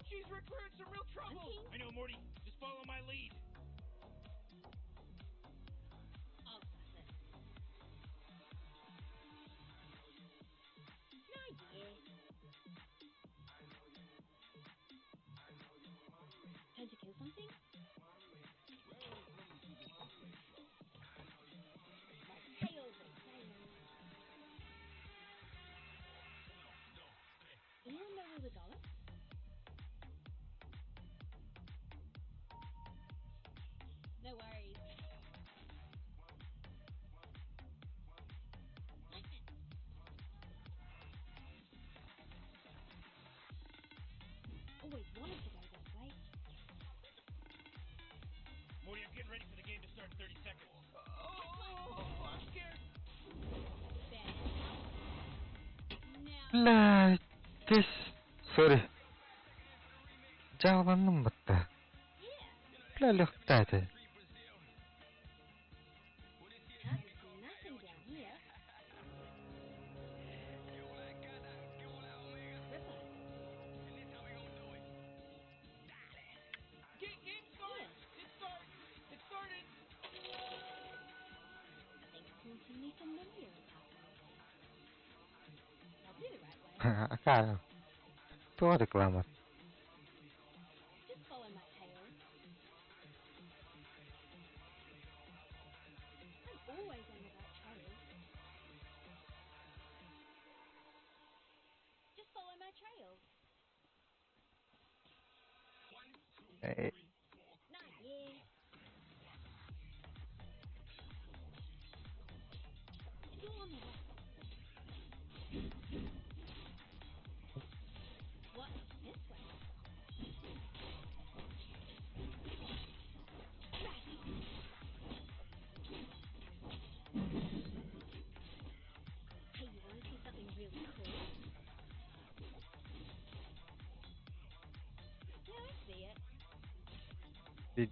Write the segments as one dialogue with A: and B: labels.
A: Jeez, Rick, we're in some real trouble.
B: I'm keen.
A: I know, Morty. Just follow my lead.
B: I'll suss it. No idea. Time to kill something? My tail's a tail. Anyone know where we're going? No worries. Listen. Always wanted to go this way.
A: Morty, I'm getting ready for the game to start in 30 seconds. Oh, I'm scared.
B: Bad. Now
C: Бля, this. Sorry. Дьааланным батта.
B: yeah.
C: Бля, легкая.
B: Can't see nothing down here. Ripper.
A: Game start!
B: Yeah.
A: It started! It started!
B: Something hauntingly familiar is happening. Probably the right way.
C: Акаа. Туох реклама?
B: Just follow my tail. I'm always on the right trail. Just follow my trail.
C: Э,
B: Not yeah. It's all on the way. What's this way? Right. Hey, you want to see something really cool? Yeah, I see it.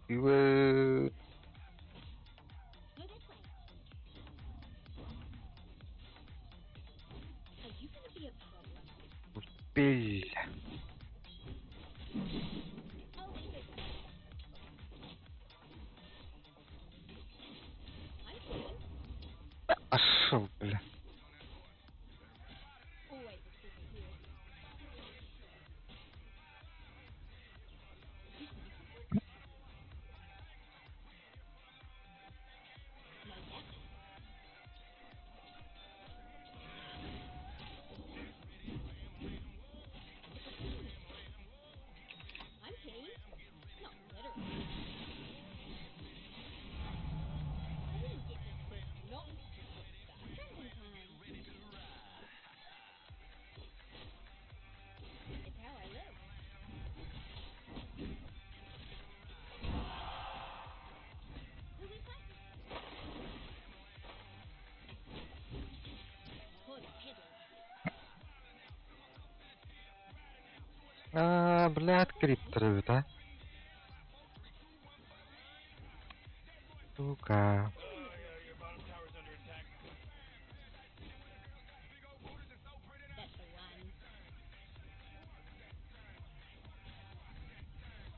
C: Dua.
B: Go this way. Are you gonna be a problem?
C: Бля.
B: I'll leave it. I'm keen.
C: Пошел, бля.
B: Always a keeper here. You see something? No doubt. It's a key. I'm keen. Not literally. I didn't get this quest not to start drinking time. It's how I live. Will we play? For the pedal.
C: А, блядь, криптор а? Сука.
A: Your bottom tower's under attack.
B: That's the one.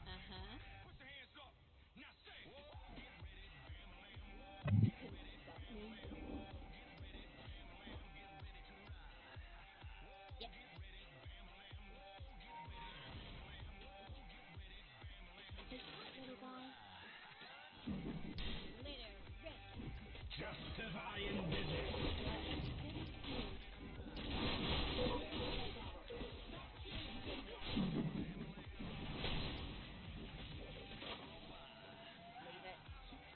B: Uh-huh. You couldn't stop me. Yep. Sit tight, little guy. Let her rip.
D: Just as I envisioned.
B: Leave it. Just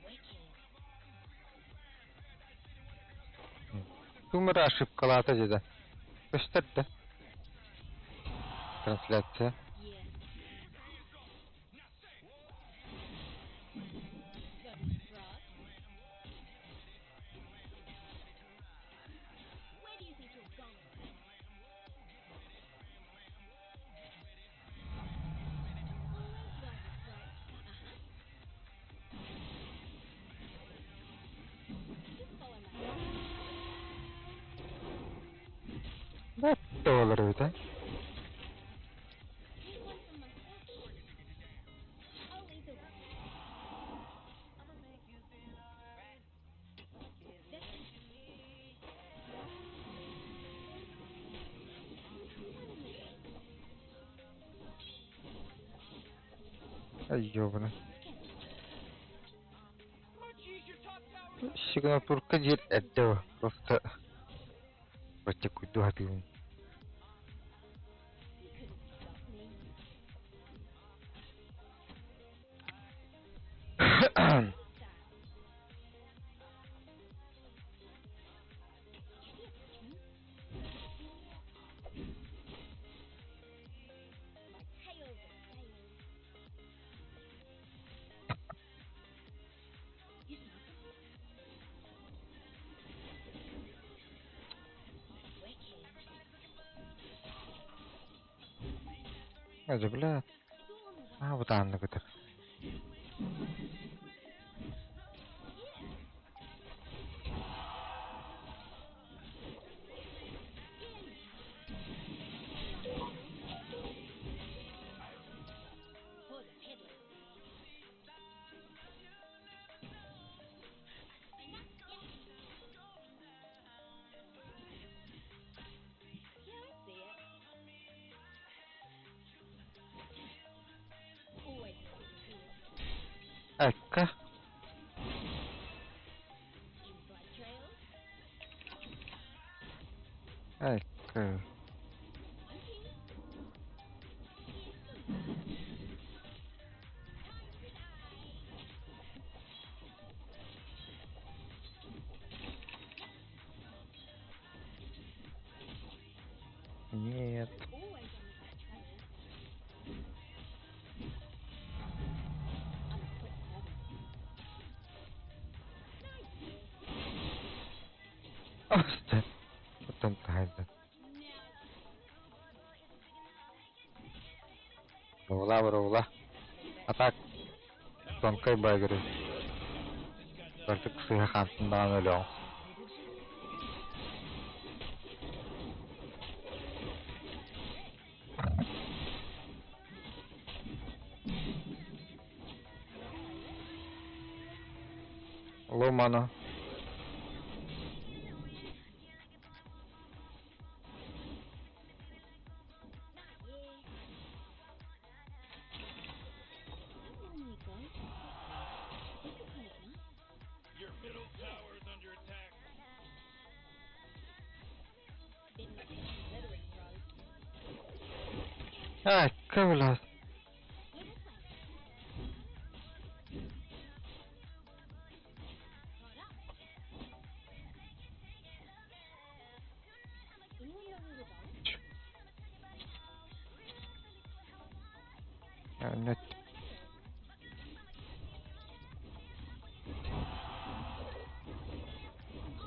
B: wicked.
C: Тумара ошибкалаата дии. Көстөр да. Трансляция.
B: Yeah. Got a frog. Where do you think you're going? Always right, right. Uh-huh.
C: буолар эбит ээ. Ёбана. Сигнатурка диир эрдэ просто бачча куйду хатыыбын. Даже, бля, а вот Анна көтөр. Экка. Экка. Нет. Аста. Потом тайна. Була, була. А так, тонкой багеры. Бартык сыха хантындан өлөң. Ломана. Ecco, бля. Нет.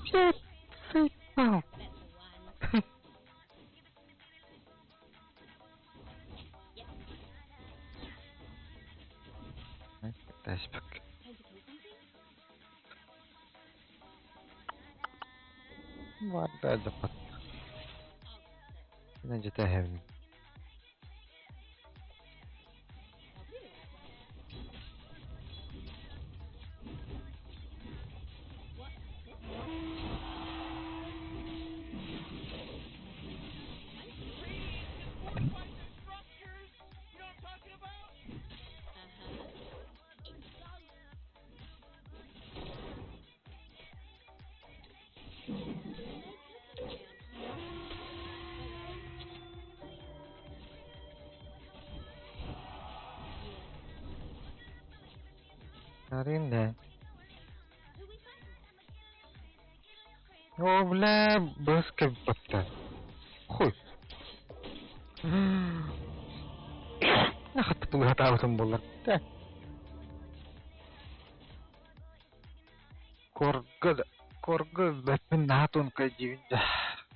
C: Shit, заебал. Дашбак. Варда запад. Нажитаем. Арина. О, бля, баска батта. Хуй. Нахат пулгатаабытым буоллар. Да. Коргы коргы бэппин наатун кайдибин да.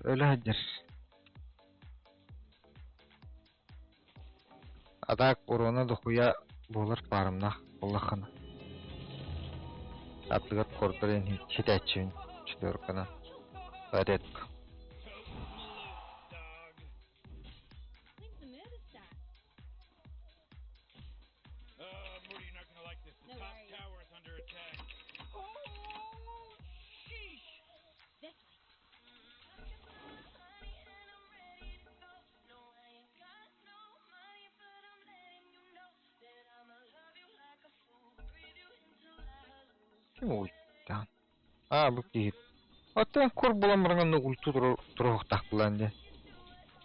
C: Өлө сылдьар. А так урона дохуя буолар фармнах буоллаххына. Аттыгар кордорен хитээччибин четверкана. Редко.
A: Totes Malone, dog.
C: Ким ультаан? Аа, бу киһи. Оттон кур булан баран ульту туруохтаах булан дьэ.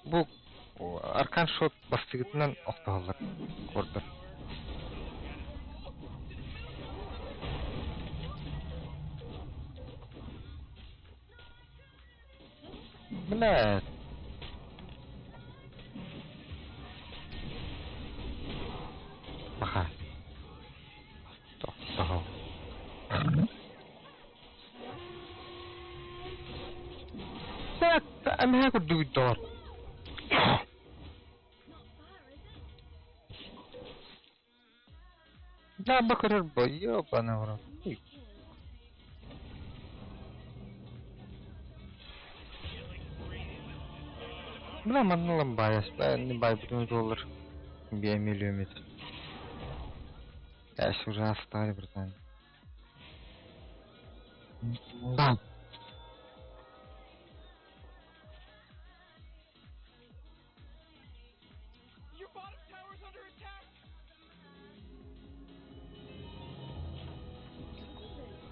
C: Бу Arcane Shot бастыгытынан охтоһоллор курдар. Блядь. Баха. Тохтоһол. Так, эмэһэ курдук доҕор.
B: Not far, is it?
C: Да, бу көрөр бо, ёбаный в рот.
B: Me too.
C: Бля, манна ламбайас, не бай бүтүн доллар. Би миллиметр. Я уже отстали, братан. Да.
A: Your bottom tower's under attack.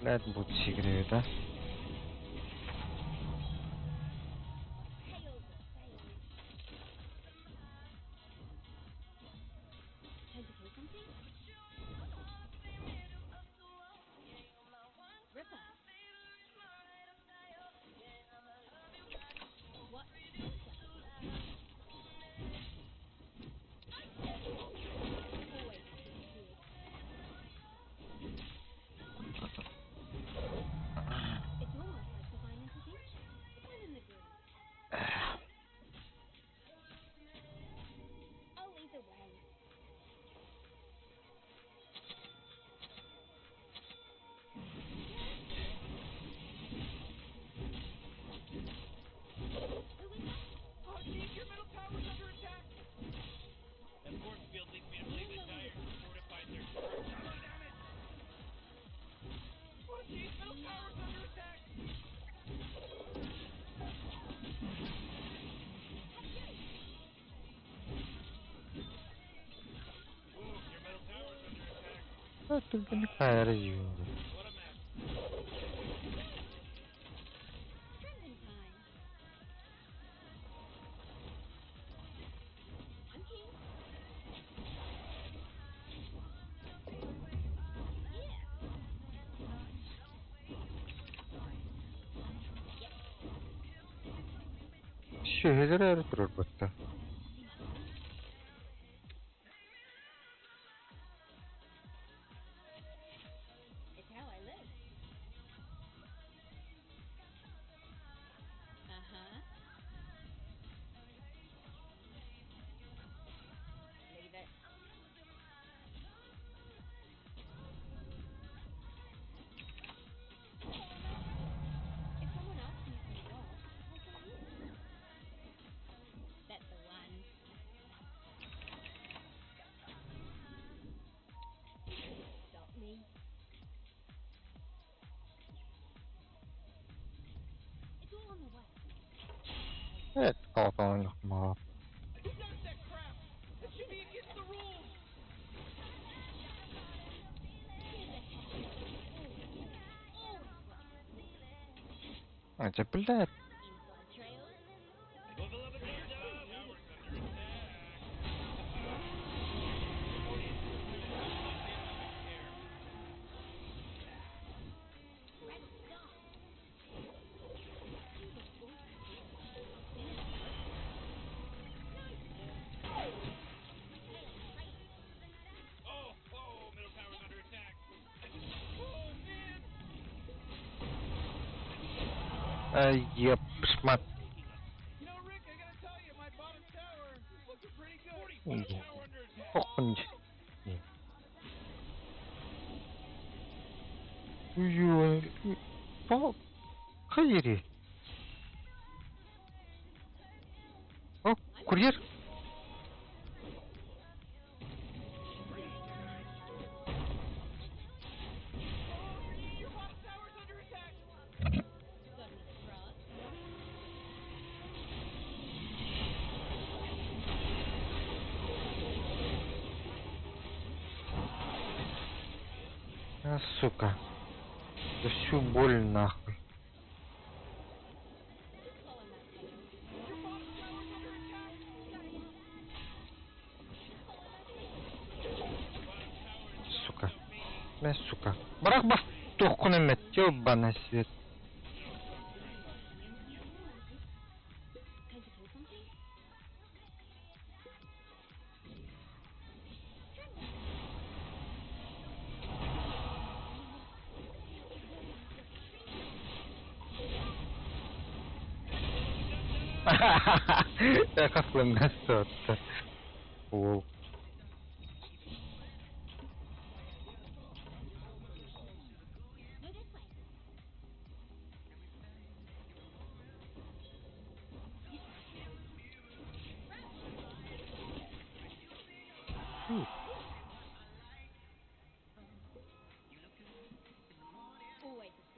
C: Блядь, будет сигры, да?
B: Hail the sail. Time to kill something? Ripper. What? Always happy to hear. It's almost like divine intervention. I'm in the groove. I'll lead the way. Who is that?
A: Oh, jeez, your middle tower's under attack. That force field leads me to believe the Dire fortified their structure. Oh, jeez, middle tower's under attack. Ooh, your middle tower's under attack.
C: Түргэнник хайара жүйүндө.
A: What a mess.
B: Strengthen time. I'm keen. Yeah.
C: Шөһөлөр өрө турар батта.
B: It's how I live. Uh-huh. Leave it. If someone asks me for a job, I'll say you. That's the one. You couldn't stop me. It's all on the way.
C: Evet, kalabalığın yok mu?
A: Who does that crap? That should be against the rules.
B: Here's a happy. Always, always right.
C: Ача, блядь.
B: Inside trails.
A: Level up and tower's under attack.
B: Rattle stop. Do the voice Been in the Nice work. Hail trails.
A: Oh, middle tower's under attack. Oh, man.
C: Ай, еп, шмат.
A: Rick, I gotta tell you, my bottom tower is looking pretty good.
C: Ой,
A: Tower under attack.
C: Охуеть. Ой, по хайри. О, курьер.
A: Your bottom tower's under attack.
B: Got another frog?
C: А, сука. За всю боль нахуй. Сука. Мэ, сука. Бырах бас туоххун эмэт, ёбаный свет. Хахланнас Уол.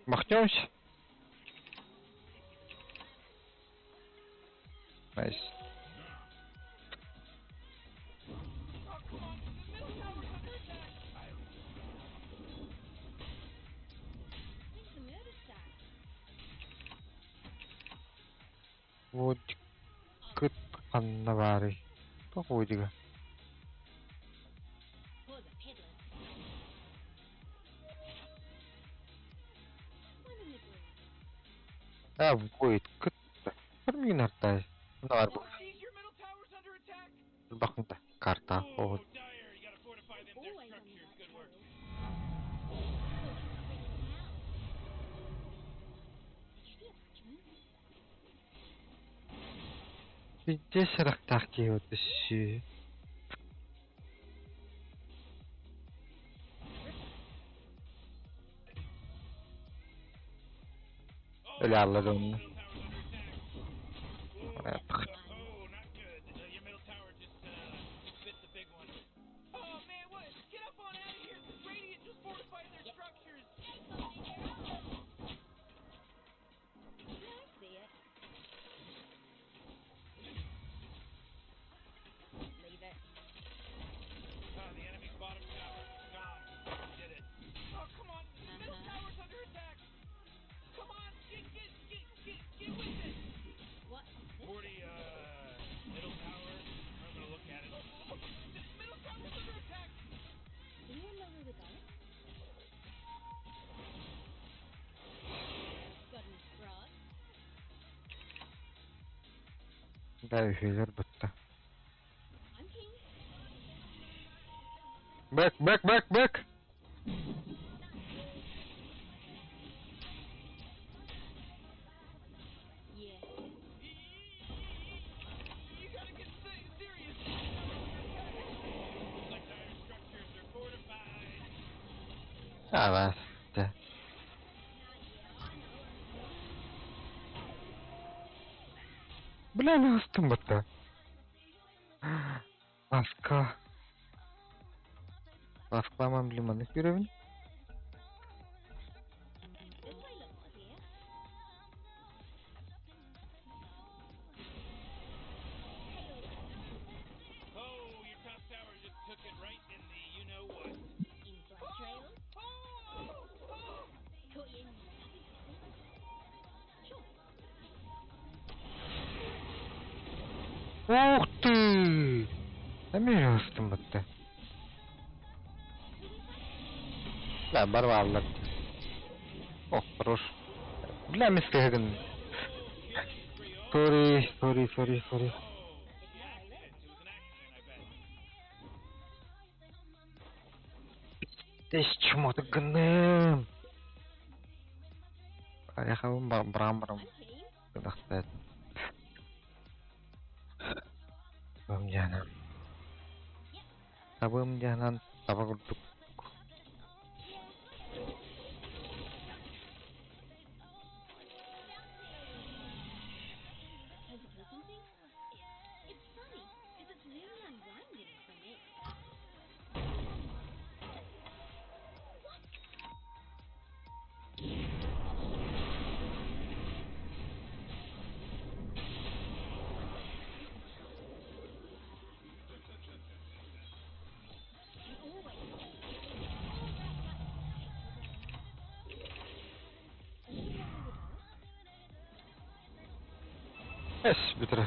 C: Махнемся? Nice. Водикыт ханна баарый? Туох водига? А, void кытта. Бір миин артай. Мына бар бу. Бакында карта. О, Пиздец рахтах киһи Öyle anladım. Да, үһүлэр бытта. Back, back, back, back! А, да. Бля, астым бытта. Маска. Маскаламан билим уровень. Ух ты! Эмиэ астым бытта. Да, барваллар. О, хорош. Бля, мискэгин. Sorry, sorry, sorry, sorry. Тэс чмо ты гынным. Аяхабын барам барам. Гынахтат. Табым жаанан. Табым жаанан таба курдук. Эс бүтэрэ.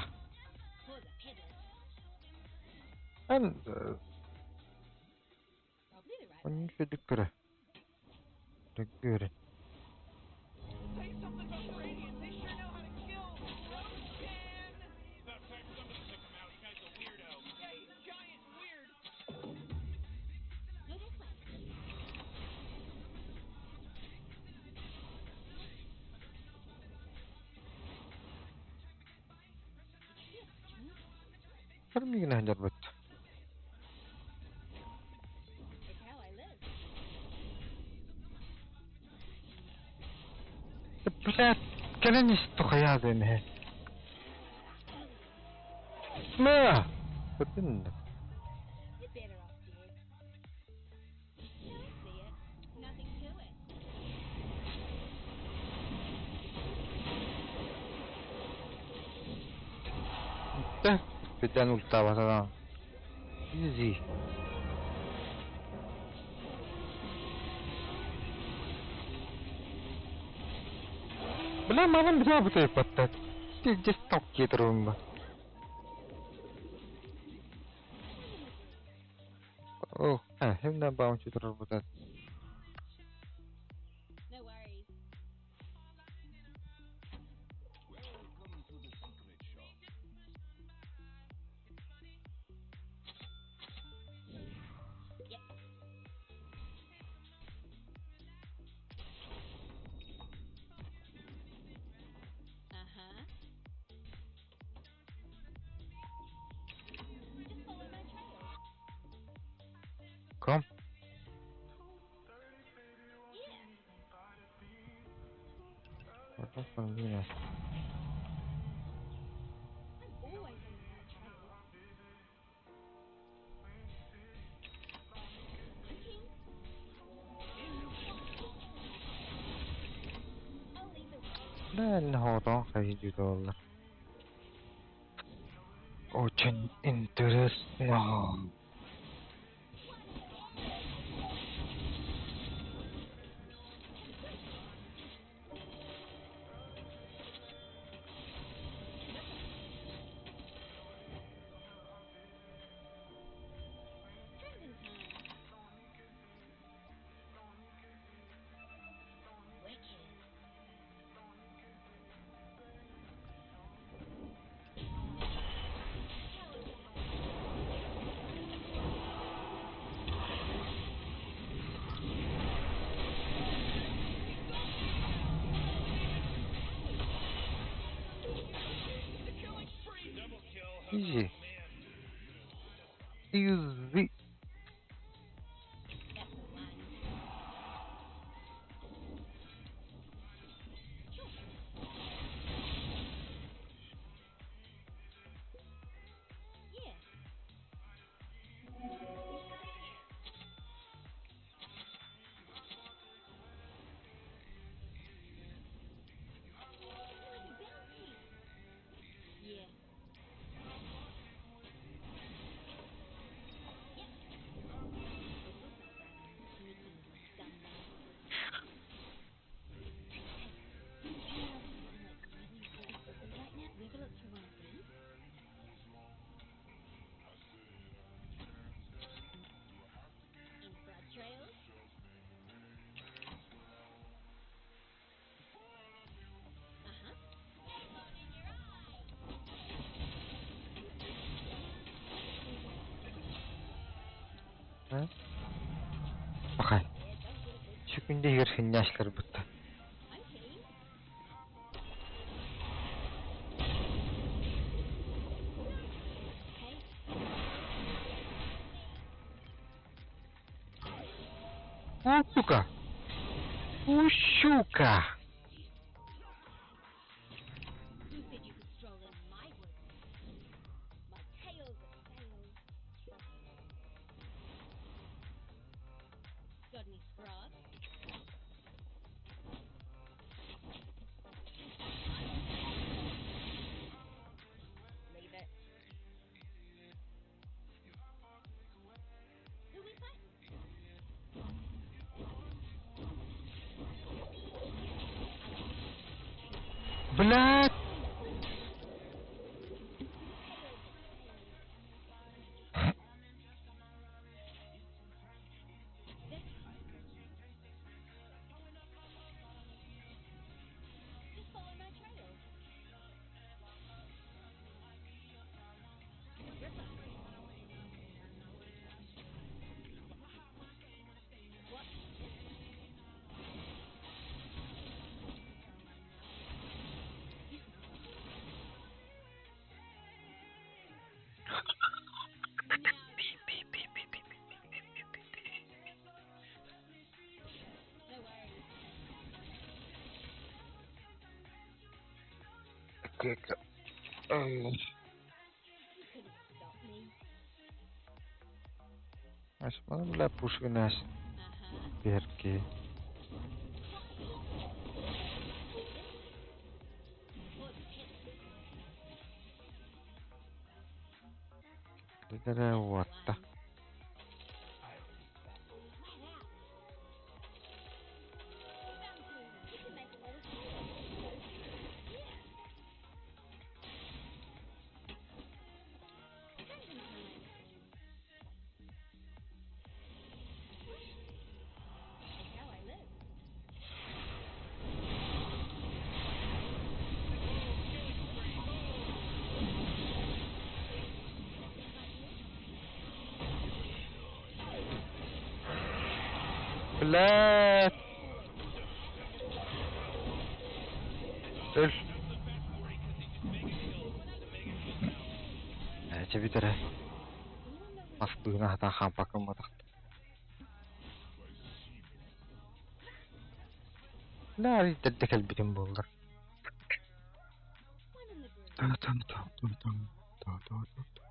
C: Эн онньу үчүгэйдик көрө. Дьөгүөрүн. Көр миигин сылдьарбыт. Блядь, кэлэн ис тухайаадын иһэ. Мэ! Бүтүн. Бүтэн ультаабатаҕа. Easy. Бля, манан бля бутайпаттар. Пиздец ток турумба. О, хемна баунти турар бутат. Come. Бля, хайдыы Очень интересно. Easy. Easy. Бахай. Сүкүндэ игер хинняшлар бутта. О, сука! О, щука! Блядь!
B: You couldn't stop me.
C: Бля, пушкинаш берки. Лидерэ уотта. Блядь. Öl. Чэ бүтэрэ. Мас быына хатан хаампаккамматах. Бля, эрдэ кэлбитим буоллар. Та-там-там-там-там. Та-та-та-та.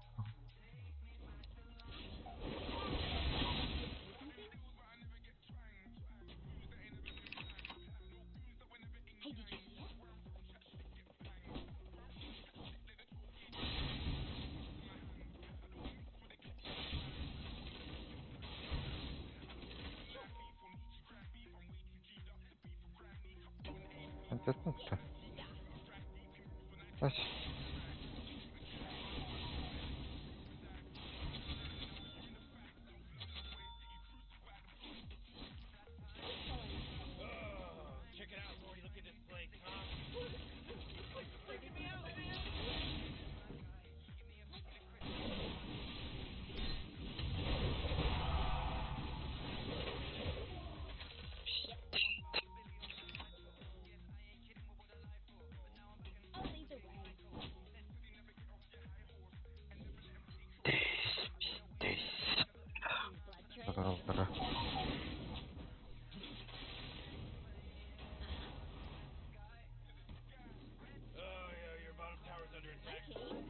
B: Hey, did you hear?
C: Антон. Ась.
A: Check it out, Morty. Look at this place, huh? This place is freaking me out, man.
B: I'll lead the way.
C: Тесь, тесь.
B: Blood treasure.
C: Тара-тара.
A: Oh yeah, your bottom tower's under attack.
B: Okay.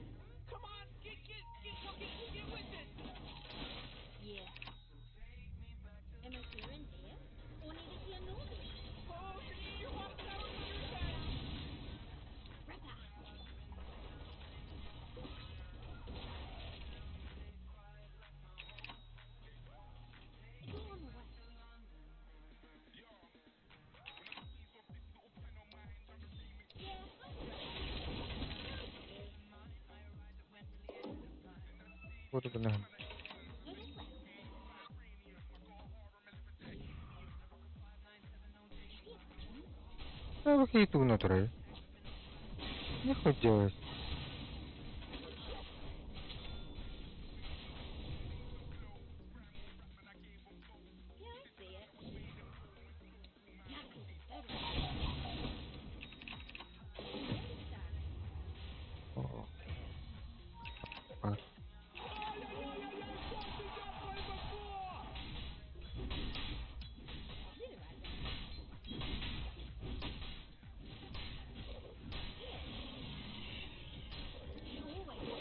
A: Come on, get get get get get with it.
B: Yeah. Am I here and there? Or neither here nor there?
A: Oh, your bottom tower's under attack.
B: Rapper. It's all on the way. Yeah, I'm ready.
C: Буду гына.
B: Go this way. Did you see a cartoon?
C: Да, какие тугно турай. Нехуй делать.
B: Yeah, I see it. Yeah, totally. Where to start?
C: О. А.
B: I'll do the right thing. Yeah. You always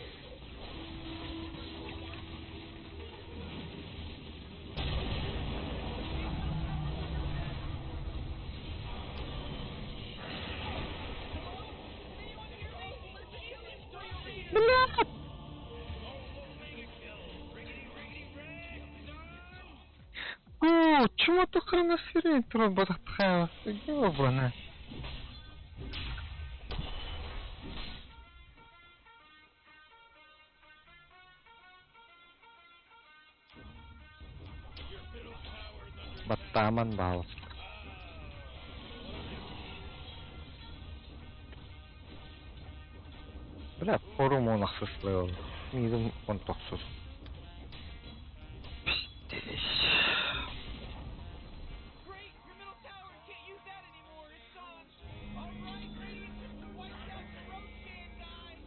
C: Бля!
A: Mega kill. Riggedy riggedy rig, son.
C: О, чему только на сирень труба тахтхала? Ёбана.
A: Your middle tower's under attack.
C: Баттаман баалыс. Бля, форум он ахсыслыл. Мидим он тохсус. Пиздец.
A: Great, your middle tower can't use that anymore. It's gone. All right, Radiant just wiped out the Roshan, guys.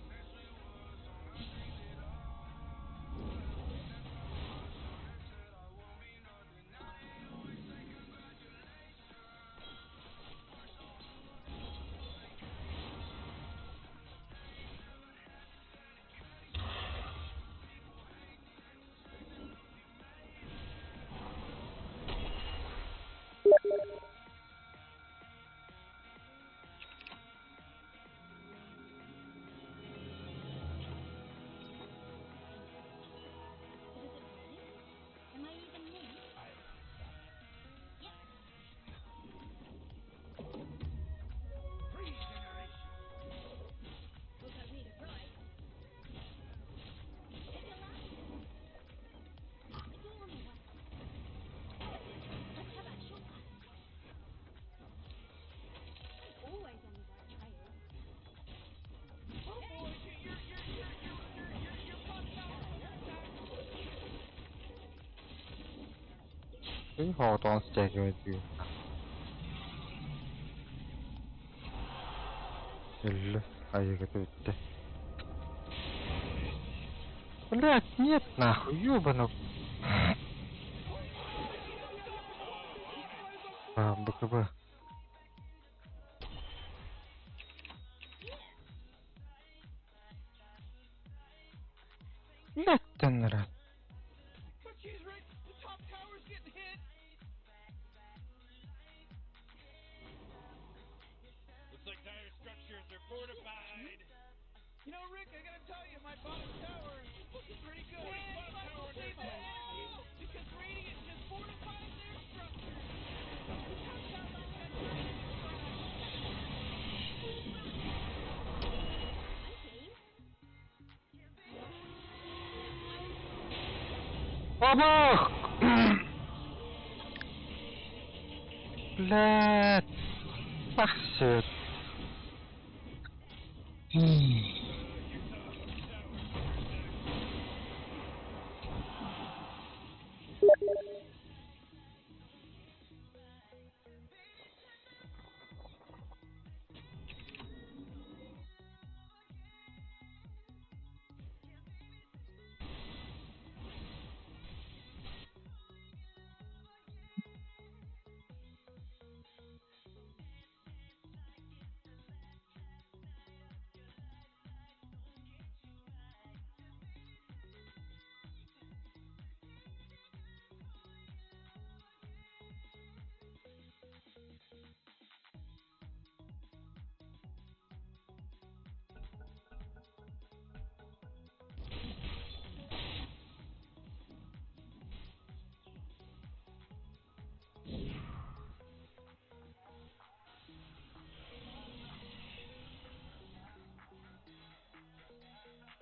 C: Соҕотоҕун стягивать Өллө, айыгыта бүттэ. Блядь, нет нахуй, ёбану. А, БКБ. Блядь, теннера.
A: Oh, jeez, Rick, the top tower's getting hit.
D: Looks like dire structures are fortified.
A: You know, Rick, I gotta tell you, my bottom tower is looking pretty good.
D: Bottom
A: Might as
D: tower
A: well
D: under
A: save that
D: attack.
A: energy because Radiant just fortified their structures. The top tower got turned into trash.
B: I'm game.
C: Бабах! Блядь. Пахсет.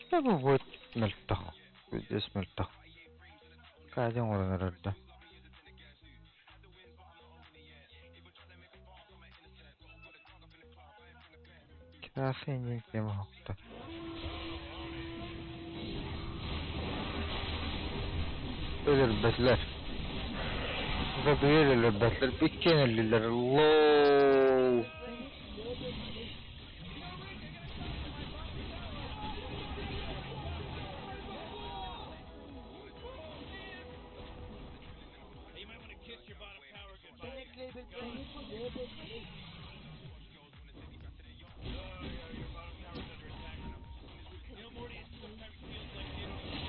C: Что будет мөлтөх. Здесь мөлтөх. Каден орын эрэрдэ. Красный не тема хокта. Өлөрбөтлөр. Забыли өлөрбөтлөр. Бүккен өлүлөр. Лоу.
D: Hey, you might want to kiss your bottom tower goodbye. Oh, yeah, your bottom tower's under attack. You know, Morty, it sometimes feels like they don't care.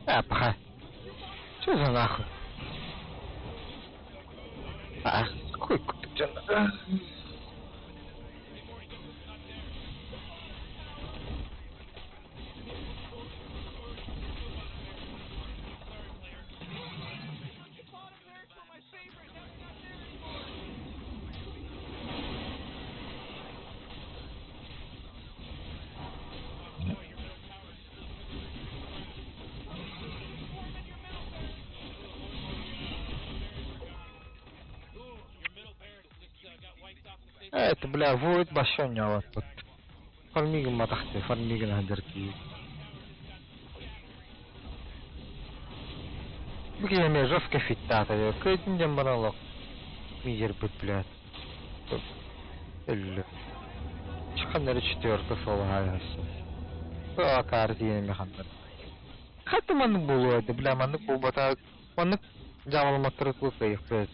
C: Апха. Что за нахуй? А, какой кутык
D: Hey, Morty, guess what's not there? Sorry, player.
A: The bottom barracks were my favorite. Now it's not there anymore.
D: Oh, no, your middle tower is just
A: Swarm in your middle barracks.
D: Ooh, your middle barracks just got wiped off the face of the
C: Это,
D: map.
C: бля, будет башня вот. Фармигин матахты, фармигин хадерки. Бу киһи жестко фиттаата. Кыйтын дем баралок. Мизер быт, блядь. Өллө. Чыканнары четверка сол хайасы. Акар диэн механдар. Хатты маннык буолуо этэ, бля, маннык буолбата. Маннык дьаамаламаттары кыайыахпыт.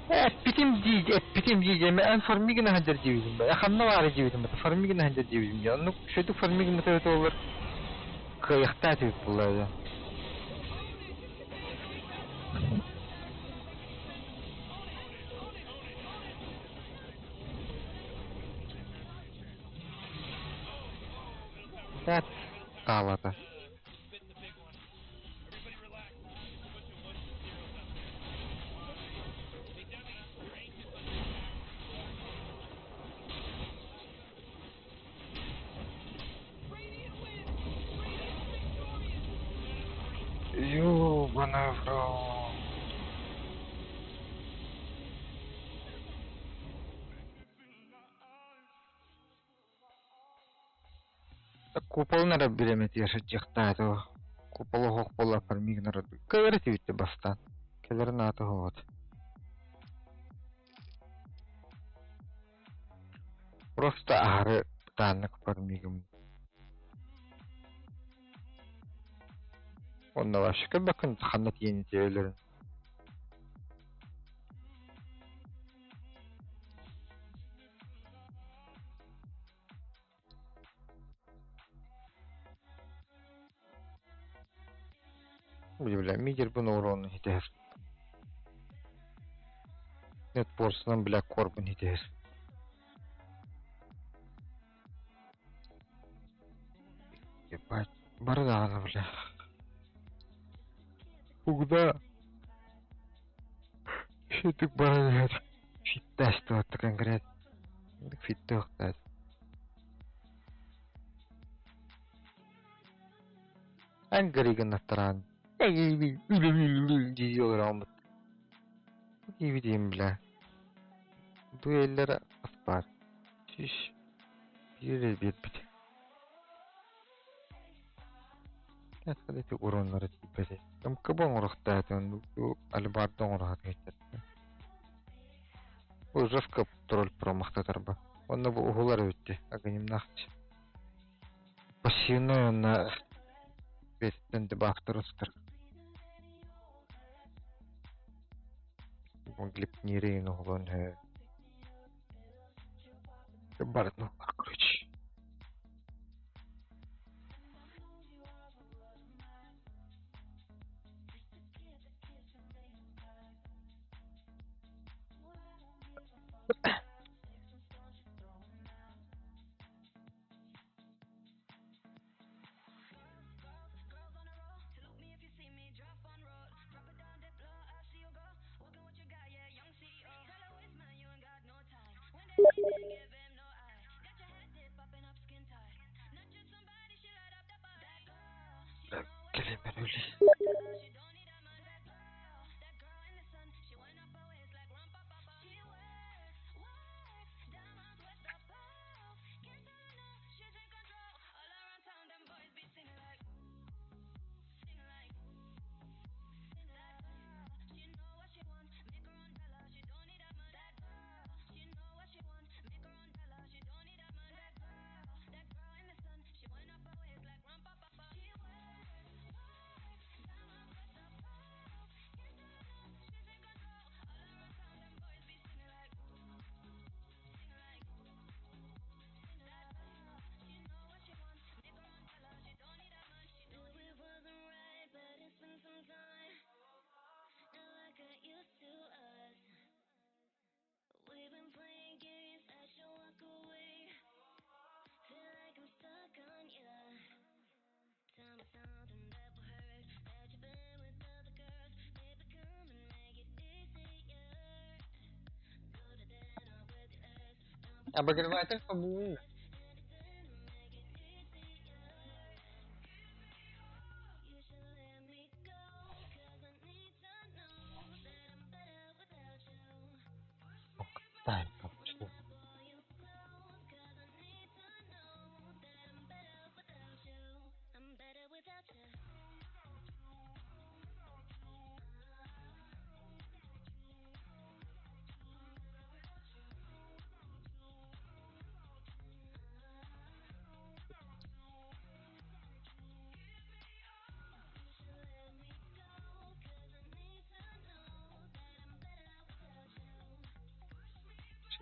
C: Эппитим дии, эппитим дии, эн фармигин хадер диибитим бе. Ханна баара диибитим бе. Фармигин хадер диибитим дии. Оннук шөтүк фармигин мытыгыт олар. Кыайыахтаа түбүт буолла. That хаалата.
D: Spit the big one. Everybody relax. It's just a bunch of ones and zeros out there. Hey, Debbie, your ancient under attack.
A: Radiant wins. Radiant victorious.
C: Ёбаный в рот. Куполнара биреметигэр сылдьыахтаах дуо? Купола оһох буолла фармигнар кэлэр этибит бастаан. Кэлэрин аата оһоҕот. Просто аһары бытааннык фармигым. Онно вообще көрбөккүн ханна тиийэн өлөрүн. Бля, мидербин урон итэһэр. Нетпорсунан, бля, корбун итэһэр. Ебать, бары даҕаны, бля. Угда Шүтүк баран иһэр. Фиттээстибэт конкрет. Фиттэ Ангри гыннаттараан дии олорооммут. Диибитим бля. Дуэллэр аспар. Шиш. Биир биэрбит. Эти уроннары тиийбэт. МКБ оҥоруохтаатын, алибарда оҥоруохтаах этэр. Бу жестко тролль промахтатарба. Онно бу уһулар эбитти. Агонимнахч. Пассивный онно бэттэн дебафтар устар. Глипнирин уһулун Барытын уһулар, короче. Кэлимэр үлэ. Обогреватель побуун. Дай, что?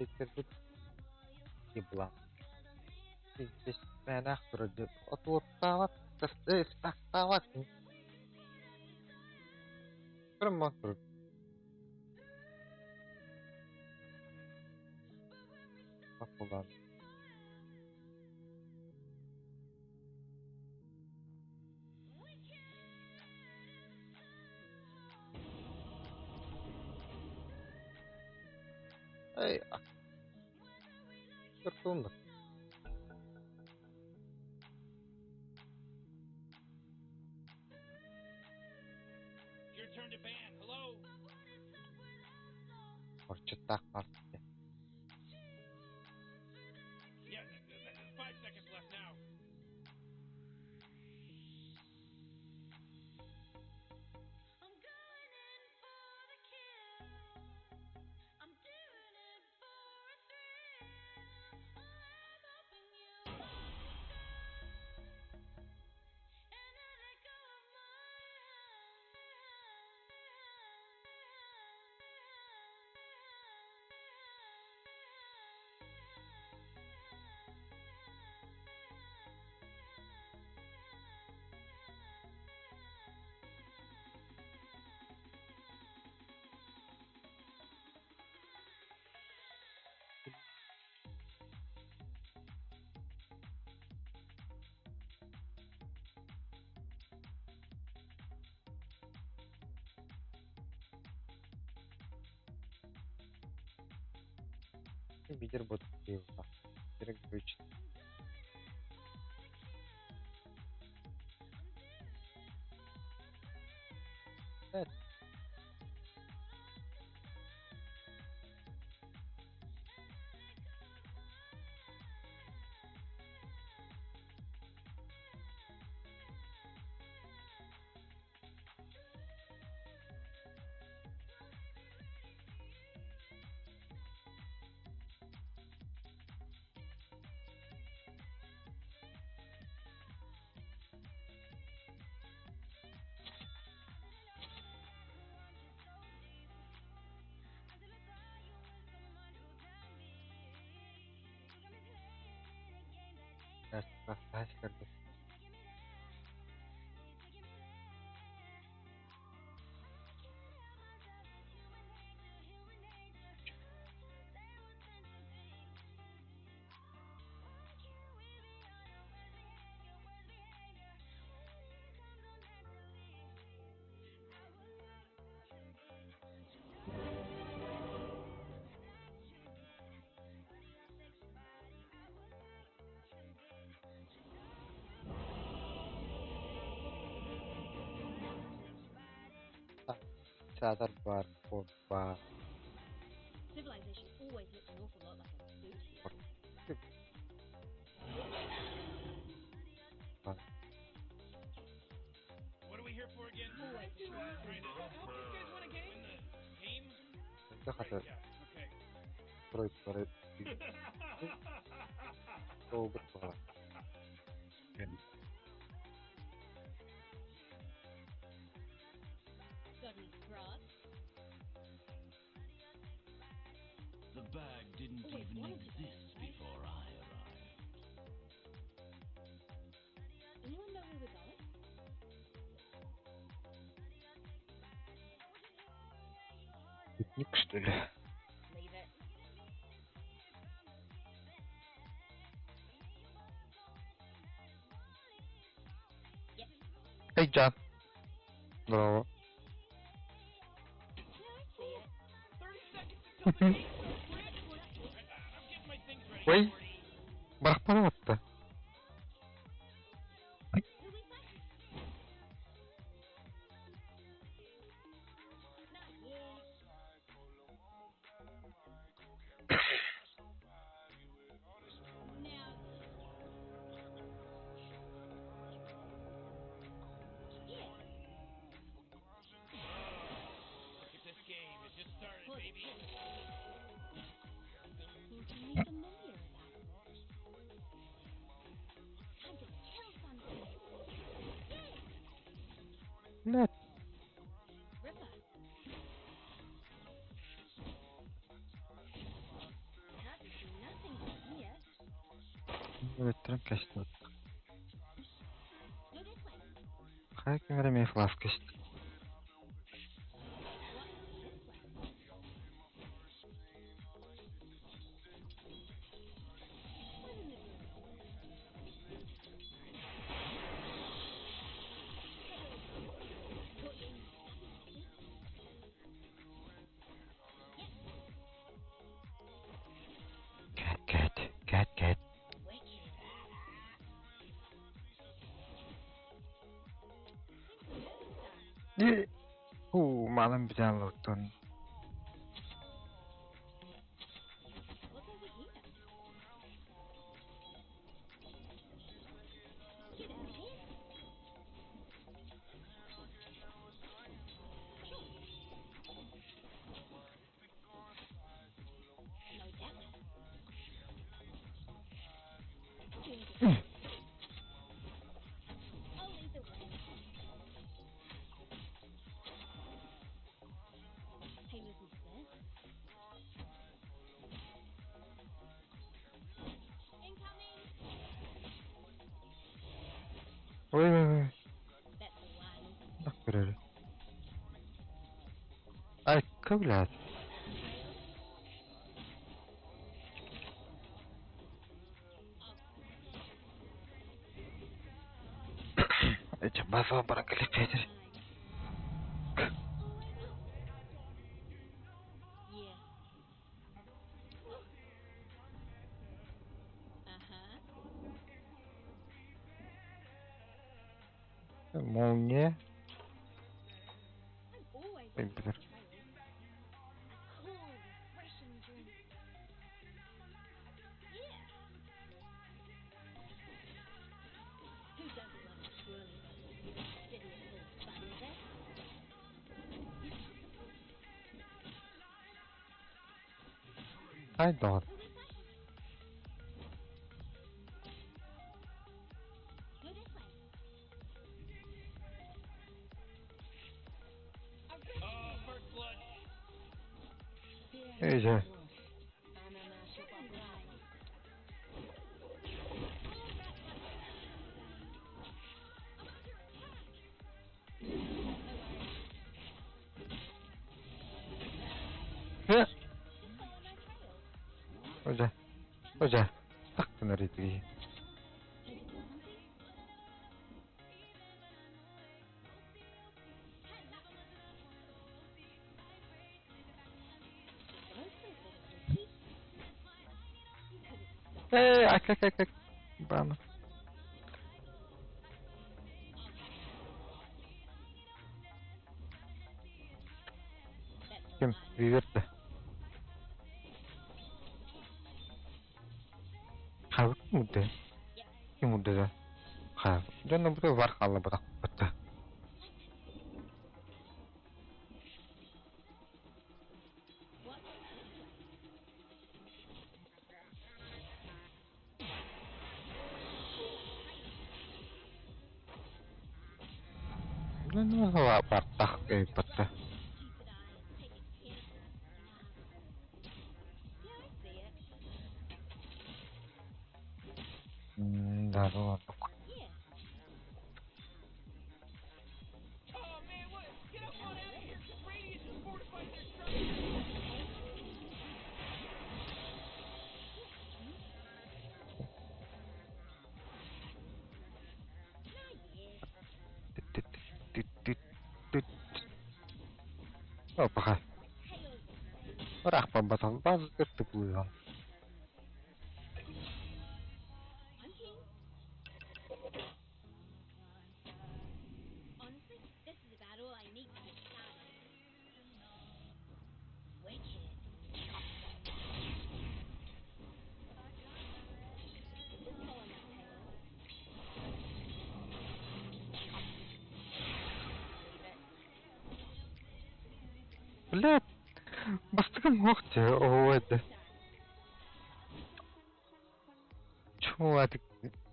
C: Шейтербит еблан. Здесь мэнах вроде отуоттаабат, тахтаабат. Прямо Бакулан. Эй, Картонно.
D: Your turn to ban. Hello?
C: Орчуттаах партия.
D: Yeah, 5 seconds left now.
C: Видер бот кыайыылаах. Көрдө. Саатар баар, баар.
B: Civilization always looked an awful lot like a boot heel.
D: What are we here for again?
B: Always
A: To
D: Trying to
A: help these guys win a game?
D: win the game?
C: Хата
D: Right, yeah, okay.
C: тройкалары толбур баар.
B: Got any scraps?
E: The bag didn't
B: Always
E: even
B: wanted to go
E: exist
B: this way.
E: before I arrived.
B: Anyone know where we're going?
C: Пикник, что ли?
B: Leave it.
C: Эй, Джан. Здорово.
B: Yeah, I see it.
A: 30 seconds until the game starts. We're actually
D: I'm getting my things ready.
C: Ой.
D: Morty.
C: Барахпана атты.
B: Who we fighting? Not yet. Now. Yeah.
D: Look at this game. It just started,
B: Put
D: baby.
B: Things seem to me familiar about it. Time to kill something. Yeah.
C: Блядь.
B: Ripper. Can't see nothing from here.
C: Өттөрөн кэшти.
B: Go this way.
C: Хай кемере мей флас кэшти.
B: What's this way? What in the room? Hey. Put in.
C: Кэт, кэт, кэт, кэт.
B: Wicked.
C: Хуу, малан бүтэн лоттон.
B: What's over here? Get out of here. Sure. Go that way. Doing good. I'll lead the way. Hey, listen to this. Incoming!
C: Ой, ой, ой.
B: That's the one.
C: Нах көрөр. Ай, блядь. Эче база баран келип кетер.
B: Yeah.
C: Молния. Билбэтэр. Ай доҕор. Эй, дьэ. Дьэ. Дьэ. Так гынар итии. Ээ, ак ак ак ак. Баама. Ким? Вивер да. Хаалбыт мудда. Ким мудда да? Хаал. Дьонно бу бар хаалла бата. Батта. Баттах батта. Да, ну ладно. Опа. Ыраах барбатах баз ыртык. Блядь, бастыкым уохте, оуэдэ. Чума ты,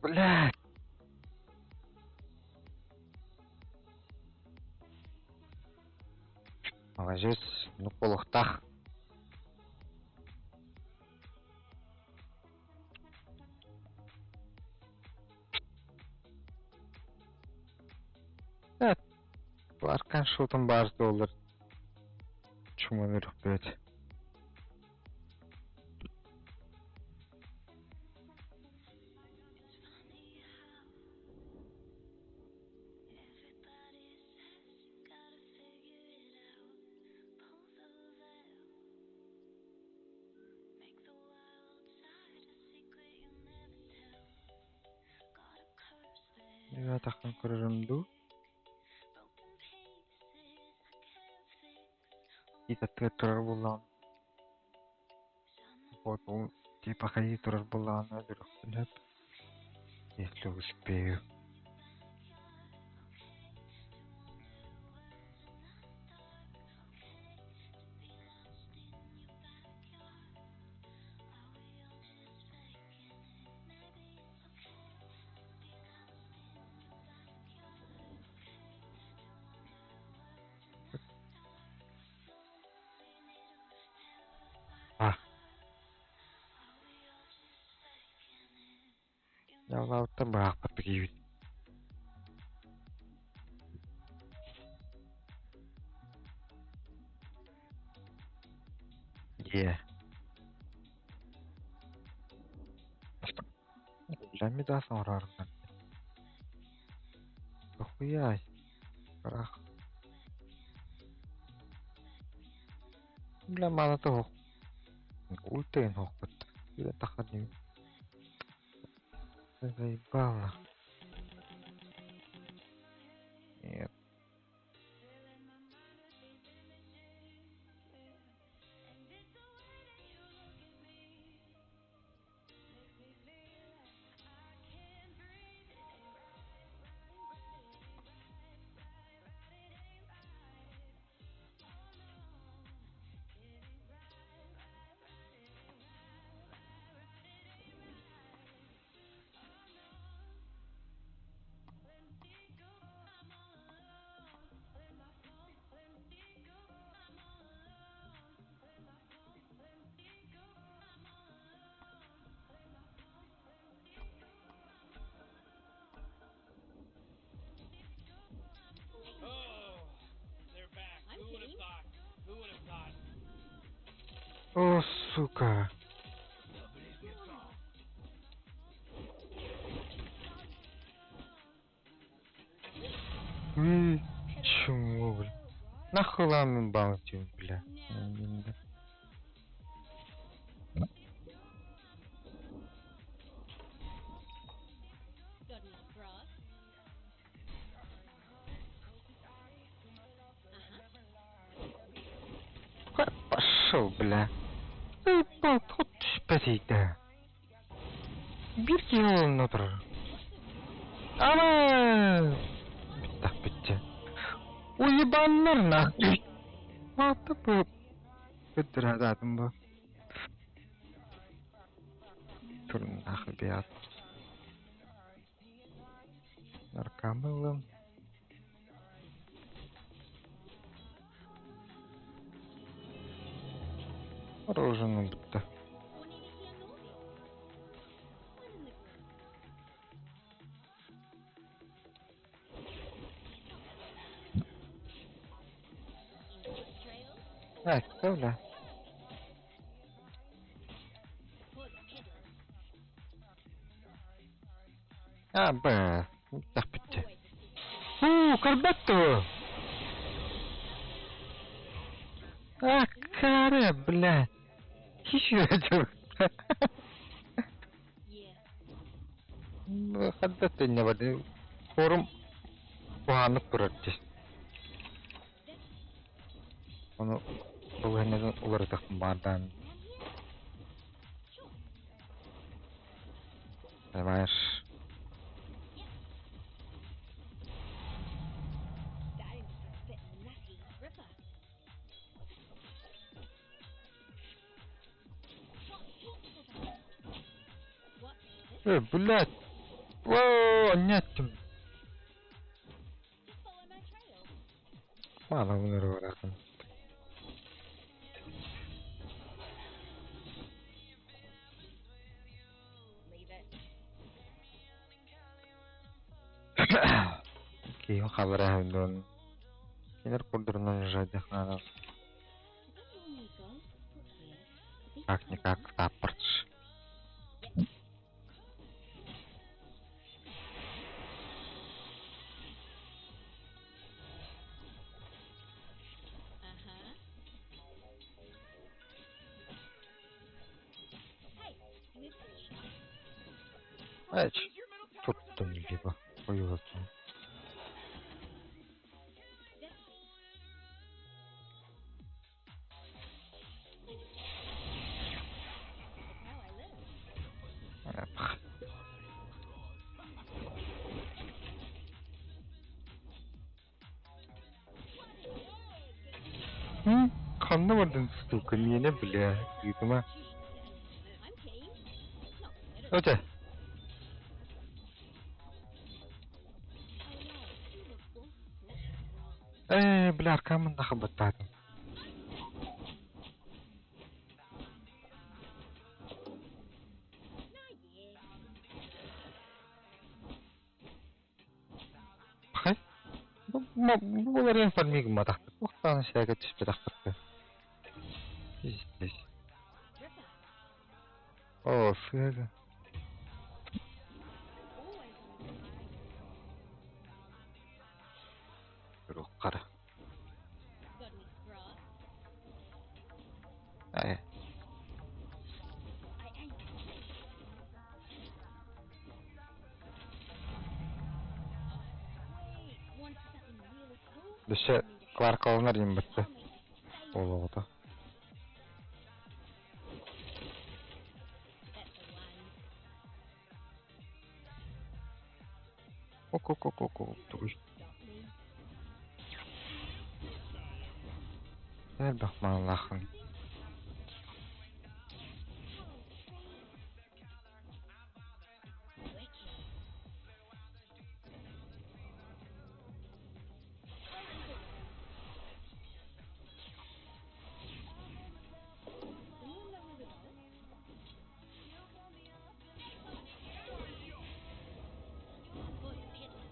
C: блядь. Молодец, ну полухтах. Аркан шутан бар доллар. Чума блядь. Таххан көрөрүм дуу. Итаттыгар турар буоллаҕын. Вот ол типа хайыы турар буоллаҕына өлөрүөхпүн сөп. Если успею. А. Яллаабыттан быраахпат киһибит. Yeah. Бля, да оҥорорунан. Охуяй. Ыраах. Бля, маната хоқ. Ультайын хоқпут. Бля, тахар ним. Заебало. О, сука. М, Чмо, бля. Нахуй вам баунти, бля.
B: Got any grass? Uh-huh.
C: Пошел, бля. Ебал, тут пятый-то. Бирки внутрь. Ама! Так, бітті. Уебаннар нахуй. What the Бітір бу. Тур нахуй бият. Наркамылым. Оружие бітті.
B: Wanting to hear noises? When in the Into the trail?
C: Так, бля.
B: For the peddler.
C: А, б. Так, бітті.
B: Always a secret.
C: У, Корбетту! А, каре, бля. Хищу.
B: Yeah.
C: Хаддат не бады. Форум куһааннык турар дии. Ону булгэннeden уларытах баардан.
B: Down here? Sure.
C: Понимаешь?
B: Starting to look a bit nutty. Ripper. Watch this.
C: Э, блядь. О, нет.
B: Just follow my trail.
C: Мало унырварахын.
B: Leave it.
C: Кийин хабарахын. Кинер курдурунан жайдахнана.
B: I think you'll need gold footwear. to be
C: Как-никак таппырч.
B: Uh-huh. Hey, we've finished.
C: Эч,
A: Please, your middle tower's
C: туттум
A: under attack.
C: либо. Уйулатын.
B: That's It's how I live.
C: Эх. М, Ханна бардын сука, миэнэ бля, ыытыма.
B: I'm keen. Not literally.
C: Өте.
B: Oh no, you look all sorts of wrong.
C: Э, бля, аркамын нахабаттаатым.
B: Not yeah.
C: Хай. Буларын фармиг матахты. Ухтан шага түспе тахтырты. Пиздец.
B: Ripper.
C: О, сыга.
B: Always on the high.
C: Руккара.
B: Got any grass?
C: Э,
B: I ain't. Sweet. Want something really cool?
C: Дөсө Кларк Олнар им бітті.
B: I'll make you famous.
C: Олоғыда.
B: That's the one.
C: Ок-ок-ок-ок. Тугуй.
B: Stop me.
C: Элбэх маалаахын.
B: Oh, please. Wicked. Anyone know where we go? For the peddler.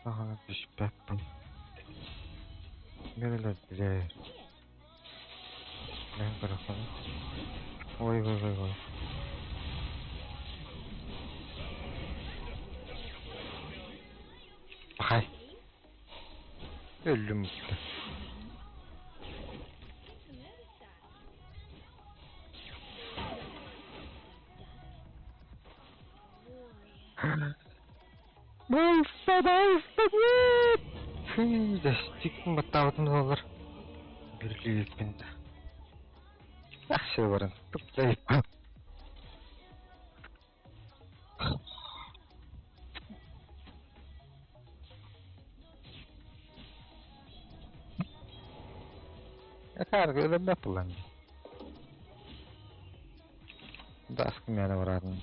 C: Саҕана түспэппин. Nerelerde? Ben bırakalım. Oy oy oy oy. Hay. Öldüm. Фү, баттаабытын олар. Бирлииппин. Ахшы баран. Туплай. Акар öyle yapılan. Даскы мені баратын.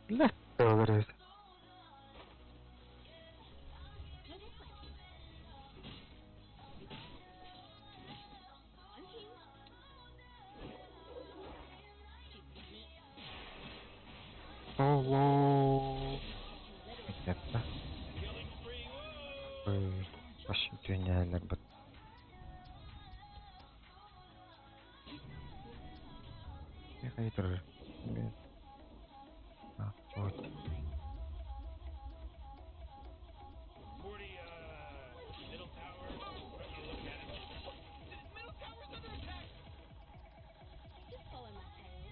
C: Ләп. Соло. Yapma. Başım dünyalar bak. Ne kadar? А, вот.
D: Morty, middle tower. Why don't you look at it?
A: Middle tower's under attack.
B: Just follow my tail.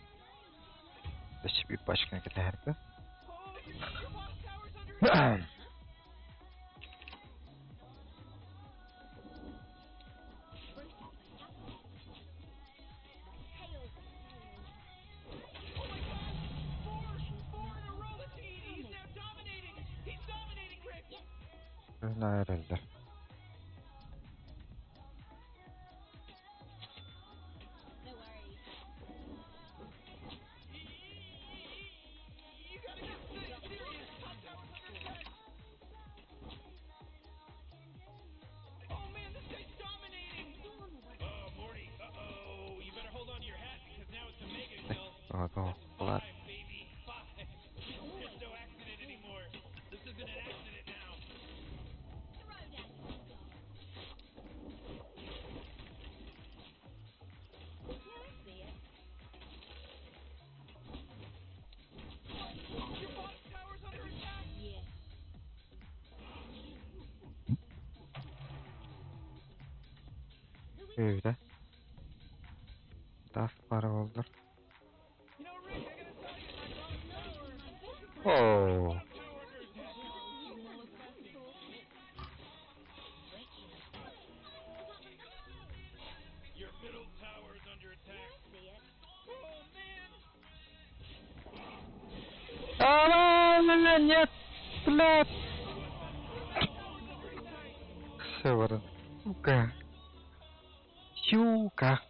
C: Bir başka giderdi.
A: Oh, your bottom tower's under attack. Oh my God! Four in a row. That's, he's now dominating. He's dominating, Rick.
C: Herhalde.
B: No worries.
A: You gotta get serious. Top tower's under attack. Oh man, this guy's dominating.
B: Still on the way.
D: Oh, Morty. Uh-oh. You better hold on to your hat because now it's a mega kill.
C: Oh,
D: That's
C: Var.
D: five, baby. Five. There's no accident anymore. This isn't an accident now.
B: Throw down. Yeah, I see it.
A: Your bottom tower's under attack.
B: Yeah.
C: Evde. Das para oldu.
A: You know, Rick, I gotta tell you, my bottom tower.
C: Oo.
D: Bottom tower under attack. Your middle tower is under attack.
B: See it.
A: Oh man.
C: Aman нет, блядь. Все, баран. Сука. Сука.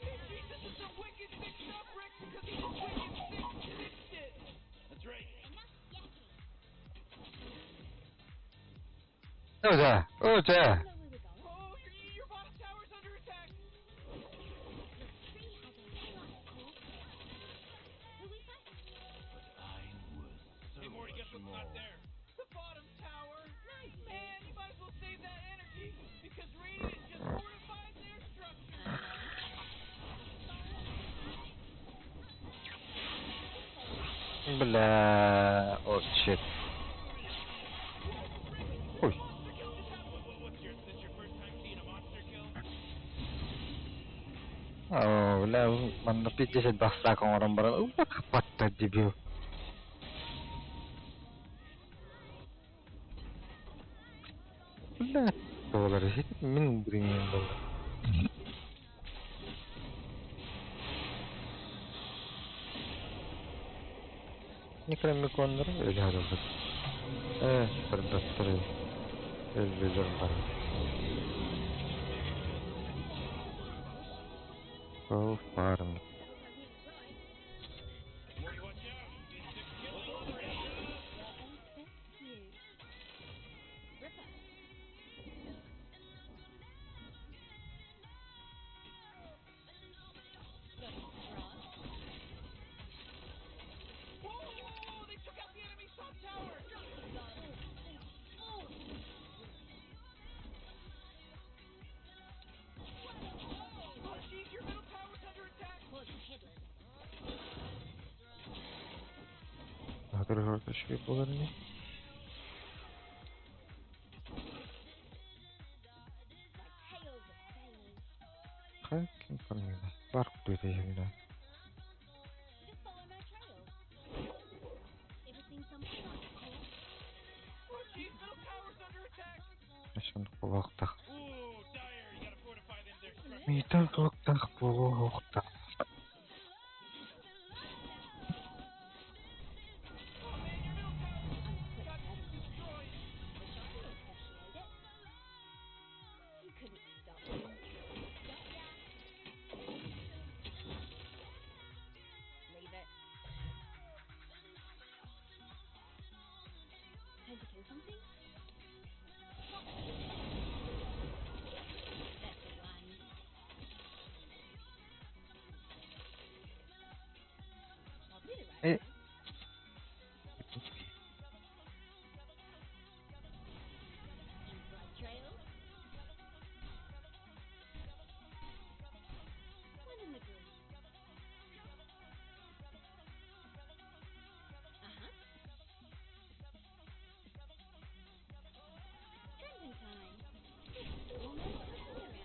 A: Hey, this is some wicked sick stuff, Rick, because he's a wicked sick fixed it.
D: That's right.
C: Öde, öde.
B: Know where we're going.
A: Oh, your bottom tower's under attack.
B: The tree has a lot of cool. Who we fighting?
E: But I'm worth so
D: Hey, Morty, guess
E: much
D: what's not
E: more.
D: there?
C: Бля, oh shit. Ой.
D: What's your, this your first time seeing a monster kill?
C: Оо, бля, манна 50 бастаак оҥорон баран ылбат дебил. Бля, буолар мин билиниим буолар. Некромиконнары өлө арыллар. Э, көрбөттөр өлбөлөр бар. Go farm.
D: Morty, watch out! It's a killing spree!
B: That's cute. Ripper. Got a straw.
A: Whoa, whoa, whoa, they took out the enemy's top tower.
B: Drop the bottle. Oh.
A: Oh, jeez, your middle tower's under attack.
B: Horse headless.
C: Хатыр үчүгэй буолар ини.
B: My tail's a banging.
C: Хайа ким фармида? Бар кутуйта.
B: Just follow my trail. Ever seen something like cool?
A: Oh, jeez, middle tower's under attack.
C: Ашын кулактах.
D: Ooh, Dire, you gotta fortify them their structure.
C: Митен туохтаах буолуохтаах.
A: Oh, man, your middle tower
B: I'm quick
A: got
B: at it.
A: destroyed.
B: Wish I could appreciate it. You couldn't stop me. Got ya. Leave it. Time to kill something? That's the one. I'll do the right
C: Eh.
B: thing. Use blood trails. One in the group. Uh-huh. Drinking time. Almost around.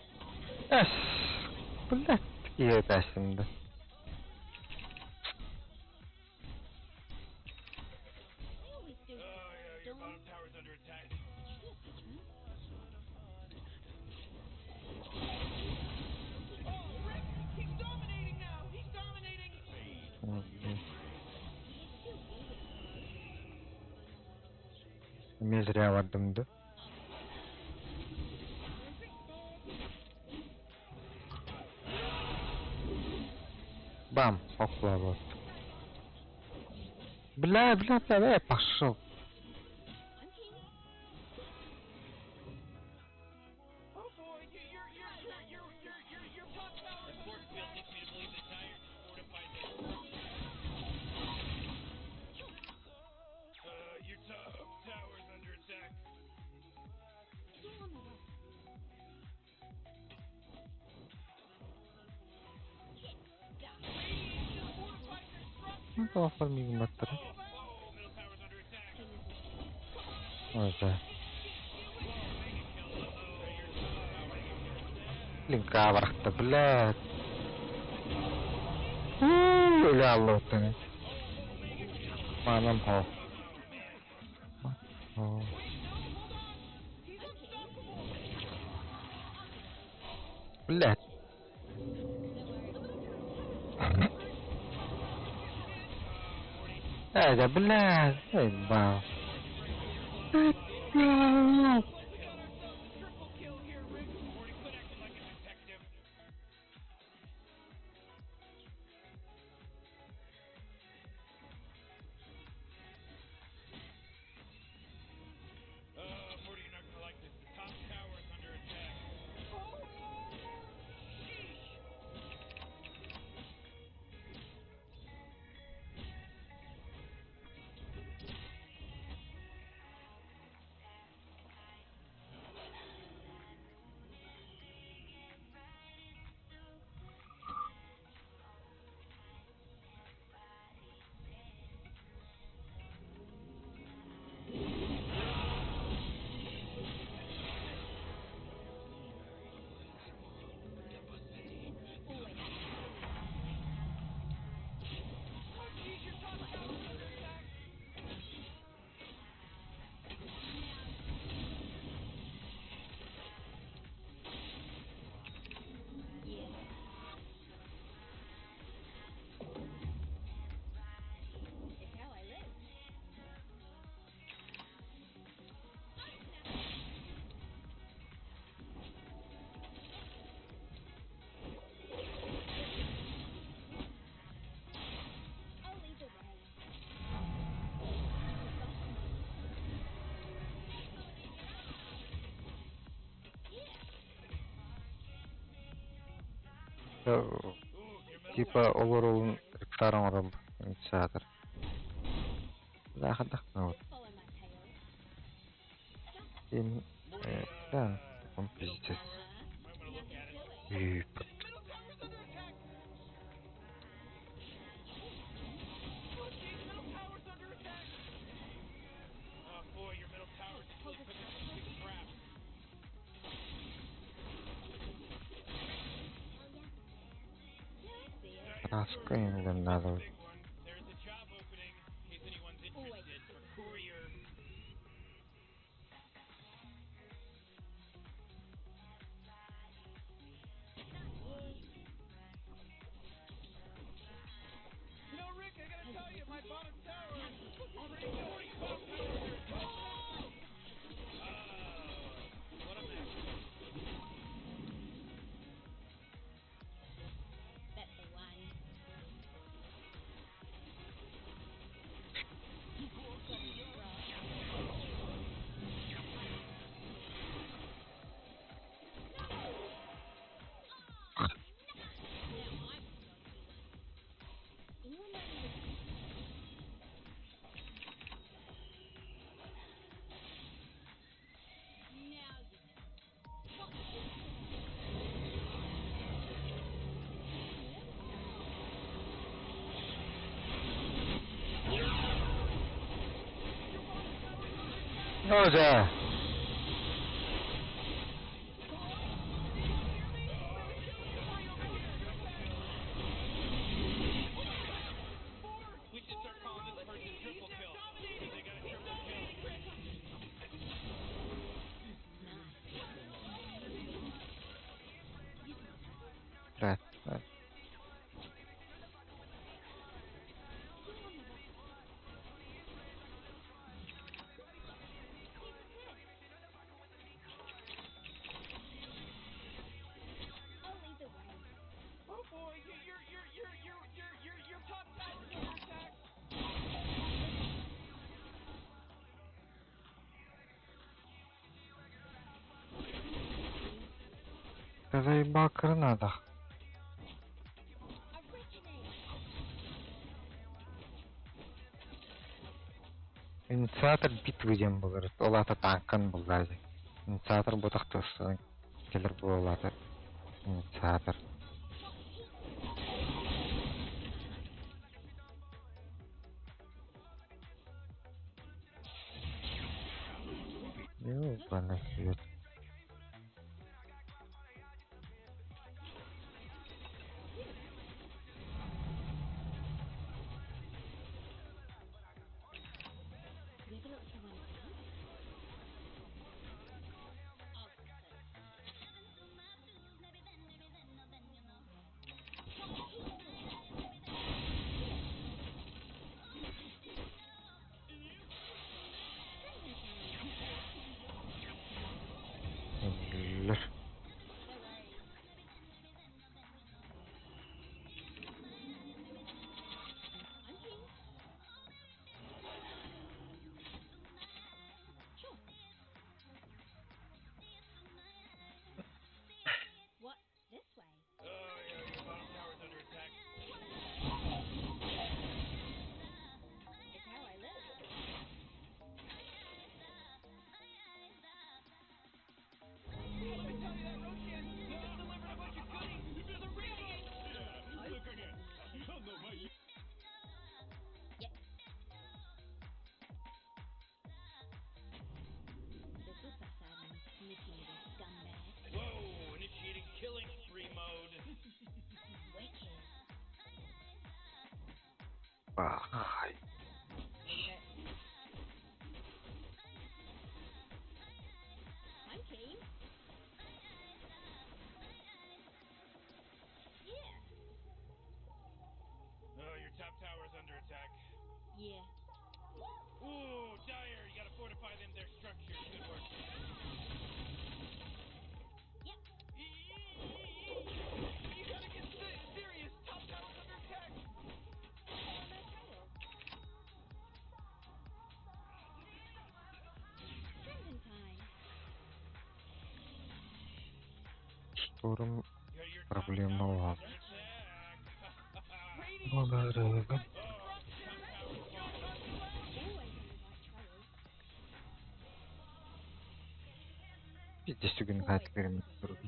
C: Эс. Блядь, киһи да.
B: I always do
D: Oh, yeah, your
B: storm.
D: bottom tower's under attack.
B: Can't catch me.
A: Oh, Rick, he's dominating now. He's dominating.
B: He's still waiting.
C: Эмиэ зря бардым да.
B: As Rick said,
C: Бам, окла вот. Бля, бля, бля, бля, пошел.
B: I'm king.
A: Oh boy, your top tower's
D: The
A: under
D: force field
A: attack.
D: leads me to believe that Dire just fortified their your top tower's under attack.
B: King on the run. Get stuck.
A: Radiant just fortified their structure.
C: Ну, оформи маттар.
D: Oh, whoa, middle tower's under attack.
B: King is listening.
C: Ой,
D: Mega kill. Uh-oh, your top tower is under attack.
C: Линка барахта, блядь. Уу, өлө аллоттаны. Манам хоо. Оо.
A: He's unstoppable.
C: Блядь. Э, блядь. Эй, бау.
A: We got ourselves a triple kill here, Rick.
D: Morty, quit acting like a detective. Morty, you're not gonna like this. The top tower is under attack.
A: Oh, sheesh.
D: Ooh, your middle
C: Типа
D: tower's
C: олор олун ректар оҥорор инициатор. Да,
B: Just follow my tail.
C: Ин да, он
D: Middle
C: пиздец.
D: tower. Might wanna look
B: Nothing
D: at it.
B: to it.
C: Ебать.
A: Middle tower's under attack. Roshan, middle tower's under attack.
D: Oh boy, your middle tower's really cooking some big crap.
B: Yeah, I see it.
C: Краска им надо.
D: Big one. There's a job opening in case anyone's interested for courier.
A: You know, Rick, I gotta tell you, my bottom tower is looking pretty good.
D: Bottom tower's under attack. Oh, what a mess.
B: That's the one. Now I'm the dodgy one. Anyone know where the Now you
C: Ну да.
D: We should start calling this person triple kill. They got a triple kill.
C: Блядь. Да.
B: I'll lead the way.
A: Oh boy, your top tower's under attack.
C: Да заебал гранатах.
B: Originate.
C: Инициатор битвы диэн буолар. Ол аата тааҥкан буллаа дии. Инициатор буотах тахсан кэлэр буолаата инициатор. Ёбаный свет.
B: You ever let someone down?
C: Өллөр.
B: No worries. I'm keen. Sure. What? This way?
D: Oh, yeah, your bottom tower's under attack.
B: It's how I live.
A: Let me tell you that Roshan, he just delivered a bunch of goodies to the Radiant.
B: Yep. This will suss out any sneaky little scumbag.
D: Whoa, initiating killing spree mode.
B: Wicked.
C: Бахай.
B: Leave it. I'm keen. Yeah.
D: Oh, your top tower's under attack.
B: Yeah.
D: Ooh, Dire, you gotta fortify them their structures. Good work.
B: Yep.
A: You gotta get serious. Top tower's under attack.
B: Follow my trail. Drinking time.
C: Шторм
D: Yeah, your
C: Проблема буолла. Пиздец сүгүн хаатыгырым турду.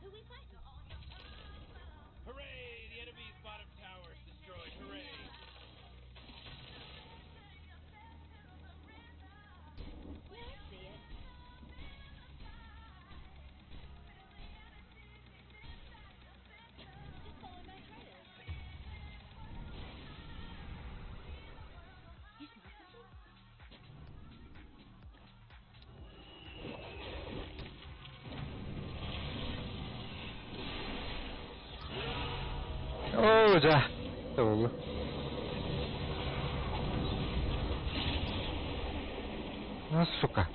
B: Who we fighting?
D: Hooray! The enemy's bottom tower is destroyed. Hooray!
B: Yeah, I see it. Just follow my trail. You smell something?
C: Оо, дьэ. Туолу. Ну, сука.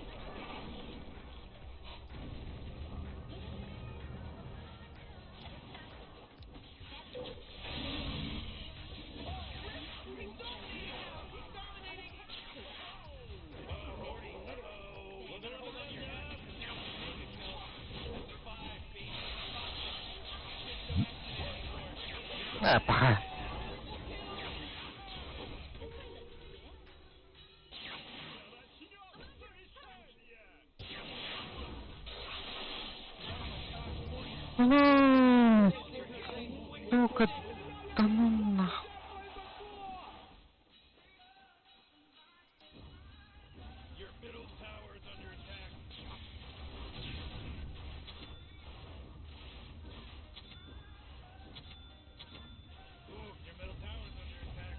C: Э, паха. Ну, сука, да ну нахуй.
D: Your middle tower is under attack. Ooh, your middle tower is under attack.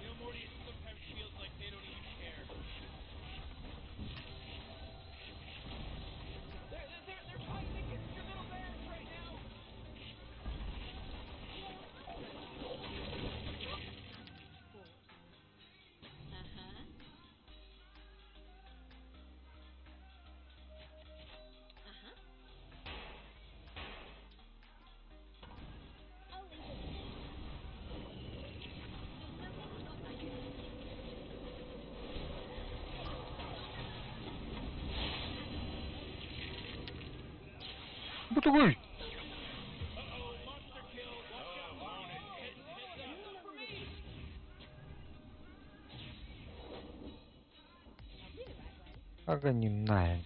D: You know, Morty, it sometimes feels like they don't even care.
A: They're fighting against your middle barracks right now.
B: Uh-huh. Uh-huh. I'll leave it. There's nothing I can
C: Бу тугуй?
D: Uh-oh, monster kill! Watch out, Morty! Heads, heads up!
A: For me.
B: I'll do the right way.
C: Аганимная.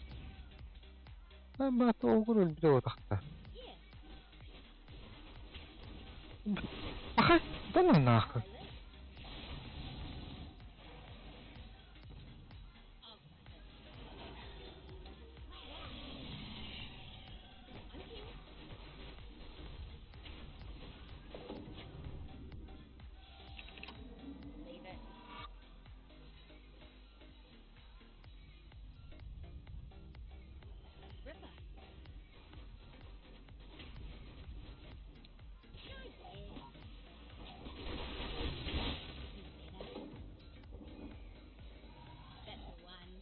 C: Абат оҕур өлбүтэ буолтахта.
B: Yeah.
C: Паха, да ну нахуй.
B: I live. I'll fight it. I'm here. Leave it. Ripper. Sure, yeah. You see that? That's the one.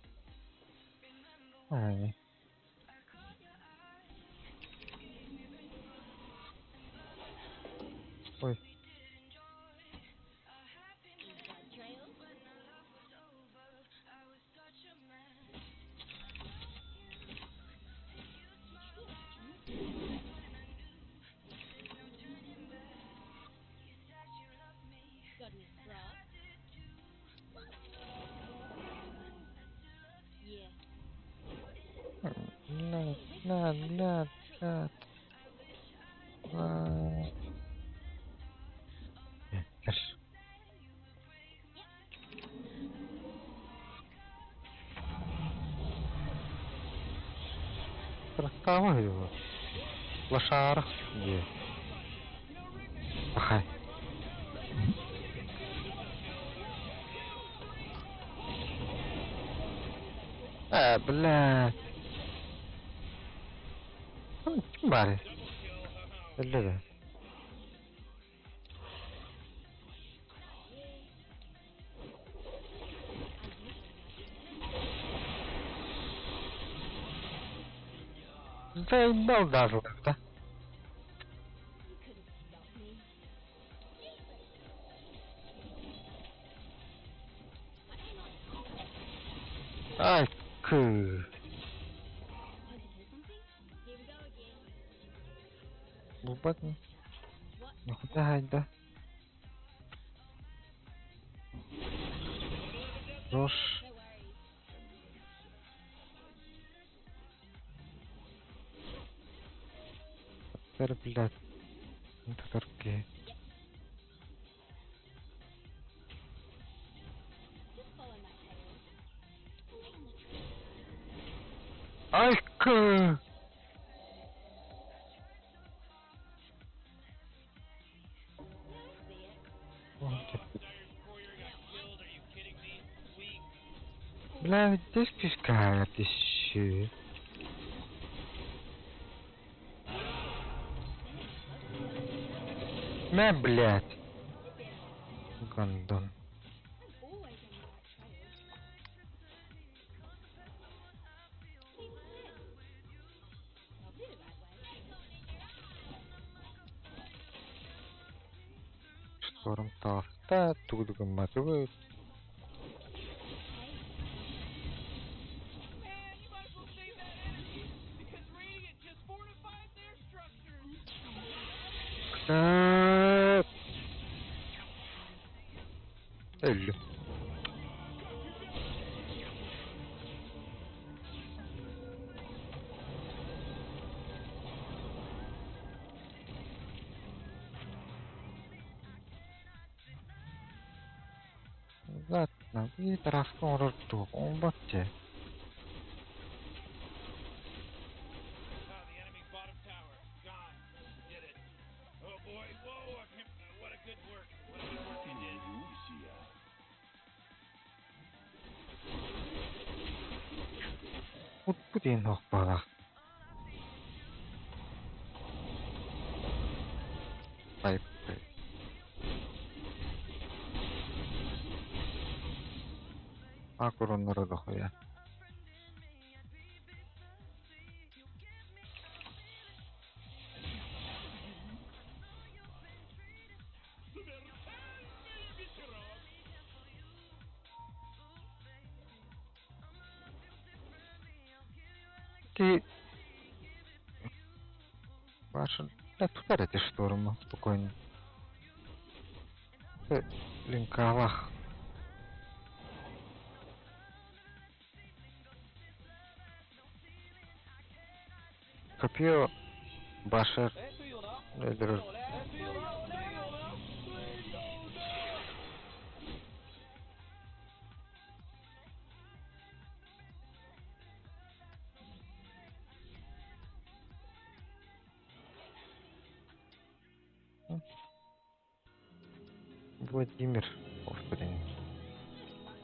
C: Ай. Ой,
B: Inside trails. Did you see a dream? Got any scraps? Yeah.
C: на, на, на, на, на. Хорошо. Красава его. Лошара. Е. Пахай. Э, блядь. Ну, Ким баар? Өллө да. Заебал даже, да?
B: You couldn't stop me. I am on.
C: Ай, кы.
B: Hoping
C: Бат. Нихуя хайда. Рош.
B: No worries.
C: Тер, блядь. Татарки.
B: Just follow my tail. Stay on the trail.
C: Айка!
B: Yeah, I see it.
C: О,
D: Dire's courier got killed. Are you kidding me? Weak.
C: Бля, здесь пускает еще. Мя, блядь. Гондон.
B: I'm always on the right trail. Hey, what's this? Probably the right way.
C: Шторм тафта, тугдугаматывает.
B: Hey,
A: Man, you might as well save that energy because Radiant just fortified their structures.
C: Өллү. Ладно, и тараскон роту, он батте.
D: Oh, the enemy's bottom tower. Gone. Did it. Oh boy. Whoa. I can't, what a good work. What a good work they did.
C: Утпутин хохпала. Пай, пай. Акурон родохуя.
D: Смертельный ветерок.
C: Ты... Ваша... Да туда эти шторма, спокойно. Ты, линкалах. Копье Башар. Өлөрөр. Владимир Повторин.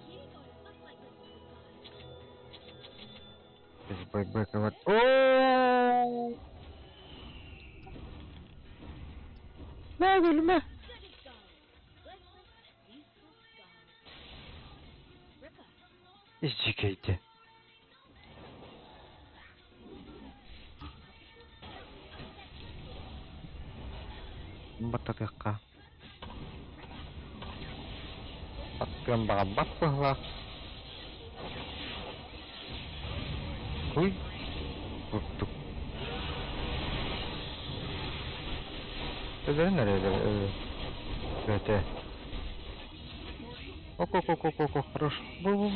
B: you ain't gonna fuck like this with the guys.
C: Без байбека вот. О! На, өлмө.
B: Let it go. Worthless, useless garbage. Ripper.
C: Ичикейти. Бататыкка. Аттыан баҕарбат быһыылаах. Куй курдук. Өлөрөн эрэ өлө. Ок ок ок ок ок ок хорош. Бу бу.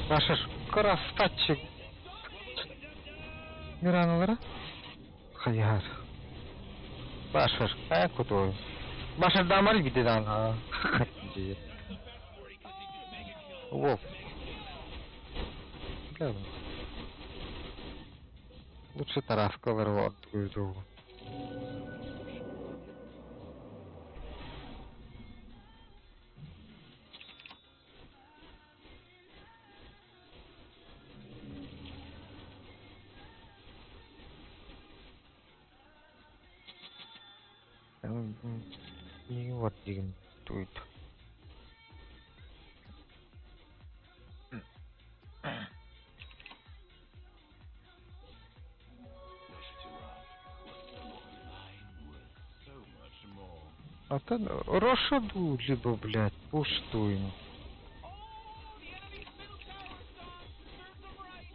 C: Башар красавчик. Мираналара. Хайар. Башар, а кутой. Башар дамар бидедан. Вов. Бля. Лучше Тараска вырвал другую. Вот деген туйт.
E: I'm worth so much more.
C: А то Рошаду, либо, блядь, пуштуем.
A: Oh, the enemy's middle tower's gone. Serves them right.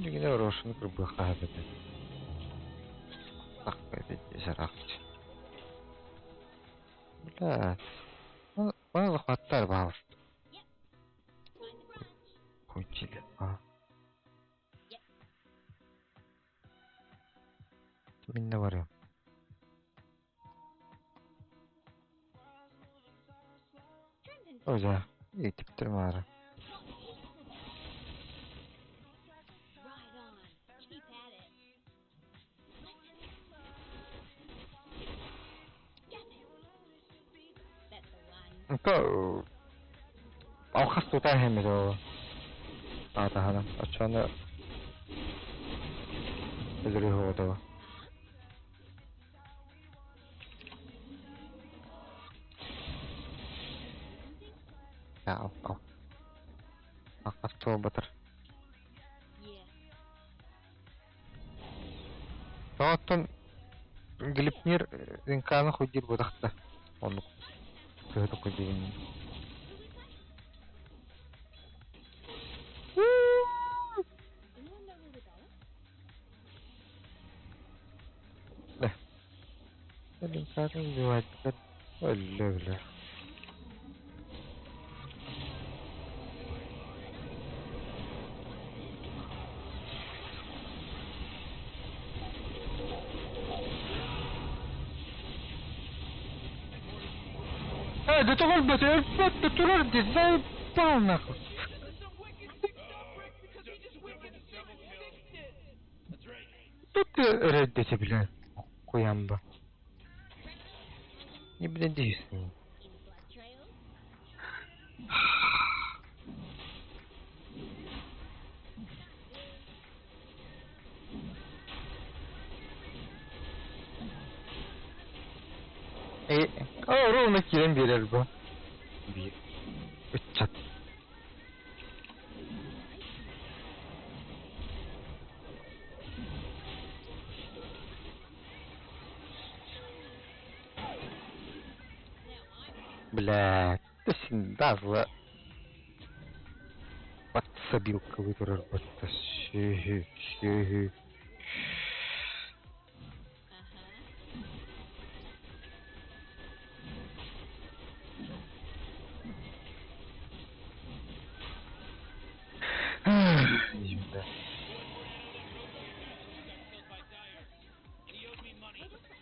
C: Дигне Рошаны кырбыха блядь. Так, Бля. Ну, захваттар, пожалуйста. Кончили. А. Минне барыам. О, дьэ, итиптэр маара. То алхас тутан иһэммит ол аатаһынан оччону өлөрүү оҕото. Алхас туолбатар. Оттон Глипнир Линканы хуйдир бутахта. Оннук. Төһө хуйдирин. Линканы убивать. Өллө бля. Э, да тоҕо өлбөтө, өлбөт да турар дии, заебал нахуй. Тут ты рэддете, бля, хуямба. Не, блин, дейсің. Э, о, ровно киирэн биэрэр бу. Биир. Ыччат. Бля, ты всегда подсобилка выборар батта сүһү сүһү.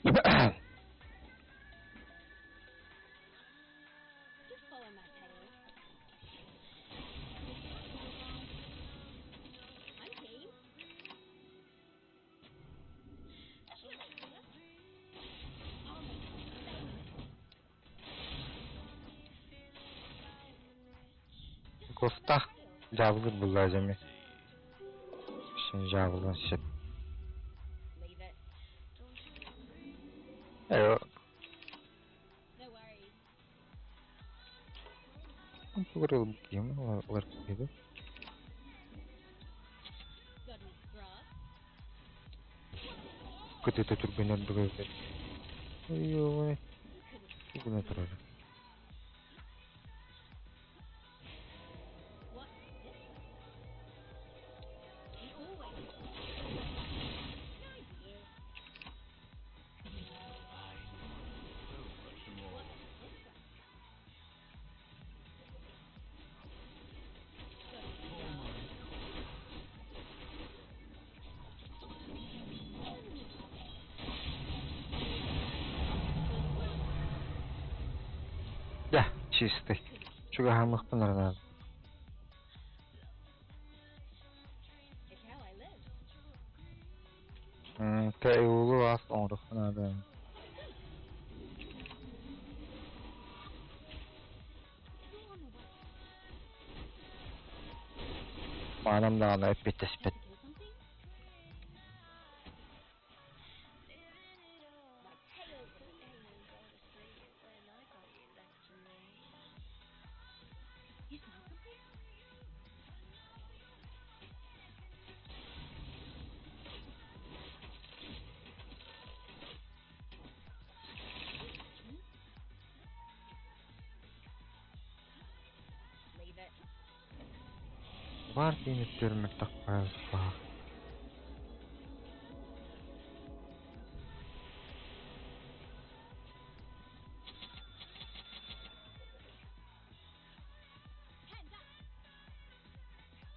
C: Бля. Костах дьаабылыыр буллаа дьэми. Син дьаабылыан сөп. Э, тугу ким олар киһи. Көтөтө түргэнэр бүгүн. Ой, тугуна турар. Да, чистый. Чугаһаммыппын арнаан. Тэ уулу аас оҥоруохха наада. Маанам даҕаны эппиэттэспэт. Баар тииниттэрмэр тахпаа.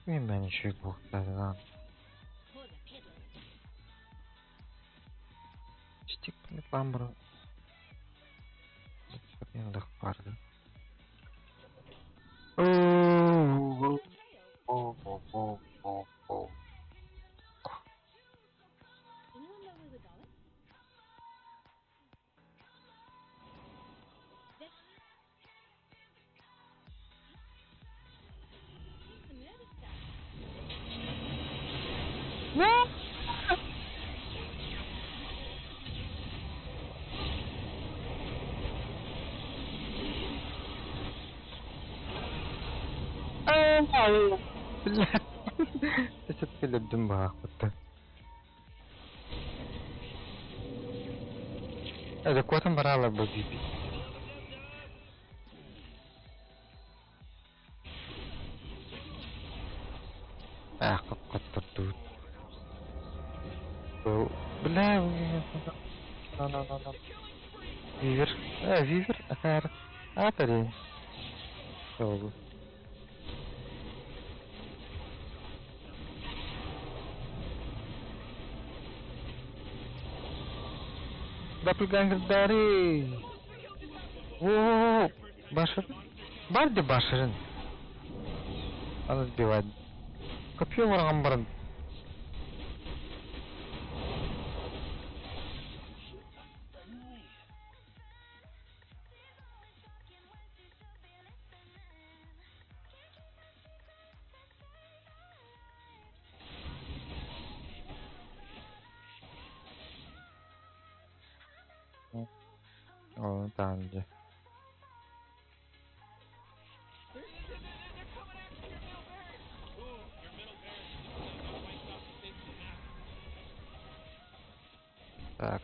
C: Мин үчүгэй буолуохтааҕын.
B: For the peddler.
C: Стик баар барды. Оо,
B: Trail.
C: оо, оо, оо, оо.
B: Anyone know where we're going? That... Here's the murder stuff.
C: Сөпкө баахпытта. Адекватан бараалар бу биби. Аах қаттырдуу. Бля, на на на на. Вивер. Вивер, ахар. Атари. Солу. Doppelganger Daddy. О, Башир. Барди Баширин. Она сбивает. Копье варган барын. О, там где.
A: They're coming after your middle barracks.
D: Ooh, your middle barracks just got wiped off the face of the map.
C: Так,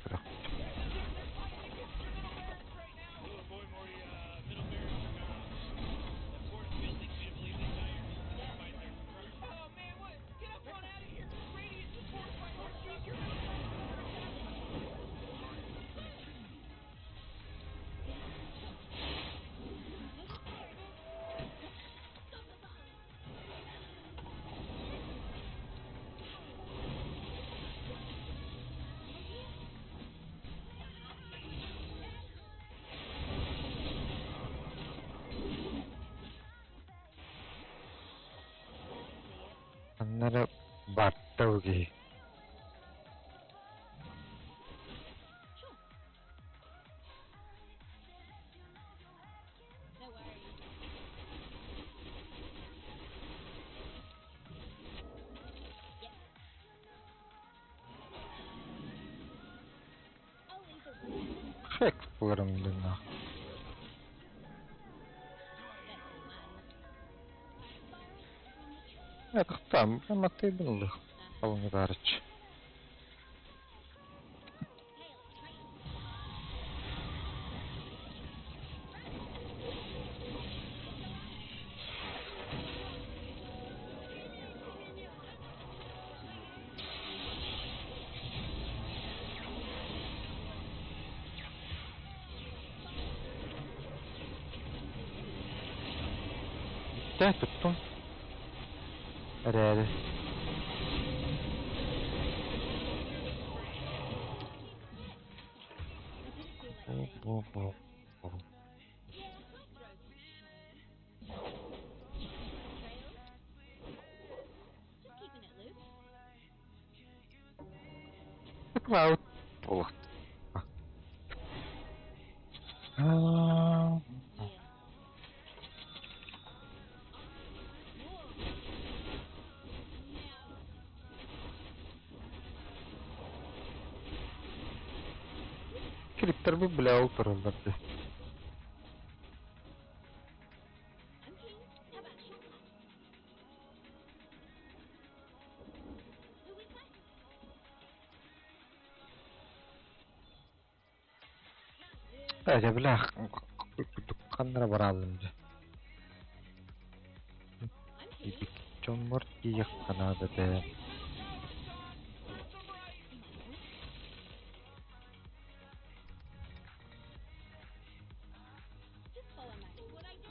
A: They're fighting against your middle barracks right now.
D: Ooh, boy, Morty, middle barracks are gone. The fourth field leads you to believe the entire fortified their structure.
A: Oh man, what? Get up on out of here. Radiant just fortified their structure. Your middle barracks is under attack.
C: Аннара баттауги.
B: Sure. No worries. Yep. I'll leave the
C: Хек буларым дына.
B: That's the one.
C: Там, прямо ты был. Полный барыч.
B: Hail, train.
C: Тэ туттум. Рәре.
B: I didn't feel like saying
C: Бу бу бу.
B: Yeah, I throw. Trails. Just keeping it loose.
C: Клауд булат. Аа.
B: Yeah. Now.
C: Криптер бу бля олтурулар.
B: I'm keen. How about a shortcut? Who we fighting?
C: Әже бля каннара баралым.
B: I'm keen.
C: Чоммор тиек канада де.
B: Just follow my. It's what I do.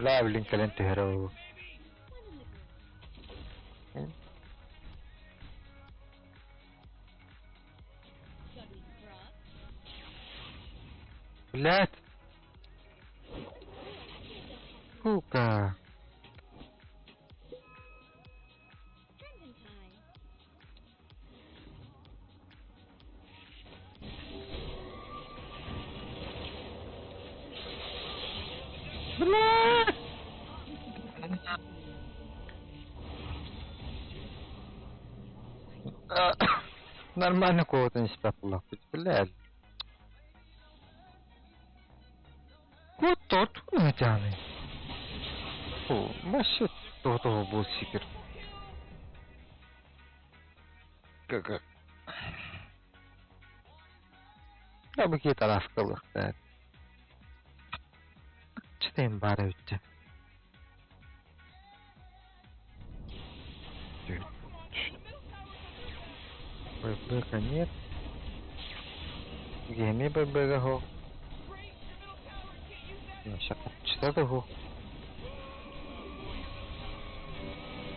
C: Лавлин кэлэн түһэрэ ол.
B: One in the group. Chubby frog.
C: Блядь! Сука!
B: Crimson time.
C: Блядь! Нормально кого-то не себя плакать, блядь. Вот тот натяный. Фу, вообще того был сикер. Как? Я бы какие-то расколых, да. Читаем бары ведь. ББ нет. Геми ББ го. Читати го.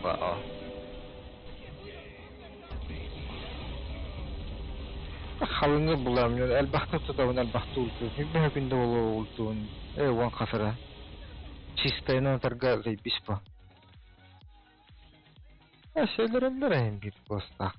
C: Вау. Халыҥы буламнар, элбэхтик тутабын, элбэхтик ултуун. Хүббэһэ күндэ боло ултуун. Э, уон хасара. Чистайынан тарга заебись по. А şeyler эм bir постах.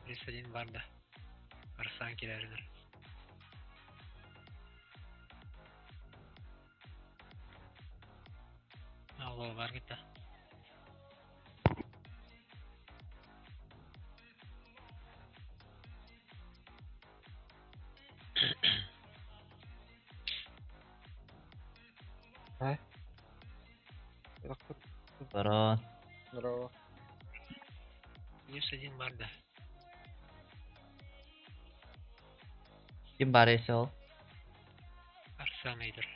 F: +1 бар да. Арсан килердер. Алло, бар гитта.
G: Здорово.
C: Здорово.
F: +1 бар да.
G: Ким бар эсел?
F: Арсан ыйдыр.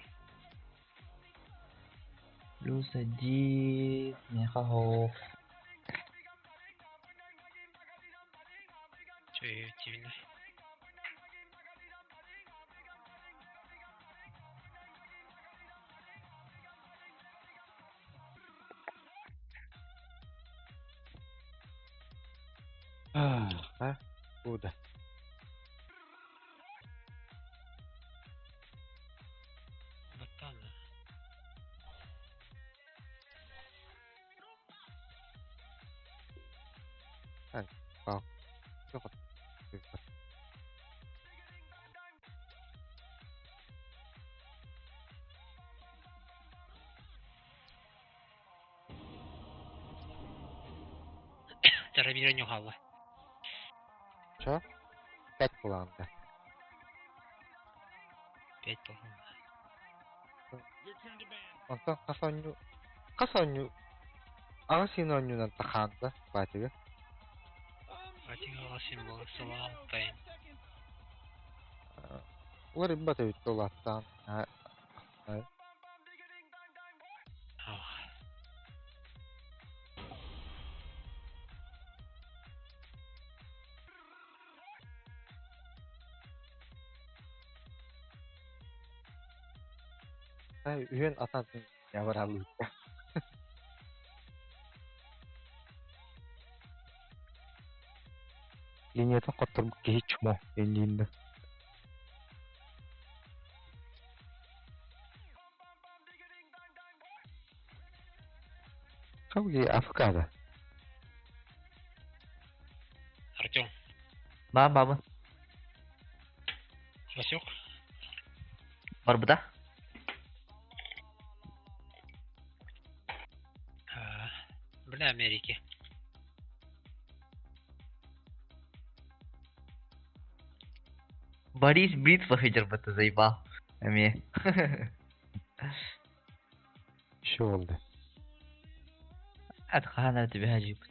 G: +1. Нехаho.
F: Чөй, тивинэ.
C: А, куда?
F: Баттан. Тарабира нюхалла.
C: Чё? 5 планда.
F: 5 план.
C: Онтон хасонню... Хасонню... Аҕыс иин оонньуунан тахаанда баатыга.
F: Батига аҕыс иин буола сыла алта иин.
C: Уларыйбат эбит улааттаан.
F: Ох.
C: Үһүөн атан ябаралыытта. Линиятын хотторбут киһи чмо иннииннэ. Хавги авокадо.
F: Артем,
G: Баам бабын.
F: Васек,
G: Барбыта.
F: А, бля, Америки.
G: Борис Бритва хыдьарбыта заебал. Эмиэ.
C: Еще oldu.
G: Ат хаһан эрэ түбэһэ дьиэбит.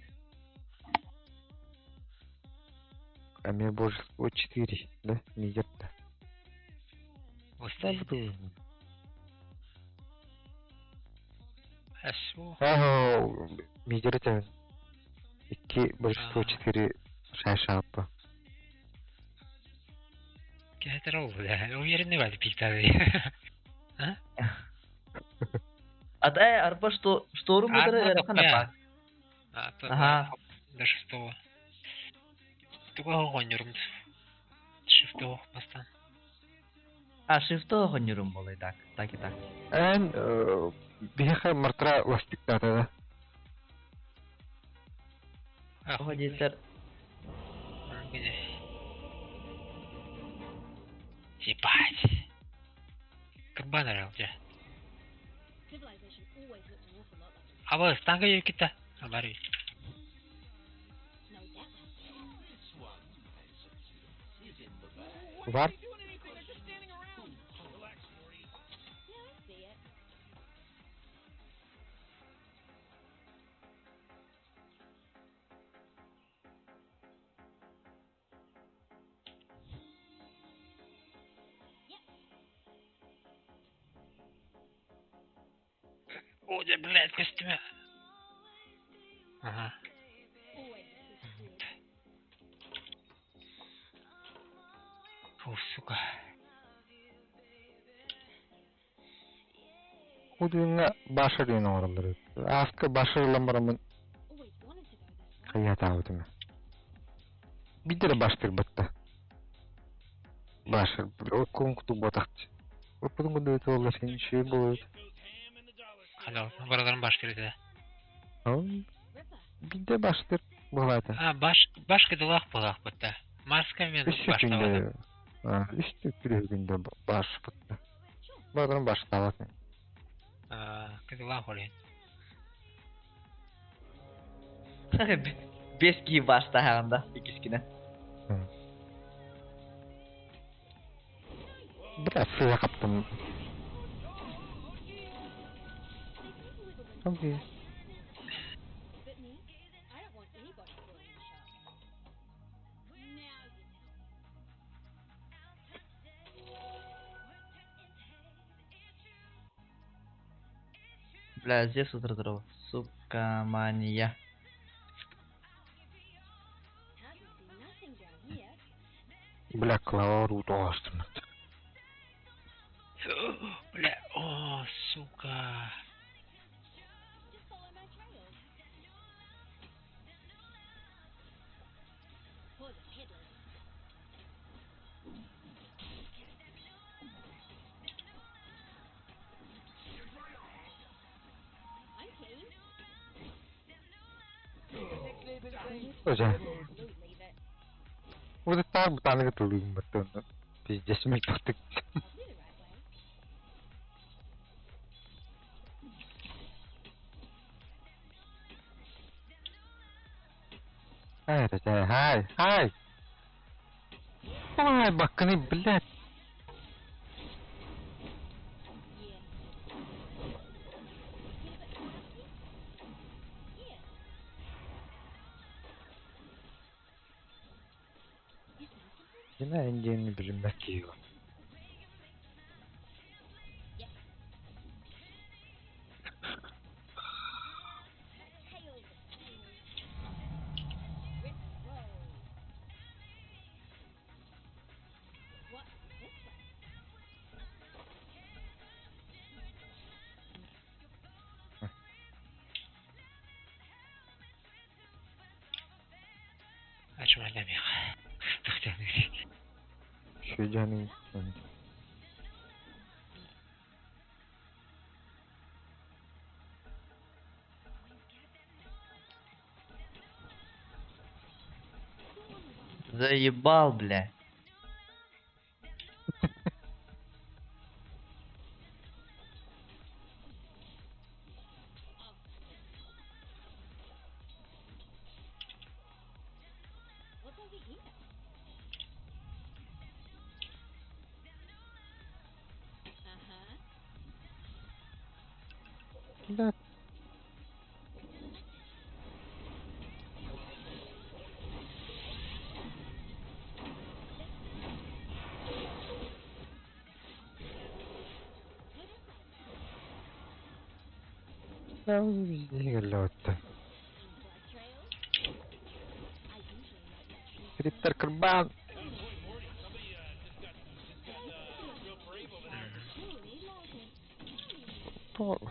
C: А мне божество 4, да? Мидер да.
F: Господи.
C: Да,
F: Эсу.
C: Ага, мидер это 2 божество 4 шашапа.
F: Кэхэтэр ол, бля. Уверенный вали пиктады. А?
G: Ат ээ арба что шторм
F: Арба
G: бытары ыарахан
F: тохуя.
G: апа.
F: А, то
G: Аха.
F: до шестого. Туга оҕонньорум шифтоох бастан.
G: А шифто хонньурум буолай так. Так и так.
C: Эн биһиэхэ мартра ластиктаата да.
G: Оҕо диэтэр
F: Где? Ебать. Кабан орал, дьэ.
B: Civilization always looked an awful lot like
F: Аба, станга юкита. Абари.
B: No, that way.
C: Var.
A: Doing anything, they're just standing around.
D: Relax, Morty.
B: Yeah, I see it.
F: О, дьэ, блядь, костюме. Ага.
B: Always looked so cool.
F: Фу, сука.
C: Худуҥҥа башар диэн оҥороллор. Ааска башар ылан бараммын
B: Always wanted to go this way.
C: хайаатаабытым. Биирдэ эрэ баштырбатта. Башар куһун кутук буотахчы. Уруккутун курдук буоллар син үчүгэй буолуо.
D: It goes ham in the dollar store.
F: Хало, бараларын баш кирде.
C: Ол
B: Ripper.
C: биирдэ баштыр буолаата.
F: А, баш, баш кыдылах булах бутта. Маска мен
C: Үс
F: баштавады.
C: күндэ үс күндэ баш бутта. Бараларын баштаабат.
F: А, кыдылах олин.
G: бес киһи баштаһаҕында иккискинэ.
C: Бля, сыа хаптым.
B: These people with a window
C: Окей.
B: But me, I don't want anybody calling the shots. Now you tell me.
G: Бля, здесь утро здорово. Сука мания.
B: Hardly see nothing down here.
C: Бля, клава руу тоҕоостум.
F: Бля, о, сука.
B: Just follow my trail. For the peddlers. I'm keen.
C: Ожа.
B: Absolutely leave it.
C: Урыттаар бутааныгы тылыым баттыын. Пиздец мөлтөхтүк.
B: I'll do the right way.
C: Хай, хай, хай. Ой, бакканы, блядь.
B: Yeah. Feel a bit crafty? Yeah.
C: Дина диэн билиммэт киһи Шүдьэни
G: Заебал, бля.
C: Да. Криптер кырбан.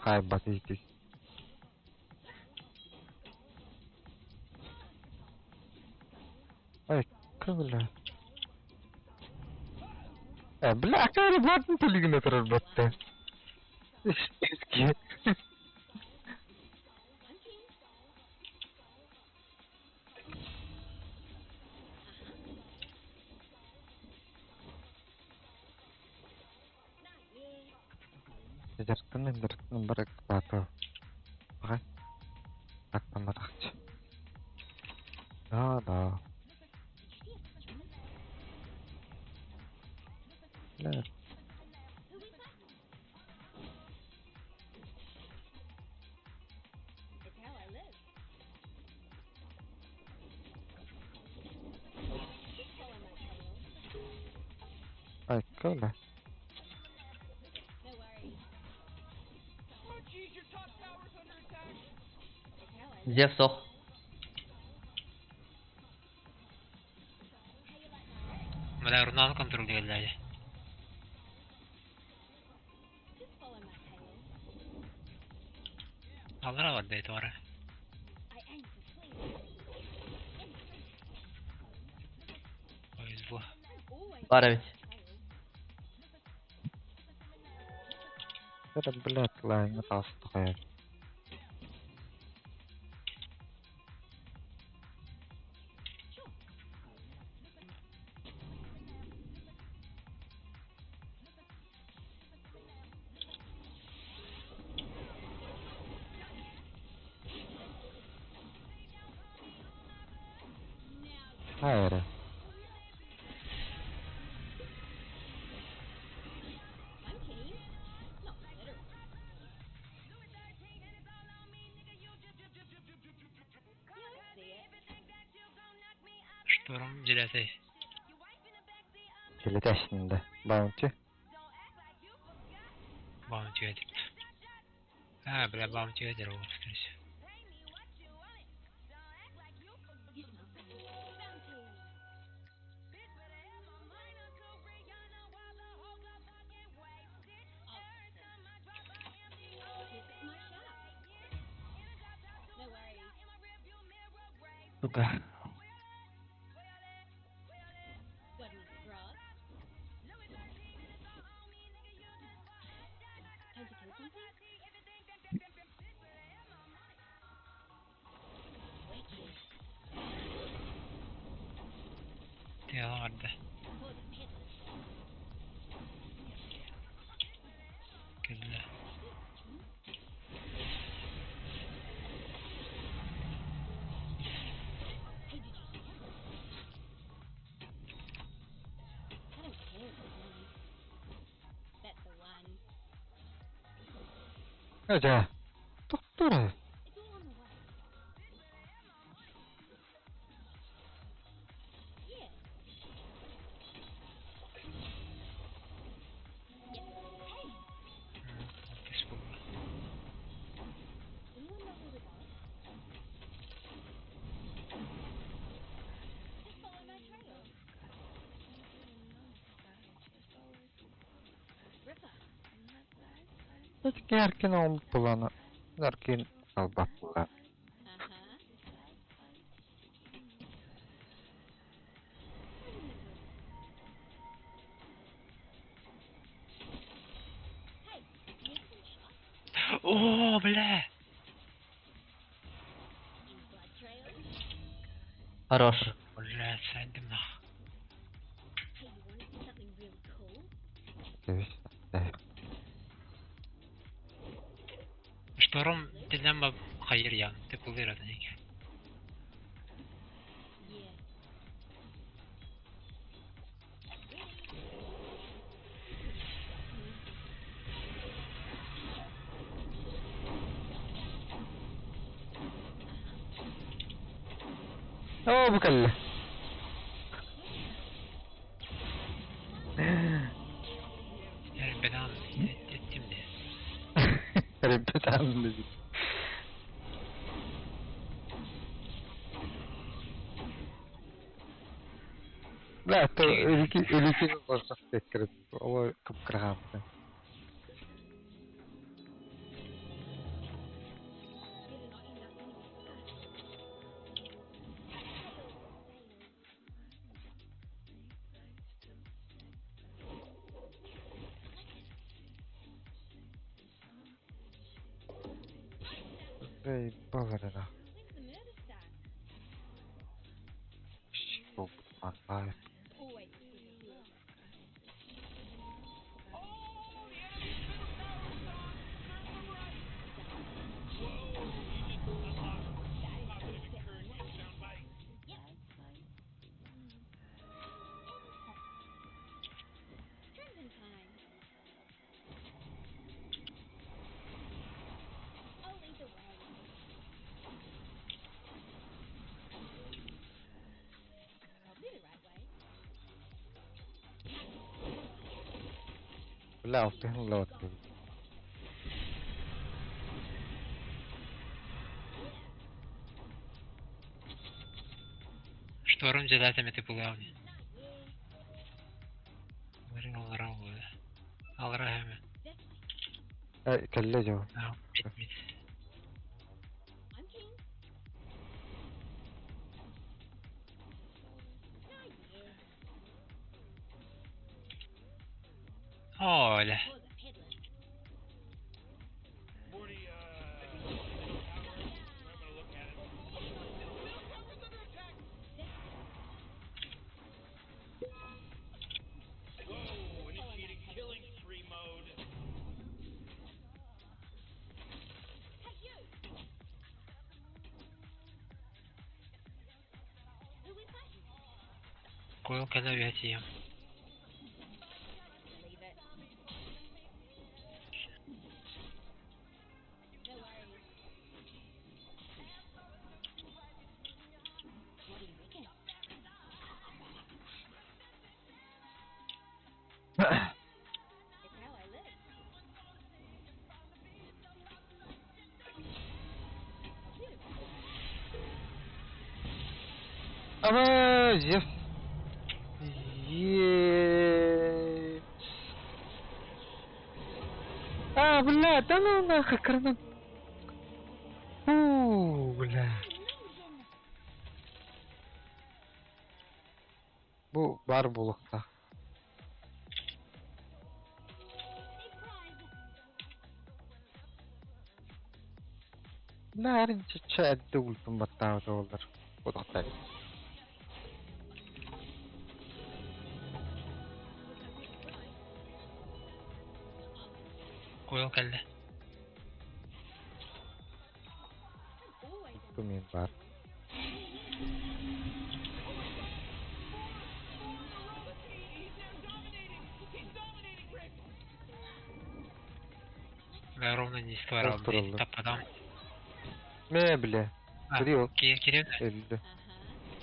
C: Хайбат ити. Ой, бля. Бля, акари батын төлүгүнө турар батта. Дьарыктан барак баата. Бага. Тактаматахчы. Да, да. Бля. Ай, кыла.
G: Зевс ох.
F: Бля, рунаны контроль. Аллара бар дейт бара. Ой, бу.
G: Бар эбит.
C: Это, блядь, лайнга тастыгы. Хайра.
F: Шторм дилетей.
C: Келетесинде. Баунти.
F: Баунти едет. А, бля, баунти едет, скорее всего.
G: Сука.
F: Тыала барды. Кэллэ.
C: Эжэ. Токтура. Эркин оҥорбут Эркин албат буолан.
F: О, бля!
G: Хорош.
F: Бля, сандым нах. Шторм дилемма хайыр ян, ты пулыр ник.
C: Оо, бу кэллэ.
F: Бенам еттим де.
C: Ребята, dedi. Бля, то өлүки өлүки борсақ теккерет. Ол кыпкыра хаапты. Эй, баларына. Бу ай. Бля, алтын лот.
F: Шторм дьэлээтэ ты пулавни. Мырын олара олы. Алра хәме.
C: Эй, кэллэ жо.
F: Мит мит. Оля.
D: Morty, middle tower. I'm gonna look at it.
A: Middle tower's under attack.
D: Whoa, initiating killing spree mode.
F: Койл кәлә үятием.
C: Ама, yes. Yes. А, бля, да ну нахуй, карнан. Фу, бля. Бу бар булукта. Бля, чача әдді ультун баттаабыта болар. Кудахтай.
F: Койл кәллә.
C: Бу мен бар.
A: He's now dominating. He's dominating, Rick.
F: Бля, ровно не ствара,
C: Остырылды.
F: таппадам.
C: Мэ, бля.
F: А,
C: Көрей ол.
F: Кирем
C: Өлді.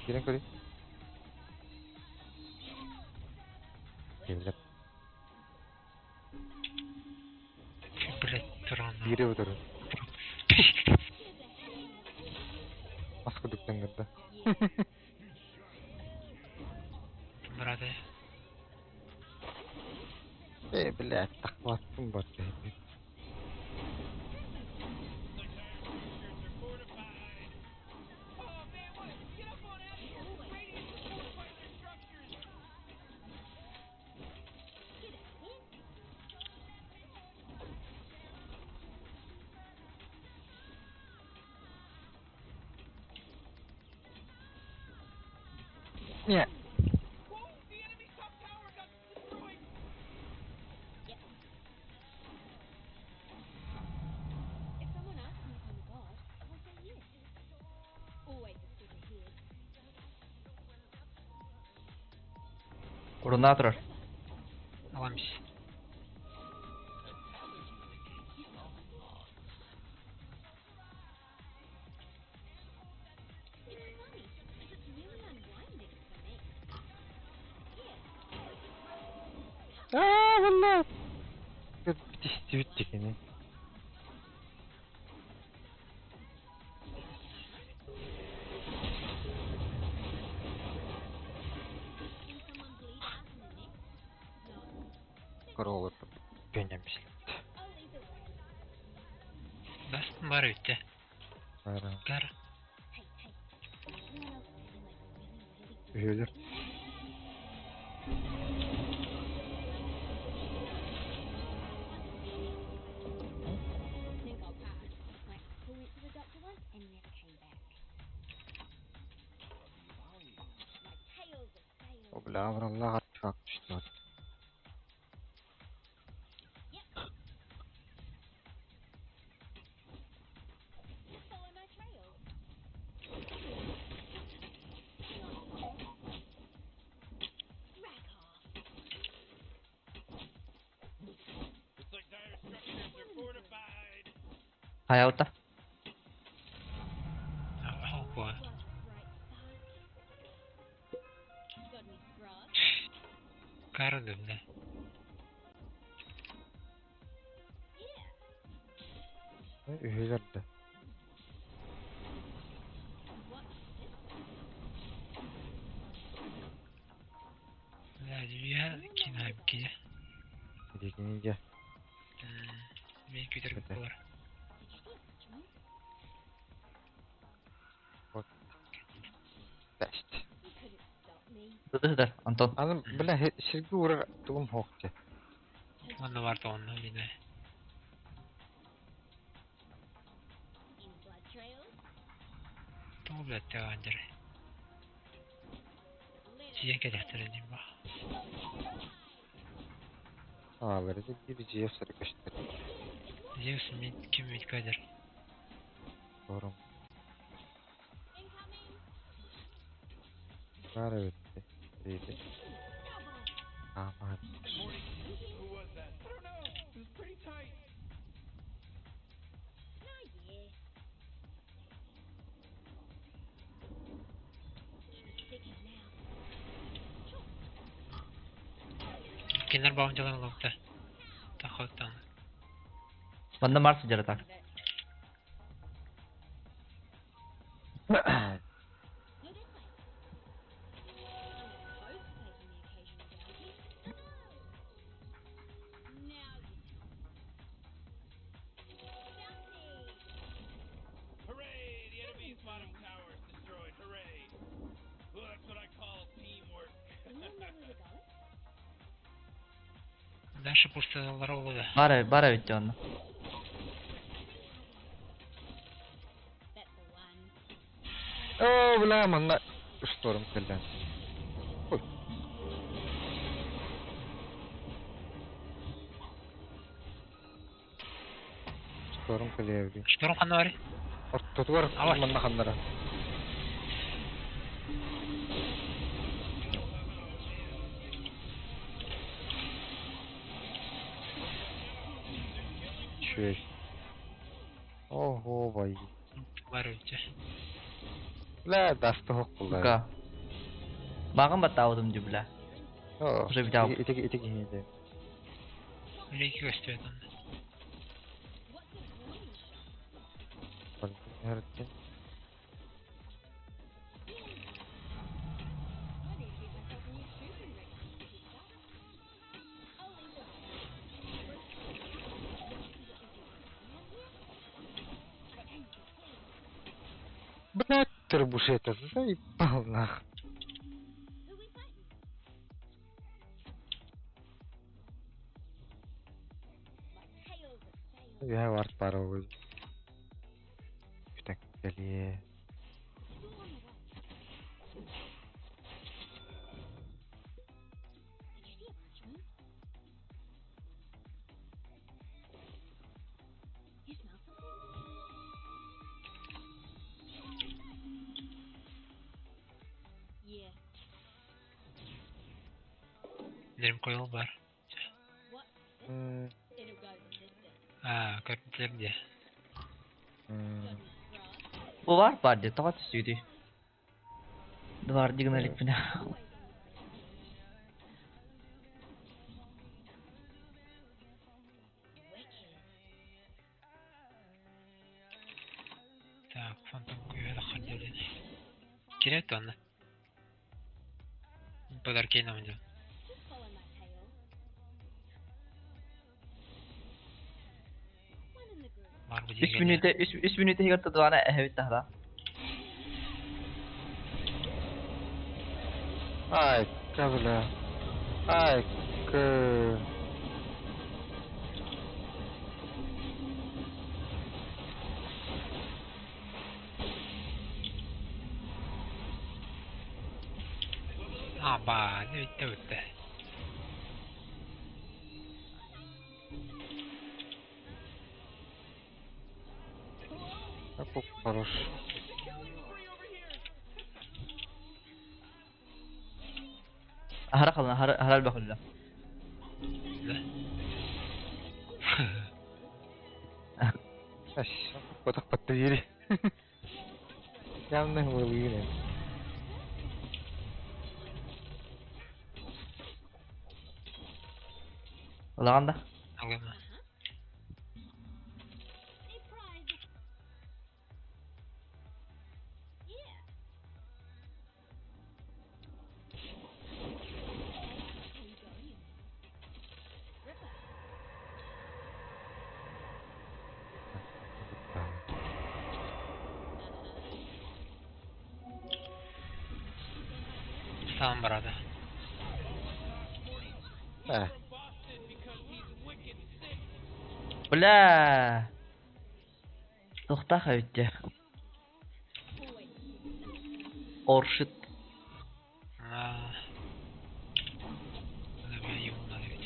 C: Кирен көрей. Келіп.
F: Блять, туран.
C: Бире отырыр. Маска дүктен кірді.
F: Брате.
C: Э, бля, тақлаттым бар. Не.
A: Whoa, the enemy's top tower got destroyed.
B: Yep. If someone asks me if I'm a god, I'll say yes. Always a step ahead.
G: Курунаторор.
F: Аламис.
B: It's funny, because it's really unwinding for me. Yeah.
C: Аа, валла. Битистибит дикини.
B: Seen someone bleed out in the neck? No.
C: Королор пенемислет.
B: I'll lead the way.
F: Бастын бар өтте.
C: Бара.
F: Гар.
B: Hey, hey. Anyone else feeling like really, really
C: Үһүлэр.
B: Think I'll pass. My uncle went to the doctor once and never came back. My tail's a sail.
C: О, бля, авралла артфак түстү.
B: Just follow my trail. Hang on. Rack off.
D: Looks like dire structures are fortified.
G: Хайалта.
F: Хоо.
B: What a bright spark. Got any scrubs?
F: Гар дүнэ.
B: Yeah.
C: Үһүлэр да.
B: Watch this.
F: Бля, кино кие.
C: Дикини же.
F: Мен күтер
C: Өтө.
F: болар.
B: Did you see a storm?
C: Бэст.
B: You couldn't stop me.
G: Тыдыр, Антон.
C: Аны бля сирги урар тугум хоокте.
F: Онно бар тоонно мине.
B: Any blood trails?
F: Тоо бля тэвандэр.
B: Let it
F: Жиен кэлэхтэрэн юм ба.
C: Аа, бэрди бир жиэс сэргэштэр.
F: Зевс мид ким мид кадер.
C: Орум.
B: Incoming.
C: Бара өттө. Диди. Ама.
D: Morty,
E: Who was that?
A: I don't know. It was pretty tight.
B: Oh, yeah. Any second now.
F: Кинер баунжалан логта. Тахоттан.
G: Манна Марс жаратак.
B: Go this way. I'm opposed to taking the occasional bounty. Now you tell me. Bounty!
D: Hooray! The enemy's bottom tower is destroyed. Hooray! Well, that's what I call teamwork.
B: Anyone know where we're going?
F: Дальше пусталар олуда.
G: Бара, бара өттө онно.
B: That's the one.
C: Оо, бля, манна шторм кэллэн. Ой. Шторм кэлэби.
F: Шторм ханна бар.
C: Ортотугар
F: Авай.
C: манна ханнара. Чөй. Ого, бай.
F: Бар өттө.
C: Бля, дасты хоккулар.
G: Ка. Маган баттаабытым дии, бля.
C: Оо,
G: Уже видал.
C: Ити ити кихиде.
F: Леки көстөт онно.
B: What's a warning shot?
C: Хәртен.
B: I need to get myself a new shooting ring. I'll lead the way. I aim to please.
C: Бля, требушета, заебал нах.
B: Who we fighting? My tail's a sail.
C: Я варт пару. Так, далее.
B: Still on the way.
F: Dream Coil бар. Аа, көрдүлэр дии.
G: Бу бар бар дии, тоҕо түстүгүтүй? Дварди гына иликпинэ.
F: Так, фантом күйүө таххар диэн. Кирет онно. Подарки нам дьон.
G: Үс мүнүүтэ, үс, үс мүнүүтэ иһигэр тутуана эһэбит таһда.
C: Ай, бля. Ай, к...
F: Аба, не бүттэ бүттэ.
C: Как хорош.
G: Аһара халын, аһара, аһара элбэх үллэ.
F: Да?
C: Аш, потох подтвердили. Явно вылыгын.
G: Ылаҕан да?
F: Алыма. Сам брата.
C: Э,
G: Бля! Туохтаах эбит дьэ. Оршит.
F: Аа. Бля, юнна эбит.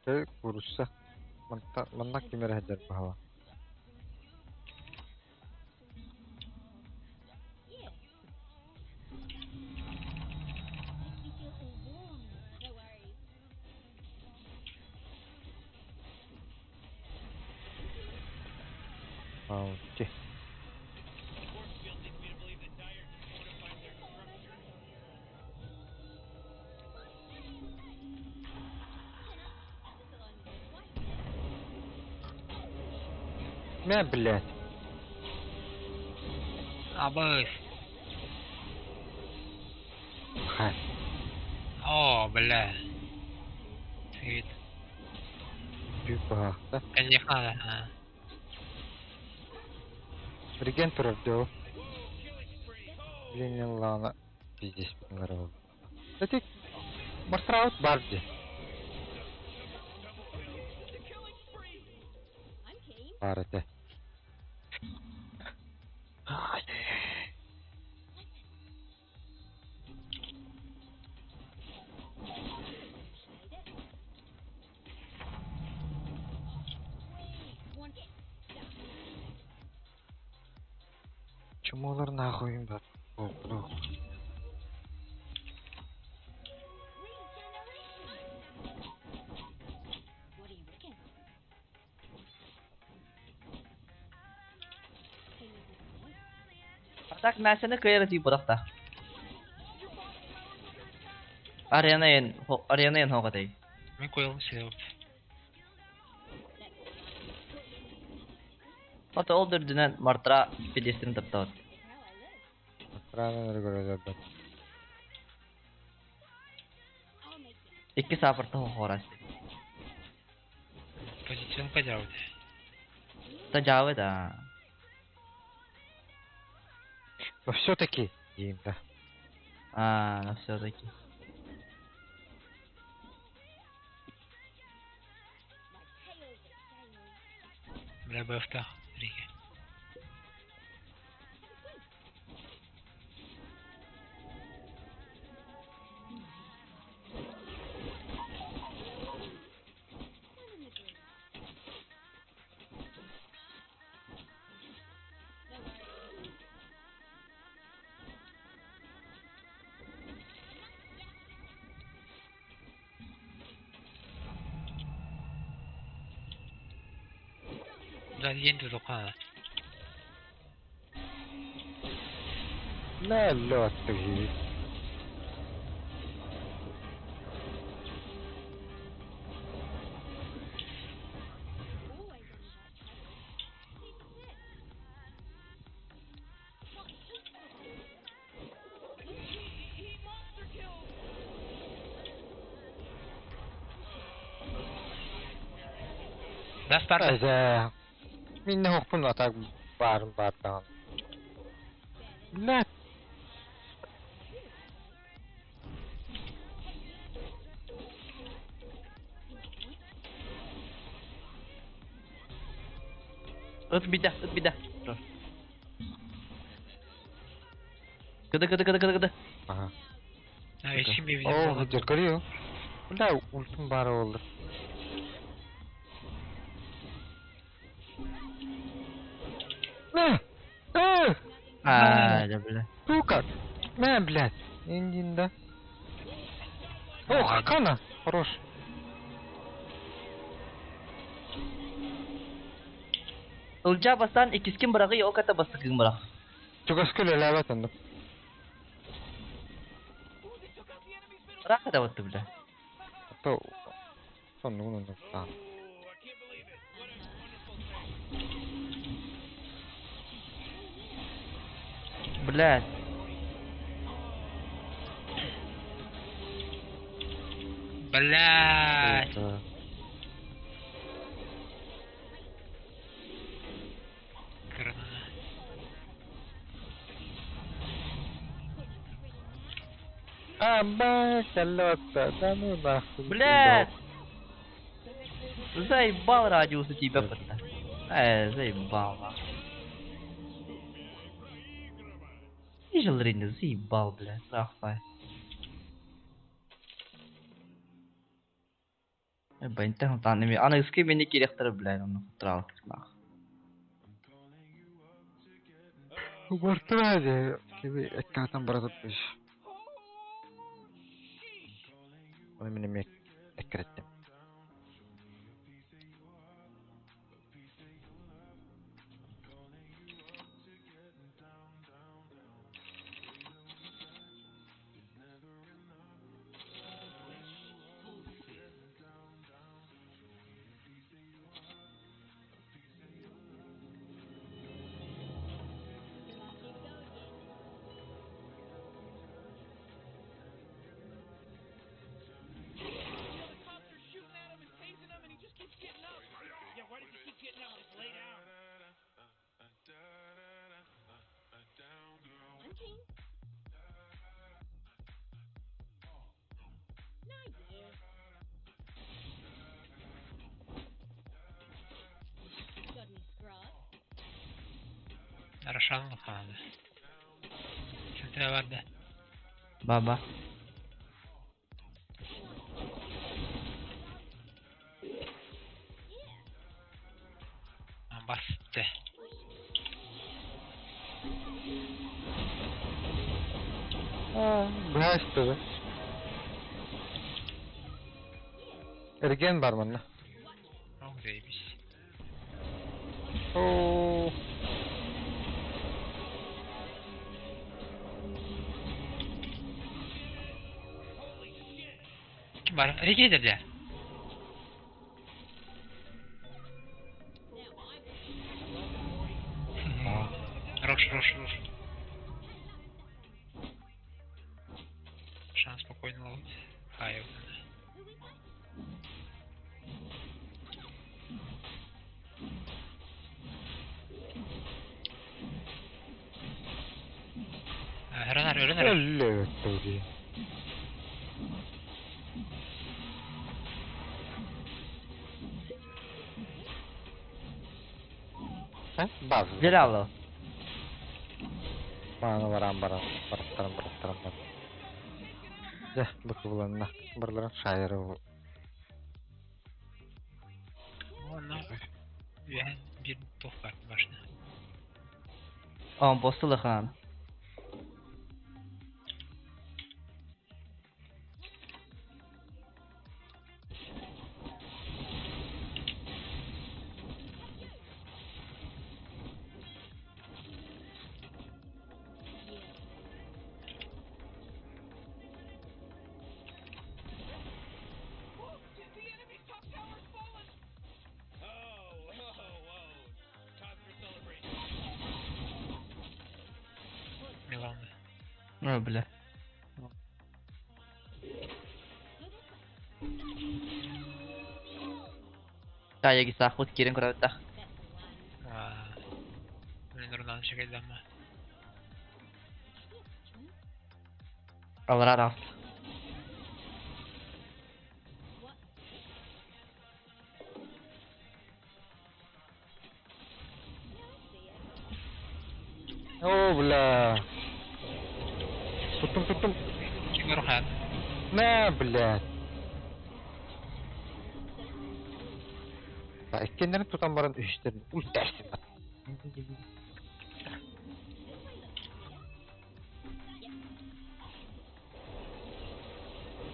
C: Э, курусса. Манна кимер хәдәр баһала. Ау, ти. Мә, блядь.
F: Абыс.
C: Хай.
F: О, бля. Свет.
C: Büyük баһаахта.
F: Конечно, да.
C: Реген турар дөө. Блин, лана. Пиздец, бит Эти Мартраут бар ди. Бар эте. Чумолар нахуй им бар. О, бро.
G: А так мәсәне кыйыр дип буракта. Арена ен, арена ен хогатай.
F: Мен койл силеп.
G: Ата ол дүрдүнен мартра педестрин таптабат.
C: Мартранын өргөрөлөр бар.
G: Икки сапырта хорас.
F: Позицион кajавды.
G: Та жабы да.
C: Но все-таки, дейм да.
G: А, но все-таки.
F: Бля, бфта. Риге. диэн тутуха.
C: Bello attı.
B: Always on the right trail. He's sick.
A: He monster killed.
F: Да Спарта.
C: Эзэ. Минне хохпун атак барын бартан. Блядь.
G: Ыт биде, ыт биде. Dur. Gıdı gıdı gıdı gıdı gıdı.
C: Ага.
F: А, ичим би
C: О, деркарıyor. Бля, ультум бары oldu. На! Э!
G: Aa, да бля.
C: Сука! На, блядь! Индин, да? О, Хакана! Хорош.
G: Ылжа бастан икискин бырагы о ката бастыкын бырак.
C: Чугаскөл эләбәт онды.
A: Ooh, they took out the enemy's middle.
G: Бырак да батты бля.
C: То... Сонны унун
D: Ooh, I can't believe it. What a wonderful thing.
G: Бля.
F: Блядь. Граната.
C: Аба, кәлләтта, да ну нахуй.
G: Бля. Заебал радиус у тебя просто. Э, заебал. нахуй. Видел, Рина, заебал, бля. Нахуй. Э, бентен танымы. Аны иски мени керектер, бля, оны трал. Нах.
C: Бартыра же, кеби эккатан баратып биш. Оны мен эме эккереттим.
B: Here we go again.
A: The other cops are shooting at him and tasing him, and he just keeps getting up.
D: Yeah, why does he keep getting up? Just lay down.
B: I'm keen. No, yeah. Got any scraps?
F: Рошан лоханады. Центре барда.
G: Баба.
F: Басты.
C: Бля, что Эрген бар манна.
F: Ох, заебись.
C: О.
F: Ким бар? Регейдер де.
B: Now I'm
F: Рош, рош, рош. Шанс спокойно ловить. Хай. Гранар, гранар.
C: Өллө Ha? Баз.
G: Делало.
C: Мана баран баран бараттаран бараттаран бар. Дә, бу буланна. Барларын шайыры бу.
F: Оны bir тоқ бар башына.
G: А, бостылы хан. О, бля. Таягисаахпыт киирэн көрөбүт
F: Мин урунан шекелдәмме.
G: Аллара раз.
C: О, бля. Туттум, туттум.
F: Ким Рухан?
C: На, блядь. Иккиэннэрин тутан баран үһүстэрин үлтэрсин.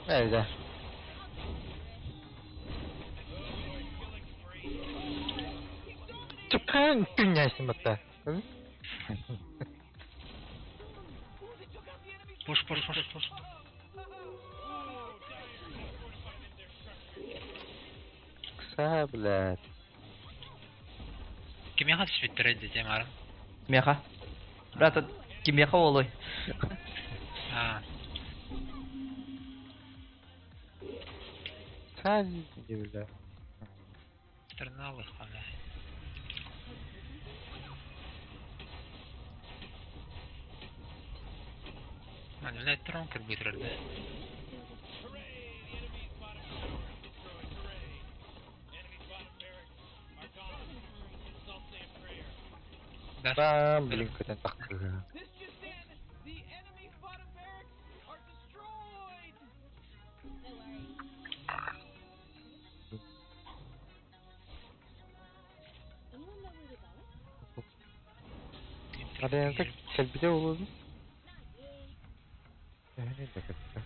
C: Эйдэ. Чыпкан күннээсин батта.
F: Пуш, пуш, пуш, пуш.
C: Кса, блядь.
F: Кимиэхэ түспүттэрэ дэтиэм арын.
G: Меха. Брат, кимиэхэ уолуй?
F: Аа,
C: Кса, бля.
F: страна хана. Маны блядь, трон кырбытрарды.
D: Hooray! The enemy's bottom tower is destroyed. Hooray! Enemy's bottom barracks are gone. Let's all say a prayer.
F: Да.
C: Бам, блин, көтөн тахтыга.
A: This just in, the enemy's bottom barracks are destroyed.
B: No worries. Anyone know where we're going?
C: Аренда кэлбитэ буолуо. Эһэни да кытта.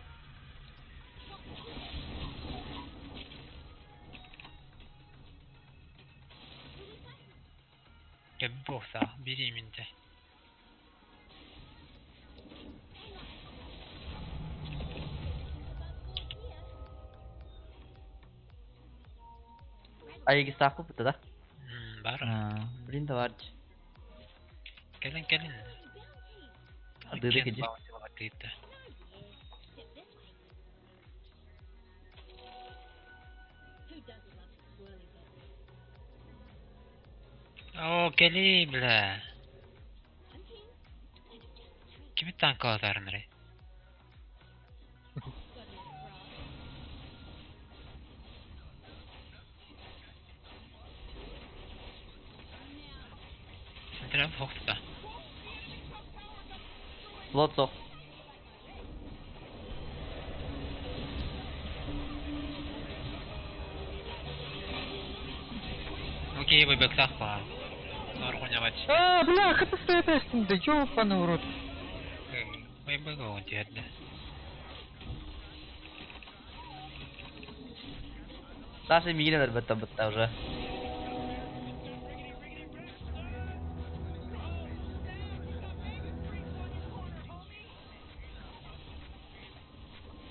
F: Кэббоса, бери минте.
G: Аягисаахпыт бутта да?
F: Бар.
G: Блин да бар.
F: Кэлин, кэлин.
G: Дыды киди.
F: Тыытта.
B: Who doesn't love swirly birds?
F: О, кэли, бля.
B: I'm keen. And it's just a treat.
F: Кими танкалатарынры?
B: Got no frog.
F: Сентрал хохта.
G: Флот сох.
F: Окей, выбегсах па. Оргунявач.
C: А, бля, хата стоит да ёбаный в рот.
F: Выбегал дедда.
G: Саша мигинен өлбөттө бутта уже.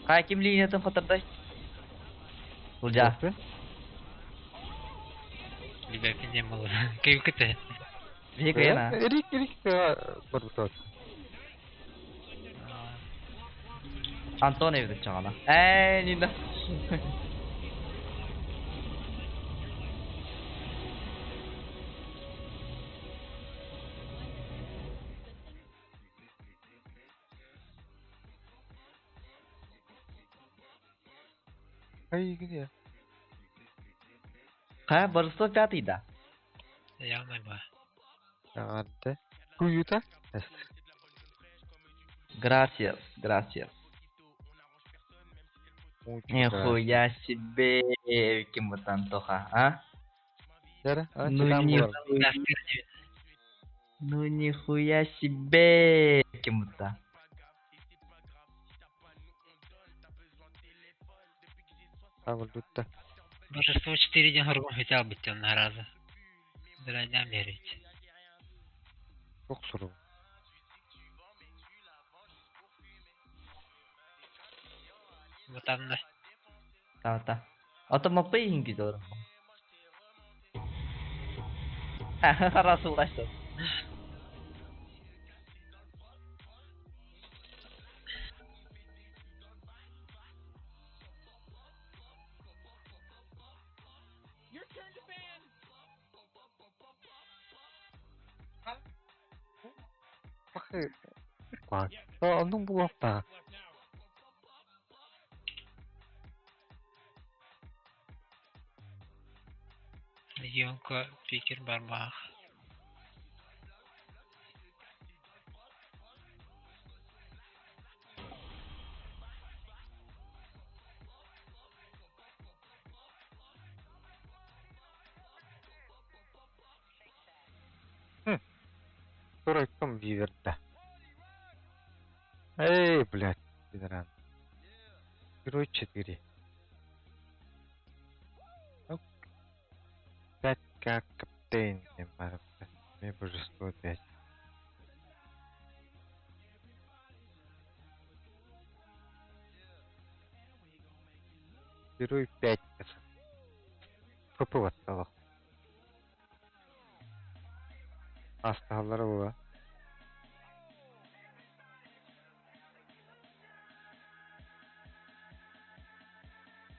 G: Кай ким линиятын котордай? Улжа.
F: Либо не было. Кайыкты.
G: Бега
C: Рик, рик, барбутат.
G: Антон эбит чагана. Э, нинда.
C: Ай, где?
G: Кая барысо пятый да.
F: Явно ба.
C: Ягарды. Куюта?
G: Gracias, gracias. Нихуя себе, ким вот Антоха, а? Ну нихуя, ну нихуя себе, ким то.
F: Божество 4 дня горбом хотел быть он на раза. Драня мерить.
C: Боксуру.
F: Вот там да.
G: Та та. А то мапы инги дорого. Раз улашты.
C: Оннук буолуохтаах.
F: Легионка пикер барбах.
C: Турайкам виверда. Эй, блядь, пидоран. Герой 4. 5 как каптейн. Мне божество 5. Герой 5. ФП батталах. Астахаллара була.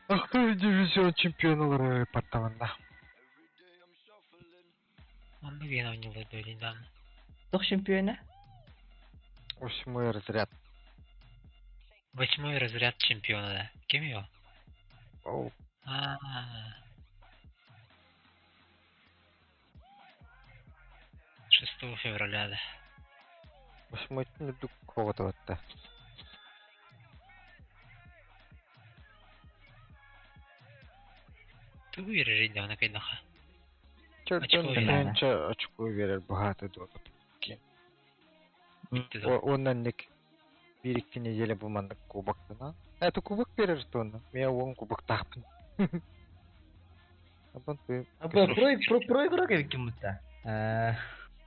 C: Ах ты дивизион чемпионалары паттаманда.
F: Оннук диэн оонньуулар дуо даҕаны.
G: Туох чемпиона?
C: Восьмой разряд.
F: Восьмой разряд чемпиона, да. Ким его?
C: Оу.
F: А-а-а. 6 февраля, да.
C: Восьмой үрдүк хоҕотуотта.
F: Тугу үөрэрий даҕаны кыйдаха.
C: Чөртөн
F: Очко
C: тыһыынча очко биэрэр быһаата дуо.
F: Бүттэ да.
C: Уонна инник биир икки неделя бу маннык кубоктанан. Это кубок берер туонна. Мен уон кубоктаахпын. Абан ты
G: А про про про игрок эбиккин бутта.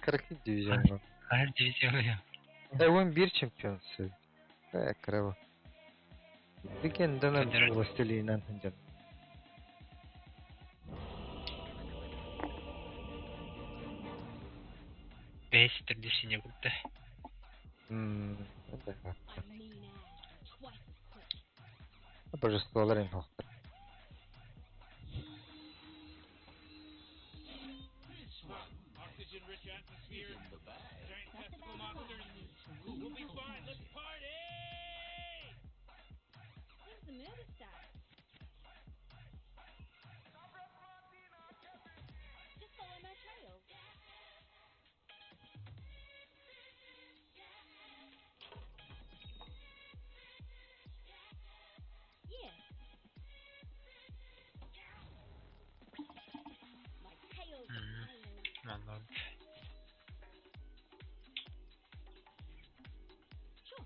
C: Караки дивизион.
F: Хаһан дивизион.
C: Уон биир чемпион сөп. Э, краво. Легенданан
F: Федераль.
C: властелинан хынжан.
F: Бэс төрдүс сине курда.
C: Да.
B: I'm mean ass, twice as quick.
C: Божестволар ин хоқтар.
D: Oxygen-rich atmosphere, giant
B: That's
D: testicle
B: about all
D: monsters.
B: I need to
D: We'll
B: leave
D: be
B: home.
D: fine. Let's party!
B: When's the murder start? Just follow my trail. Yeah. My tail's a tail.
F: Манна
B: Sure.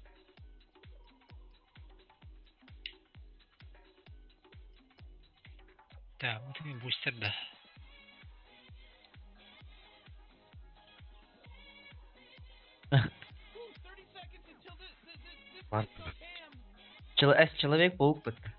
F: Да, вот и бустер, да.
A: Ooh, 30 seconds until this
C: Бар.
A: thing goes ham.
G: Человек-паук бутта.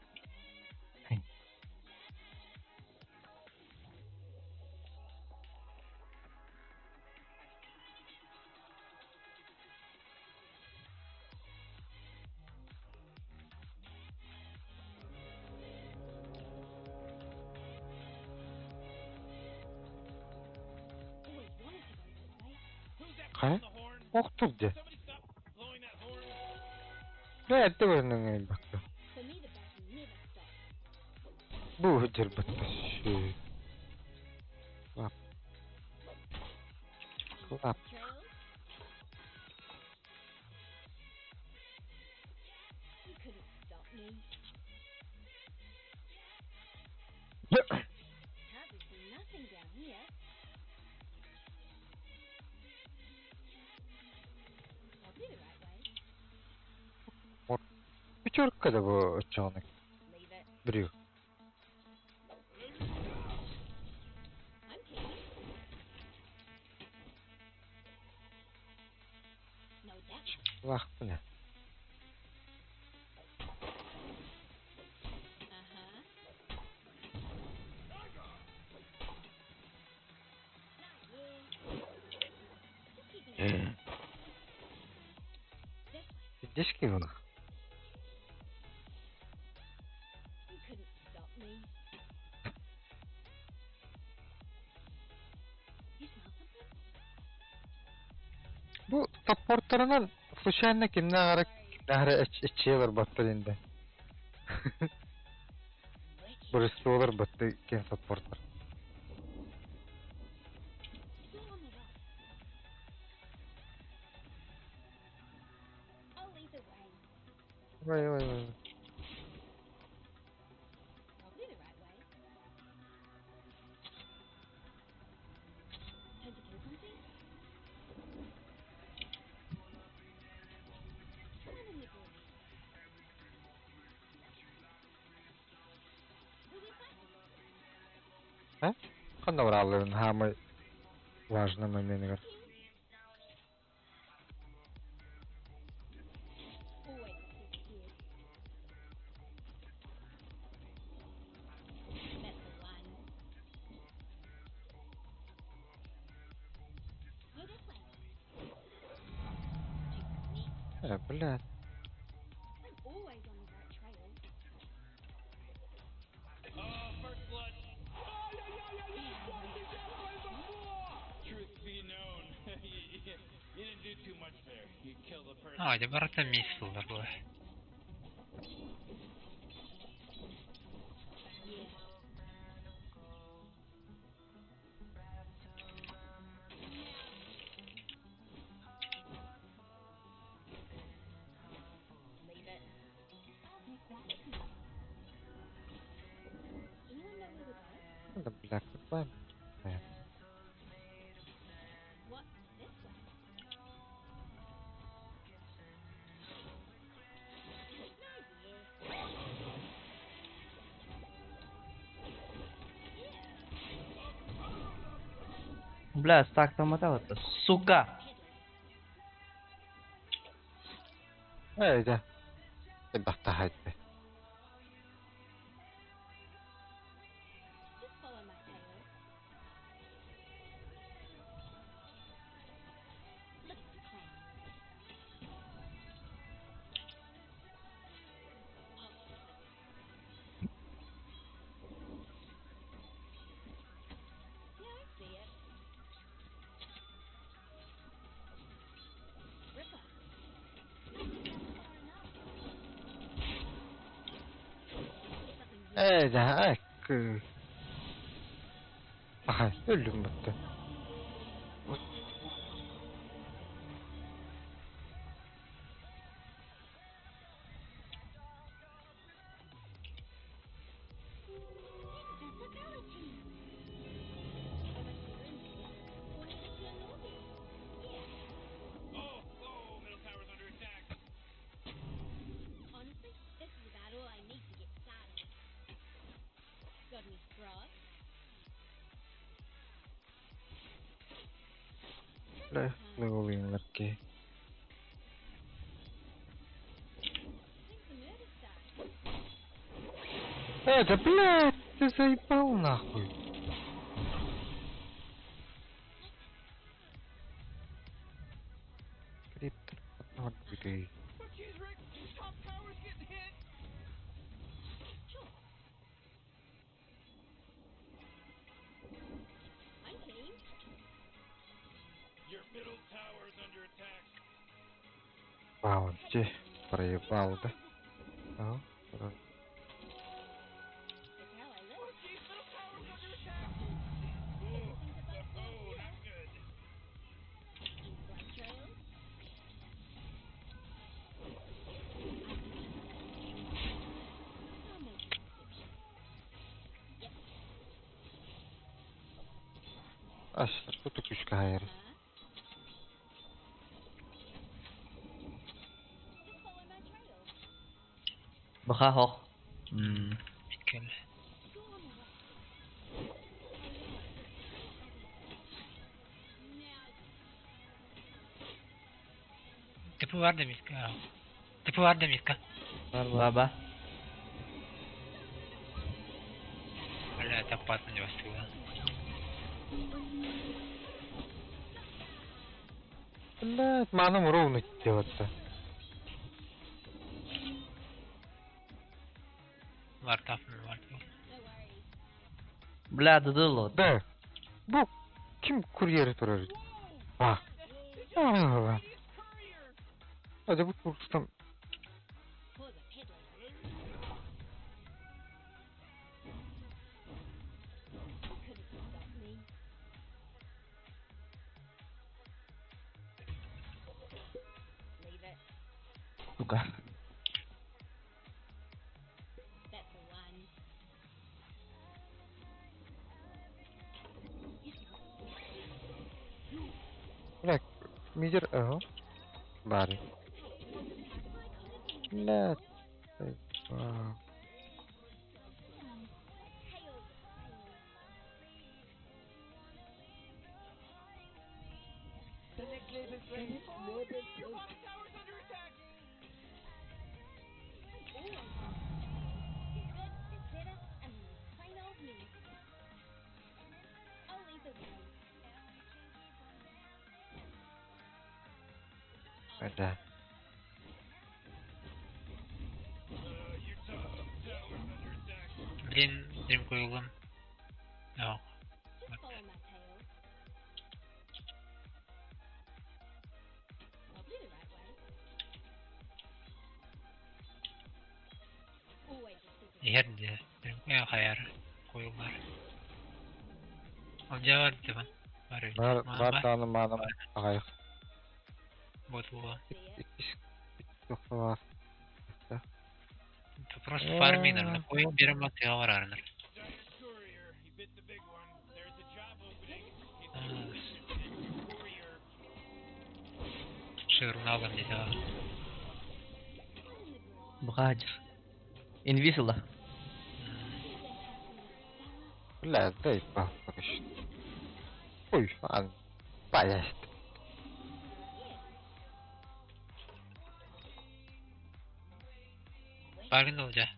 B: Always wanted to go this way.
D: Who's that
C: Хайа?
D: blowing the horn?
C: Охтур де.
D: Somebody stop blowing that horn.
C: Не, это көрүнүң бакты.
B: For me, the battle never stops.
C: Бу хыджыр батты. Лап. Лап.
B: Trail. You couldn't stop me. Hardly see nothing down here. I'll do the right way.
C: Пятерка да бу очоны.
B: Leave it.
C: Брю.
B: I'm keen. No, that one.
C: Лахпына.
B: Uh-huh. Yeah. Just keeping it this way.
C: Дишки вон.
B: You couldn't stop me. You smell something?
C: Бу Саппортарынан случайно кимнээх эрэ кимнээх эрэ эччийэ барбаттар инде. Бырыстуолар батты киэн саппортар. Ой, ой, ой. А? Ханна баралларын хаамай важный моменыгар. Э, блядь.
D: Oh, first blood. Truth be known, you didn't do too much there. You killed a person.
F: А, дьэ барыта мисс буолар буолар.
C: Да, бля, какая?
G: Бля, стак там это, сука!
C: Эй, да. Бахтахайты. Эй, да, эк. Аха, өлүм бутты.
D: Oh, oh, middle tower's under attack.
B: Honestly, this is about all I need to get started. Got any frogs?
C: Бля, левелинлерки.
B: When's the murder start?
C: Э, да блядь, ты заебал нахуй. Криптор, бери.
A: Oh, jeez, Rick. Top tower's getting hit.
B: Sure. I'm keen.
D: Your middle tower's under attack.
C: Баунти. Проебал, да? Ага.
B: That's how I
A: Oh,
B: live.
A: jeez, middle tower's under attack.
D: Oh,
B: Everything's above
D: oh,
B: board here.
D: not good.
B: Any blood trails? I'll make an exception. Yep.
C: Аш, что ты күчкә хайыр.
B: Huh? Just follow my trail.
G: Баха хох. М.
F: Миккел.
B: Go on the rock. Now
F: Типу варда миска. Типу варда миска.
G: Баба.
F: Бля, это опасно не востыла.
C: Блядь, маном ровно делаться.
F: Вартаф, вартаф.
B: no worries.
G: Бля, дыдыло.
C: Да. Бу ким курьер турар? А. А.
A: Radiant's
C: Hadi bu kurstan
B: For the peddler. You couldn't stop me. Leave it.
G: Сука.
B: That's the one.
C: Бля, мидер, ага. Бари. Бля, ты, а.
A: Your bottom tower's under attack.
B: There's good, there's better, and there's plain old me. I'll lead the way.
C: Бля.
D: Your top tower's under attack.
F: Блин, дрим койлым. О,
B: Just follow my tail. Probably the right way. Always a secret.
F: иһэр дии. Дрим хайар койлар. Ол жабар дибан. Бар эбит.
C: Бар,
F: Маан
C: бар
F: бар.
C: дааны мааным ағайық.
F: Ботулга.
C: Иккис тоқталар.
F: Просто фарминг. Койл берем атыга барарынар.
D: Dire's courier, he bit the big one. There's a job opening. If
F: А,
D: you're interested, courier.
F: Шырын алган дейт ага.
G: Бухаджер. Инвизила.
C: Бля, дай пахнешь. Ой, ан. Блядь.
F: Баргын ол жа.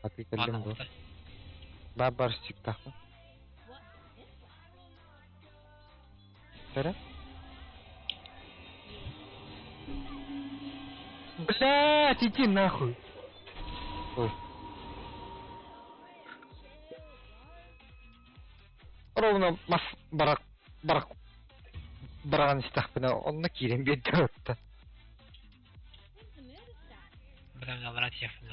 C: Аты
F: Маан
C: келдим бу.
F: алды.
C: Бар бар стиктахы.
B: What's this one?
C: Бері. Блядь, иди нахуй. Ой. Ровно мас барак барак бараган истахпына онна кирен бет отта.
B: When's the murder start?
F: Бирам алра тиэхпин.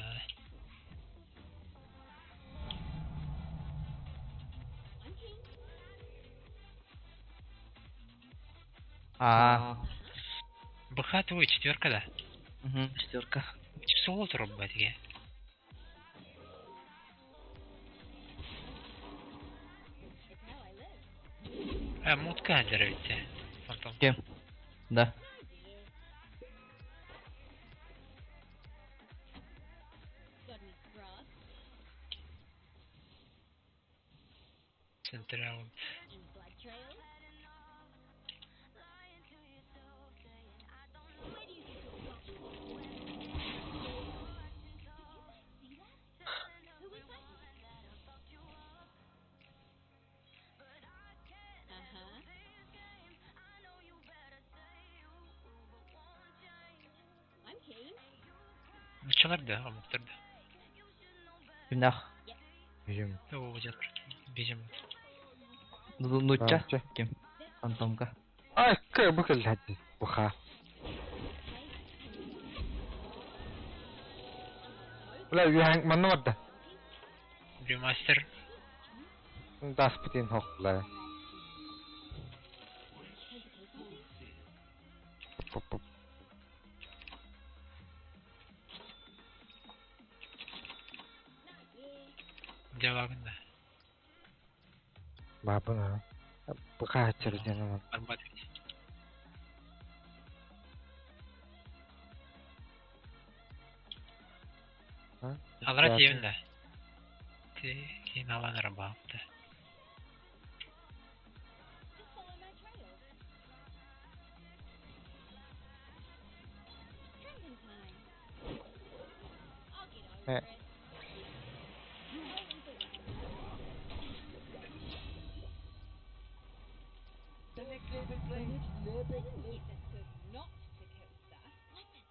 B: I'm keen.
G: А.
F: БХ твой четверка да.
G: Угу, четверка.
F: Сол туруп батиге.
B: It's how I live.
F: А мутка хадыр битте. Фантом.
G: Кем? Да.
B: Oh dear. Got any grub?
F: Централ.
B: Any blood trails? Where do you think you're going? Did you guys see that? Who was that? Uh-huh. I'm keen.
F: Нучалар да, омуктар да.
G: Кимнах.
C: Бежим.
F: О, жатыр. Бежим.
G: Нучча.
C: Чэ.
G: Ким? Фантомка.
C: Ай, кэ бу кел хади. Буха. Бля, юхан манна барда.
F: Ремастер.
C: Дас битин хок бля. Поп, поп.
F: Жабагын да.
C: Бабына. Буха чыржана.
F: Барбат бит. Алра тиэбин да. Ти кийин аланыр баапты.
B: Just follow my trail. Drinking time. I'll get over
C: Eh.
B: it. I'll lead the way. I didn't get this perk not to kill stuff. Listen,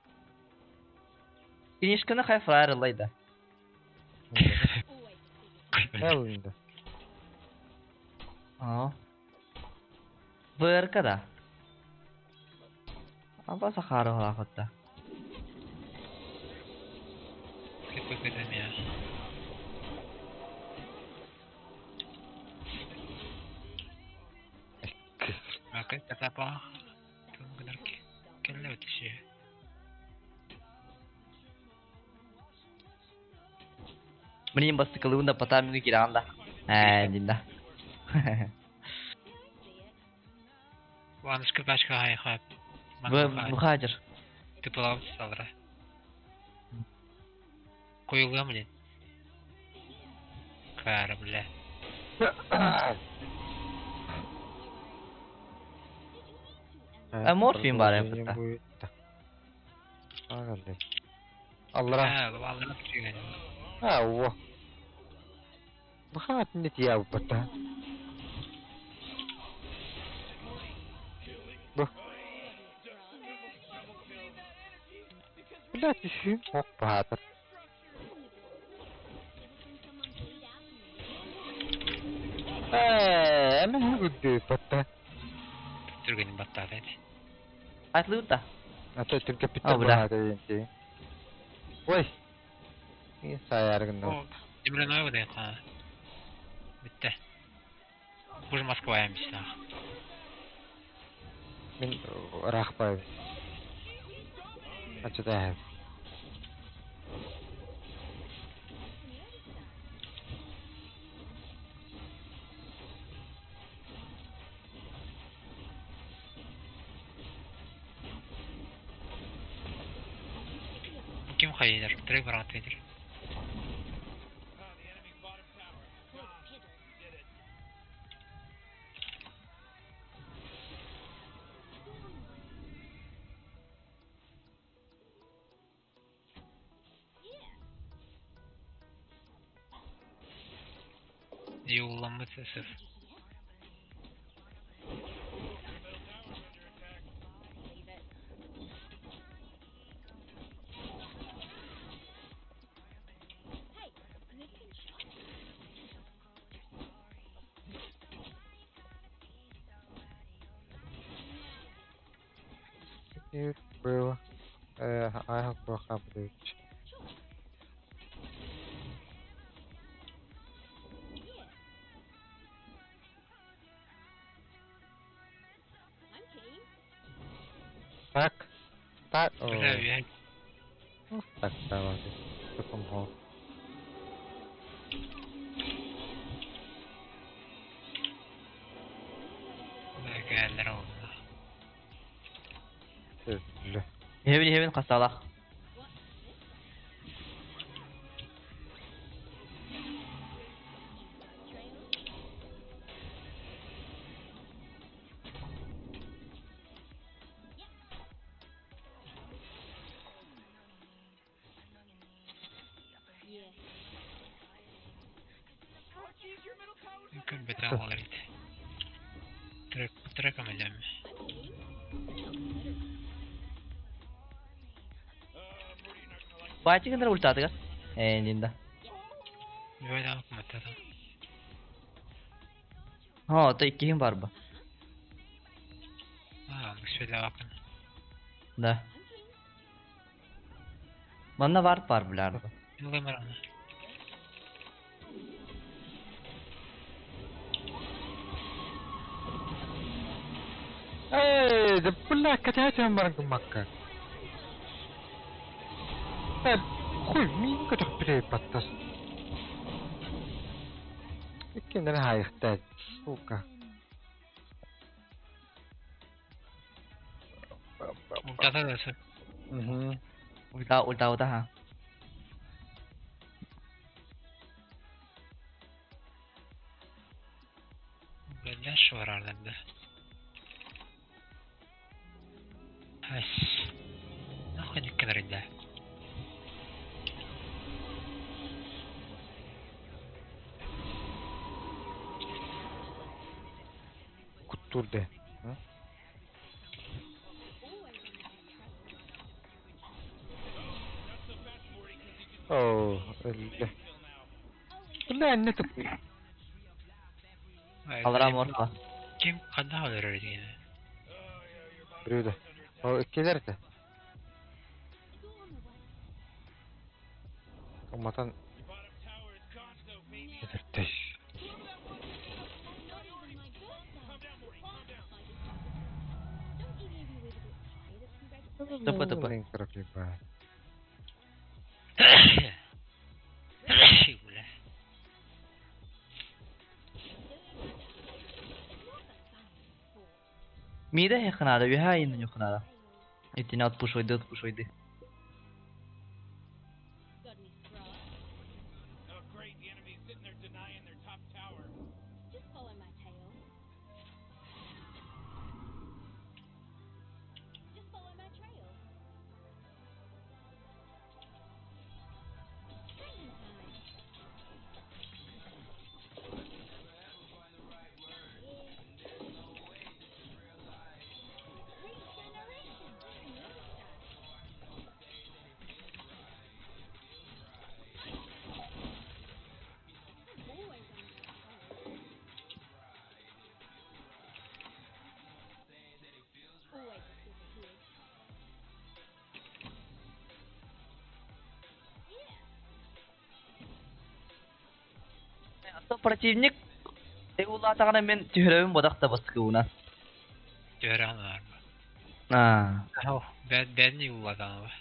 G: Кинишканы хай фраер лайда.
B: always a secret.
C: Элинде.
G: А. ВРК да. Аба Сахара холаахытта.
F: Кепе я. Maka kata apa? Benar ke? Kelle ötüşü.
G: Мин бастыкылыбын да потаммины кираан да. Ээ, динда.
F: Ванышка башка хайхап.
G: Бу мухаджир.
F: Тыпылап салра. Коюлга блин. Кара бля.
G: А морфин бар эппитта.
C: Аллара.
F: Ha, аллара түгэн.
C: А, о. Бахат не тия бата. Бу. Бля, түшү. Ок баатыр. Э, эме гүддү бата.
F: Түргэнин баттаады.
G: Айтлыбыт да.
C: Ата түркө
G: А,
C: питер
G: бля.
C: баатыр денти. Ой. И саяргын.
F: О, Земляной вода ха. Битте. Хуже Москва ямсах.
C: Мин рахпай. Ачыда.
F: Ким хайдер? Трек брат ведер.
D: The enemy's bottom tower is gone. Did it.
F: Юлламы сысыв.
C: Было. I have прохабдыч.
B: I'm keen.
C: Так. Так.
F: Бля, я
C: Так, давай. Таком хол.
F: кэллэр олла.
C: Бля.
G: Хебин хебин хасталах.
B: Yeah.
A: Oh, jeez, your middle tower's under
F: Күн бете алар ит. Трек трек амалям.
B: I'm keen. No, better.
D: Morty, you're not gonna like
G: Байтигендер ультатыгар. Ээ, динда.
F: Бөйдә алып мата.
G: Ха, то иккиһин бар бу.
F: А, мөсөлө акын.
G: Да.
B: I'm keen.
G: Манна бар бар булар.
F: Юлламар аны.
C: Эй, да бля, катятен баргын макка. Э, хуй, мин көтөх бire баттас. Иккенден хайыхта, сука.
F: Ультата да сы.
C: Угу.
G: Ульта ульта ульта ха.
F: Бля, шварардан да. Ас. Нахуй никкенер инде.
C: Куттурды. О, өллө. Бля, не туп.
G: Алра морфа.
F: Ким канда алыр дигән.
C: Біреуді. О, иккилэр этэ. Уматан өлөрдөй.
G: Тупо тупо.
F: Бля.
G: Мида хехнада, үһэ инна нюхнада. Итини от пушойды, от пушойды. Противник улаатаҕына мен түһэрөбүн бодах да баскыбына.
F: Түһэрэн арба.
G: Аа.
F: Бэдни улаатаҕына.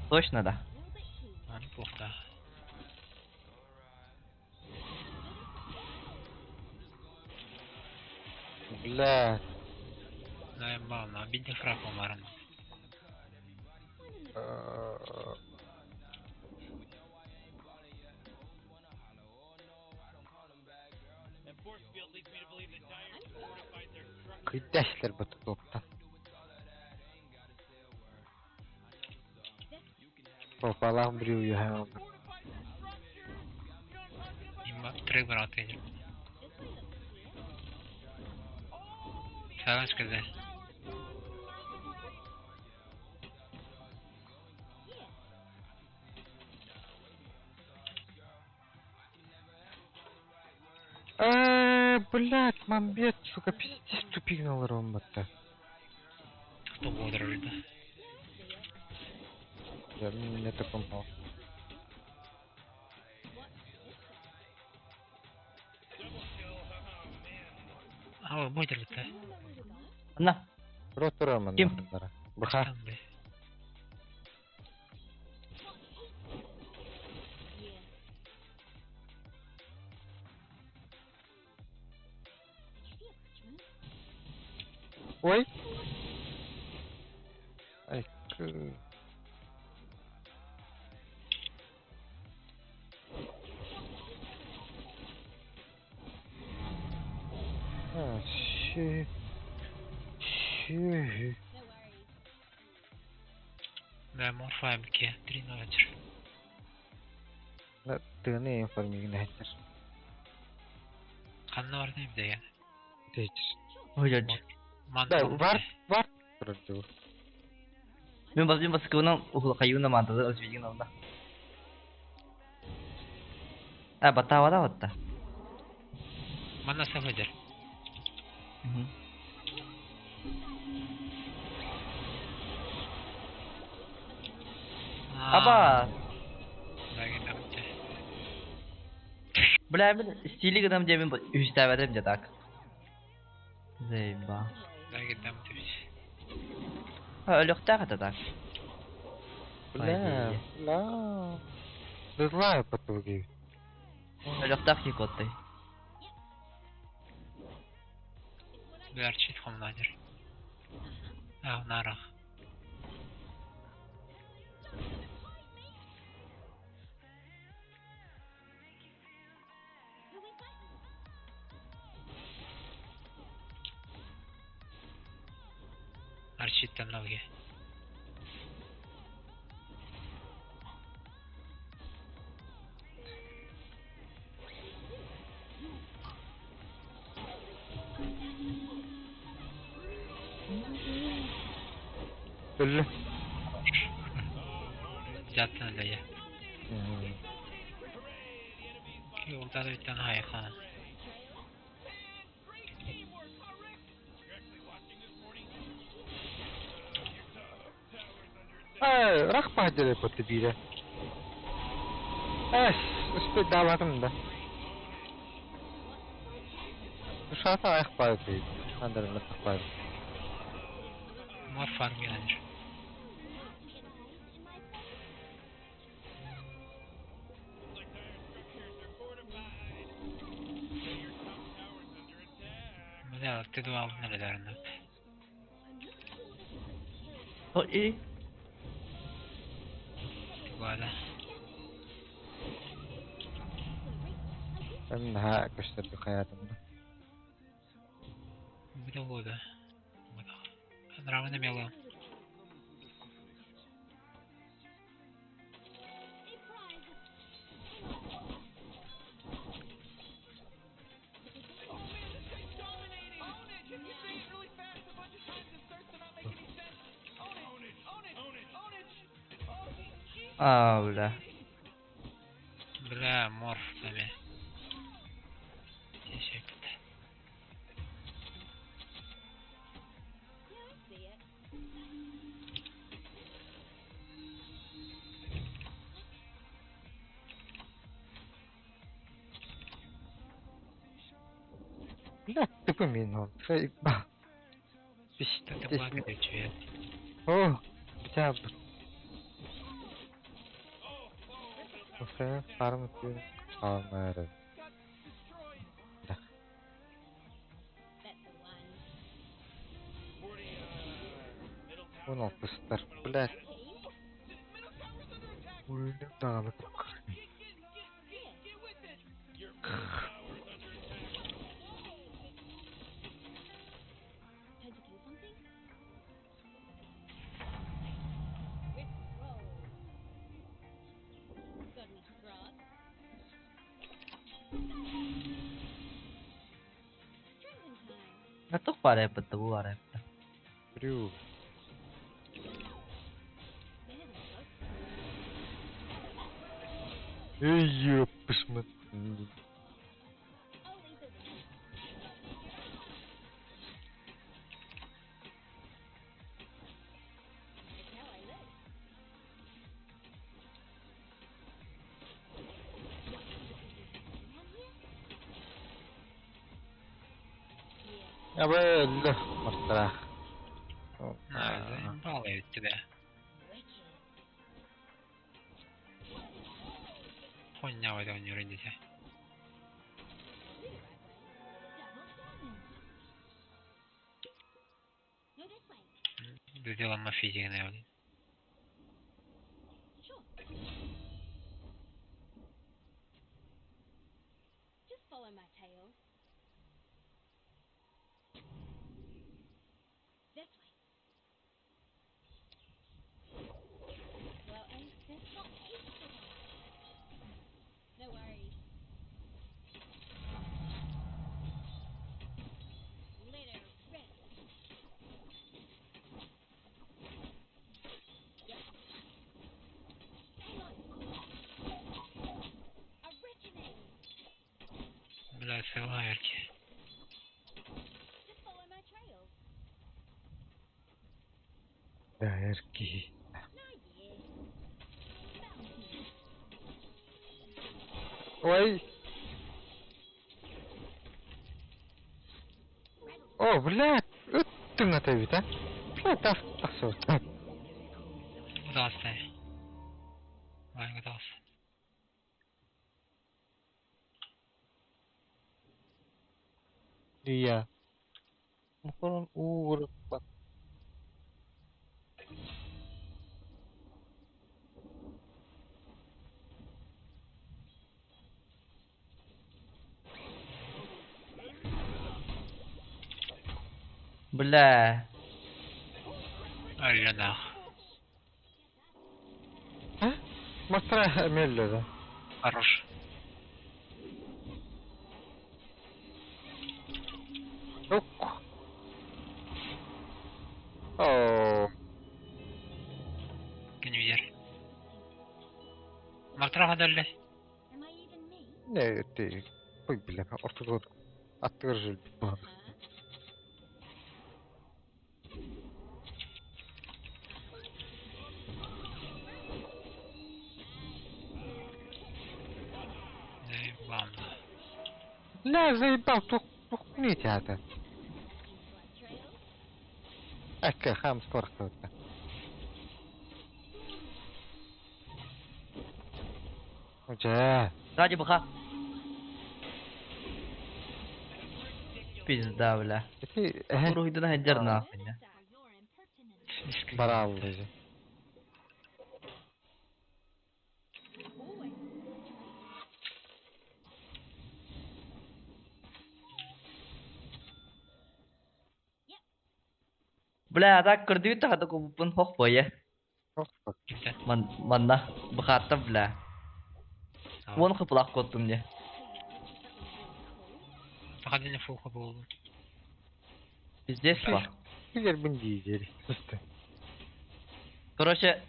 G: Точно да.
F: Аны туохтаах.
C: Бля.
F: Наебал, бидде фраг омарым.
C: Кыйдашлар бу топтан. Попалах брю юха.
F: Имба трек брат идет. Саган сказал.
C: Блять, мамбет, сука, пиздец, тупик на ларомбата.
F: Кто бодрый, да?
C: Я мне таком пал.
F: А, бодрый-то.
G: На.
C: Ротураман.
G: Ким?
C: Баха. Ой. Ай, А, щи. Щи.
F: Да, морфа МК, 3-0.
C: Да, ты не информигнатор.
F: Ханна бар не деген.
C: Течер.
G: Ой,
C: Да, вар, вар. Вроде.
G: Мен бас мен баскыбынан ухула кайуна мантады өз билген алда. А, бата бата батта.
F: Манна сафадер.
G: Аба. Бля, мен стили гыдам дебин үстәбәдем де так. Зейба. Ha, өлөктә хата так.
C: Бля, бля. Да знаю потуги.
G: Өлөктә хикотты.
F: Бәрчит хомнадер. А, нарах. Арчиттан ноги.
C: Өллө.
F: Zaten öyle ya. Yolda da bir tane haykan.
C: Рах баһдьа бутта биирэ. Эс, успейдаабатым да. Ушата аяқ баар дейт. Андырыммыт баар.
F: Морф фарм гелер. Бля, ты два наверное.
G: Ой,
F: Ладно.
C: Наһаа көстөрдүк хайаатым да.
F: Буду года. Нравы мело.
A: Oh man, this guy's dominating. Own it. If you say it really fast a bunch of times, it starts to not make any sense. Own it. Own it. Own it. Own it. Oh, he's
G: А, бля.
F: Бля, морф сами. Эффект.
B: Yeah, I see it.
C: Бля, тупо мин.
F: Что ты плакать, чувак?
C: О, бля. Офе, фарм ты. Алмары.
A: got destroyed.
B: That's the one.
C: Он алпыстар. Бля,
A: Middle tower's under attack.
C: өлүм даҕаны
A: Come on, get, get, get, get, get with it.
B: Time to kill something? Let's roll. Got any grub? Drinking time.
G: Туох баар эбит бу баар эбит.
C: Брю.
B: Better than ghost.
C: Эй, ёппышмын.
B: I'll lead the way. It's how I live. Around here? Yeah.
C: Абы, мартара.
F: А, заебало тебя.
B: Wicked.
F: Хуйня в этом не родите.
B: Do the right way. Double damage. No, this way.
F: Сделал мафизик, наверное.
B: Sure. Just follow my tail. This way. Well, ain't this not peaceful? No worries. Let her rip. Yep. Hang on. Originating.
F: Бля, силаерки.
B: Just follow my trail.
C: Эрки.
B: No, yeah. Bounty.
C: Ой. О, блядь, ыттың ата бит, а? Бля, тах, тахсыбыт.
F: Удалось. Ой, удалось.
C: Iya. Мукорон ууруппат.
G: Бля.
F: Ой, нах.
C: А? Мастера мелле да.
F: Хорош.
C: Ок. О,
F: Генвизер. Мартраха дали.
B: Am I even me?
C: не, ты. Ой, бля, ортодон. Аттыгар жил.
B: Huh?
C: Бля, заебал, тухни театр. Эк, хам скоро кто-то. Уже.
G: Сзади БХ. Пизда, бля.
C: Ити
G: Уруһуйдана сылдьар нахуй.
C: барааллы же.
G: Бля, так көрдүү тахата кубуппун хох боя. Ман манна бхатта бля. Вон хыплах коттум мне.
F: Сахалин фуха буолу.
G: Пиздец ба.
C: Билербин диизери.
G: Короче,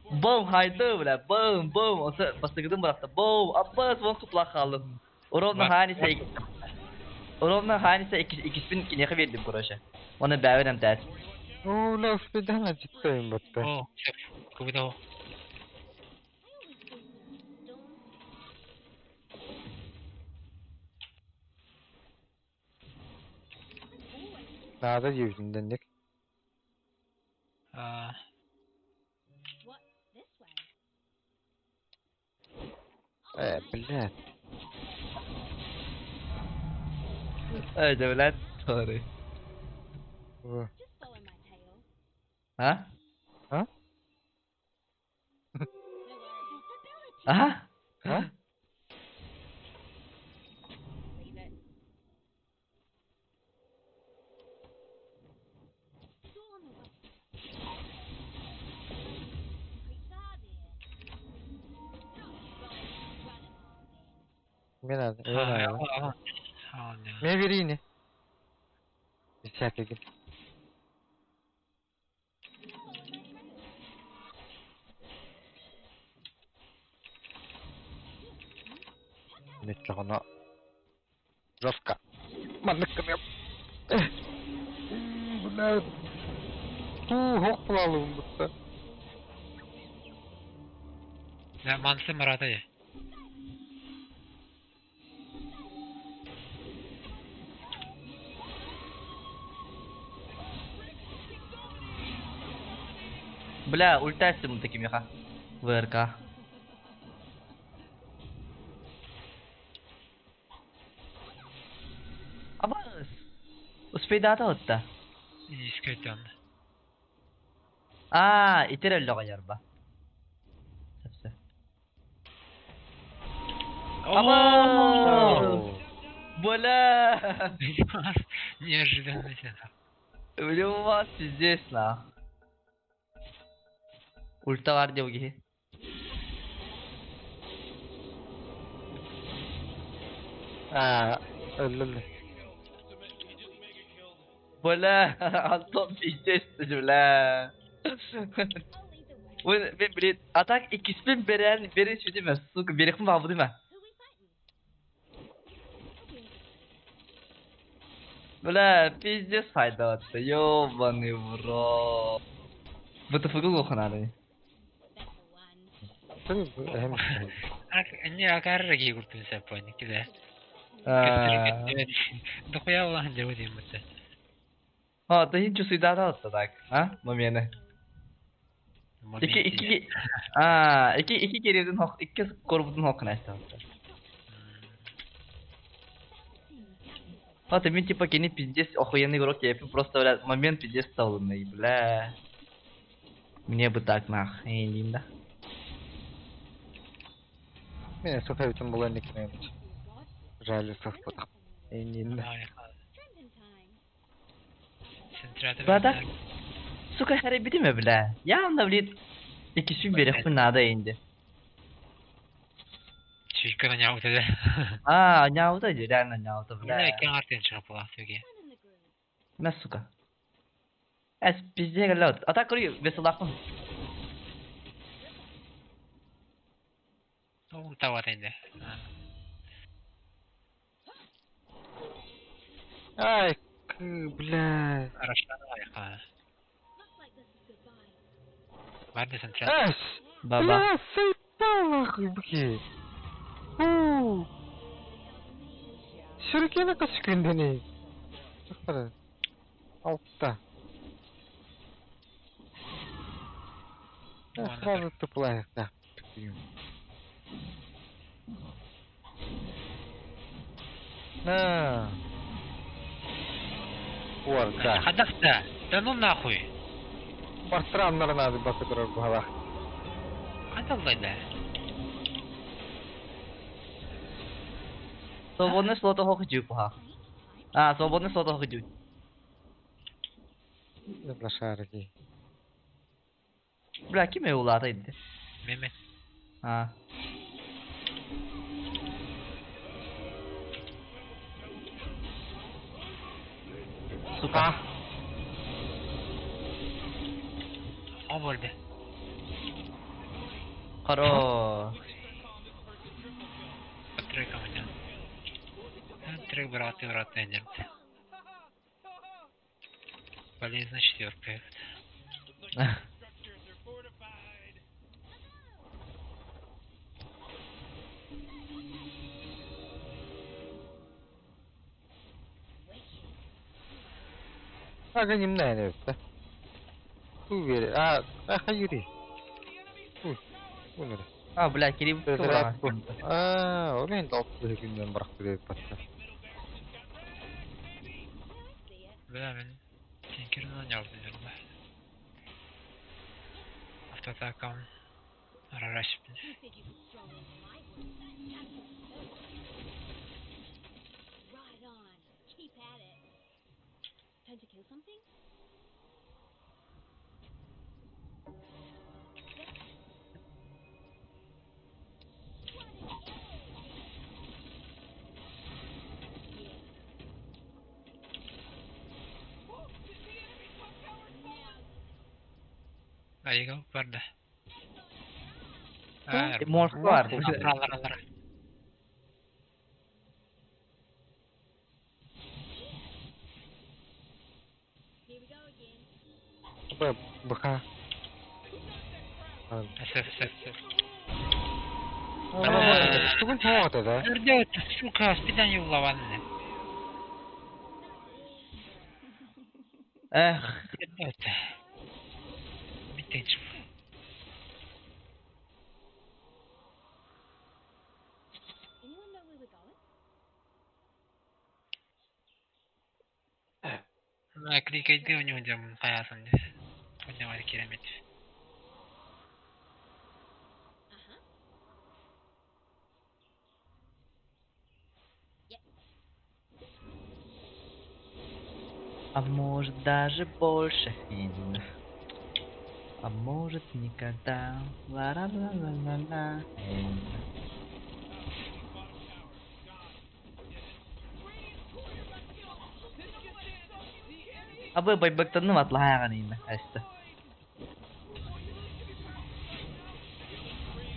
G: бум хайды бля, бум бум. Осы бастыгыдым быракта. Бум, аппас вон хыплах халым. Ровно ханиса Ровно ханиса икиспин кинеха бердим, короче. Оны бәбенем тәт.
C: Оо, ла успедан життайын батта.
F: О, кубыда.
C: Наада жебитинден
F: А,
C: Э, блядь.
G: Эй, да, блядь, sorry. А?
C: А?
G: А?
C: А? Мен надо. Мен верини. Всякий. Ничего, жестко. Маннык Бля. Ту, хоқ булалым бутта.
F: Да, мансы марата я.
G: Бля, ультастим такими ха. ВРК. Абас. Успей дата отта.
F: Искетен.
G: А, итер өллөҕө ярба. Сөпсө. Абас! Бля!
F: Неожиданно.
G: Бля, у вас пиздец, нах. Ульта var diyor ki.
C: А, өллө.
G: Бля, Антон пиздец, бля. Мен блин, а так икиспин берен берен şu değil mi? Сука, берекпин бабы değil mi? Бля, пиздец файда атты. Ёбаный в рот. БТФГ кухнаны.
F: Не акарра ки куртун саппани киде. Дохуя улахан жабы дейм бутта.
G: А, ты хинчу суйдата атты так, а? Момены. Iki iki а iki iki керевдин хок iki корбутун хокун айтты. А ты мен типа кени пиздец охуенный игрок, я просто бля момент пиздец стал, бля. Мне бы так нах, эй, да.
C: Мен софа бүтүн булан экен. Жайлы софа. Эйнин.
G: Бада. Сука, харе бидиме бля. Явно, блин. Икисин берек надо инде.
F: Чүйкөн няута да.
G: А, няута реально няута, бля.
F: Бля, кен артын чыгып була сөге.
G: Мә, сука. Әс пизде гәләт. Ата көрү веселакын.
F: Тоғын табат инде.
C: Ай, бля.
F: Арашан айка. Бар десен
C: Эш!
G: Баба.
C: Бля, заебал нахуй, бля. Фу. Сүрүкүнэ көскүндүнүй? Тахтары. Алта. Сразу тыплаһыктаах. На. Уорда.
F: Хадахта! Да ну нахуй!
C: Партраннары надо басытырар баһалаах.
F: Хадаллай да?
G: Свободный слот охох дьүүп А, свободный слот охох дьүүп.
C: Лошарики.
G: Бля, ким улаата инде?
F: Меме.
G: А. Сука.
F: О болды.
G: Хорош.
F: Трек у Трек брат и брат найдем. Полезна четверка.
C: Ага, не это. Уверен. А, а, Юрий. Умер.
G: А, бля, Кирилл.
C: А, ол енді алты күннен бірақ деп батты.
F: Бля, мен тинкерін ойнап жүрмін. Автоатакам. Арарашпын.
B: Right on. Keep at it. Time to kill something?
F: Айга барды.
G: Морг бар.
F: Алар, алар.
B: Here we go again.
C: Быка.
F: Сеф, сеф, сеф.
C: Бүгін тоғыды да?
F: Nerede сука, спидан юллаванны.
G: Эх.
F: Битенч.
B: Anyone know where we're going?
F: На кликайте у него дем каясын. Ойнамады керемет.
B: Uh-huh.
G: А может даже больше. Я не знаю. А может никогда. Ла-ла-ла-ла-ла-ла. Абы байбактанным атлаһаган инде. Әсте.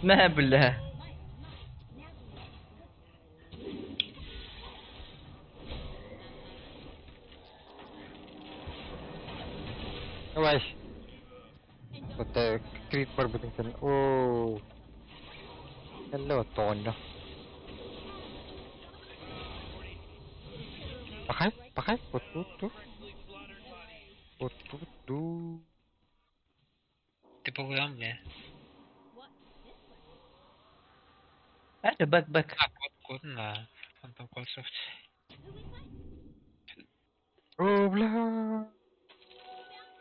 G: Мә бля.
C: Давай. Вот крит бар бүтүн. Оо. Hello, тоонно. Пахай, пахай, вот тут, тут. Вот тут, ду.
F: Ты по мне?
G: Это бэк бэк.
F: А, код, код, на. Фантом код софт.
C: О, бля.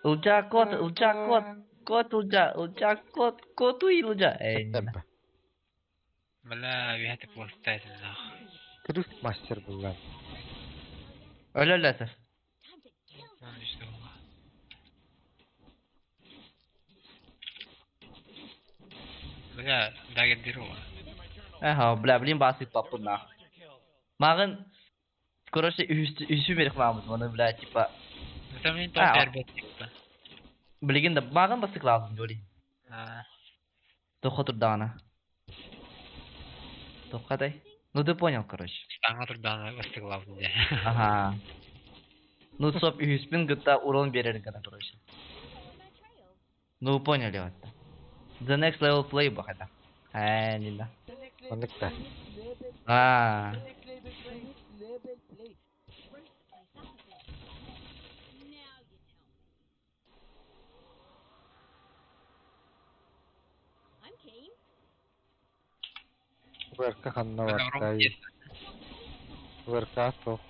G: Ылжа кот, ылжа кот, кот ылжа, ылжа кот, коту ылжа. Эй,
F: Бля, вихати пластайт нах.
C: Крюк мастер был, да.
G: Өлө
B: Time to kill
F: Он что было. Бля, дагер деру.
G: Ага, бля, блин, басы папы нах. Мағын, короче, үсү берих мамыз, оны, бля, типа,
F: Ну там не то дербет типа.
G: билген да мағын басык lazım говори.
F: А,
G: Тоха турдана. Тоха Ну ты понял, короче.
F: Станга турдана басты главный.
G: Ага. Ну, соп үспин гыта урон берер гана, короче. Ну, поняли вот. The next level play бахата. А, не да.
C: Оныкта.
G: А.
C: ВРК ханна бартай? ВРК суох.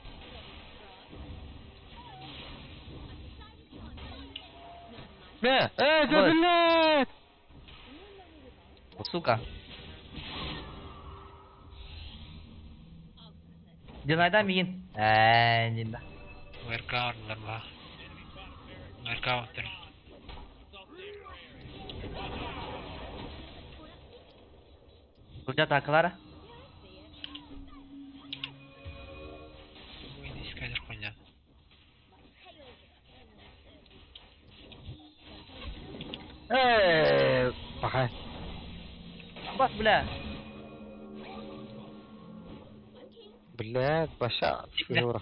C: Бля, э, да
G: Вот.
C: блядь!
G: Сука. Динайда миин. Ээ, динда.
F: ВРК орлар ба. ВРК оттор.
G: Курдя такалара.
F: Ой, не сканер хуйня.
C: Э, пока.
G: Бас, бля.
C: Блядь, баша.
F: Бля.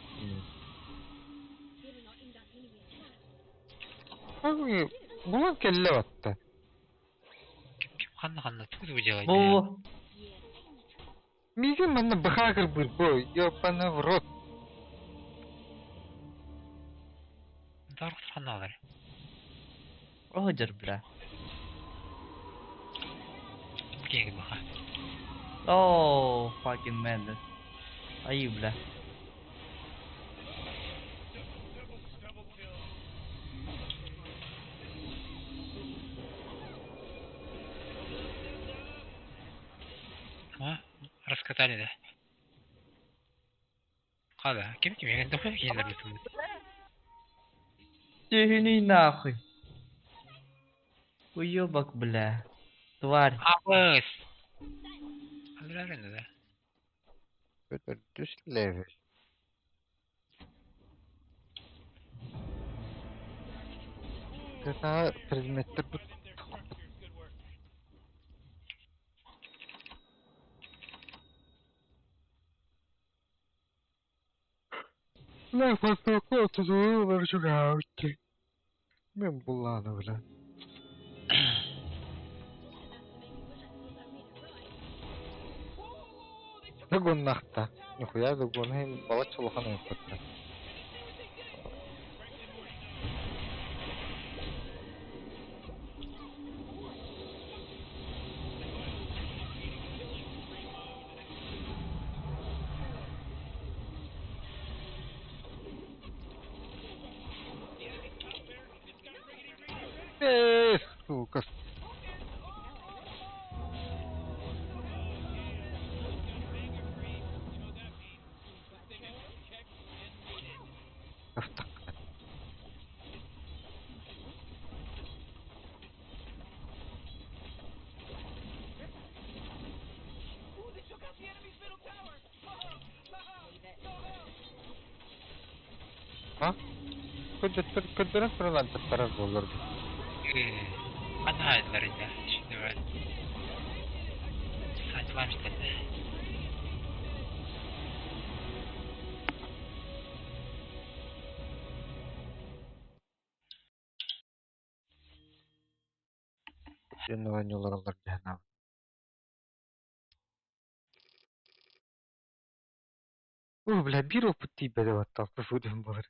C: Булан кэллэ батта.
F: Ким ханна ханна тугу делать?
G: Бу.
C: Миигин манна быхаагыр быр бу, ёбана в рот.
F: Дарк ханна алар.
G: Роджер, бля.
F: Кең баха.
G: Oh, fucking madness. Ай, бля.
F: А? Раскатали, да? Када, ким ким еген дохуя кийлер бит.
G: Тюхни нахуй. Уёбок, бля. Тварь.
F: Абыс. Алар инде да.
C: Дүс левел. Когда предметтер бу Бля, фастокол тузуу чугаутти. Мен булланы, бля. Догоннахта. Нихуя догонхин бала чулахан ыппыттар. Эх, сука. Автак. А? Көдөрөр көдөрөр туралан тарар болор.
F: Ханна хайдылар инде. Şimdi ben. Saçmamış dedi.
C: Ден ойнолор алар дehna. О, бля, бир опыт тийбеди баттал фуден болор.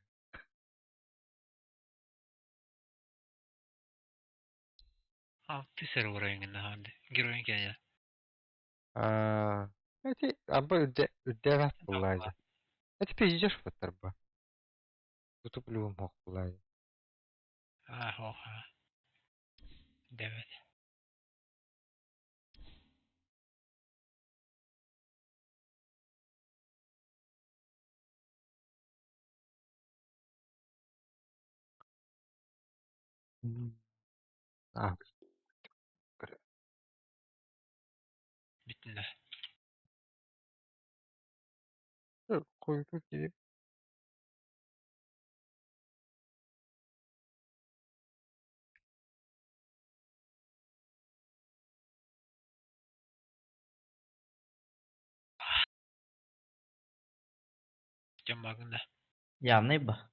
F: Алты сер уровень ханды. Героин кеня.
C: Аа, эти аба үдэ үдэ буллаажа. Эти пиздешь фаттар ба. Тутуп любым хок буллаажа.
F: А, хоха. Девет.
C: А,
F: Bitti.
C: койду кири.
F: Жамагында.
G: Явный ба.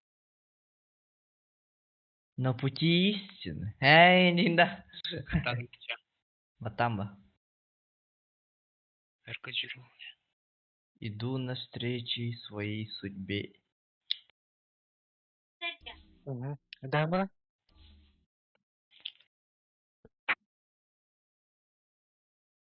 G: На пути истины. Эй, динда.
F: Тадыча.
G: Батамба.
F: Эрка жүрү.
G: Иду навстречу своей судьбе.
C: Угу. Да, бра.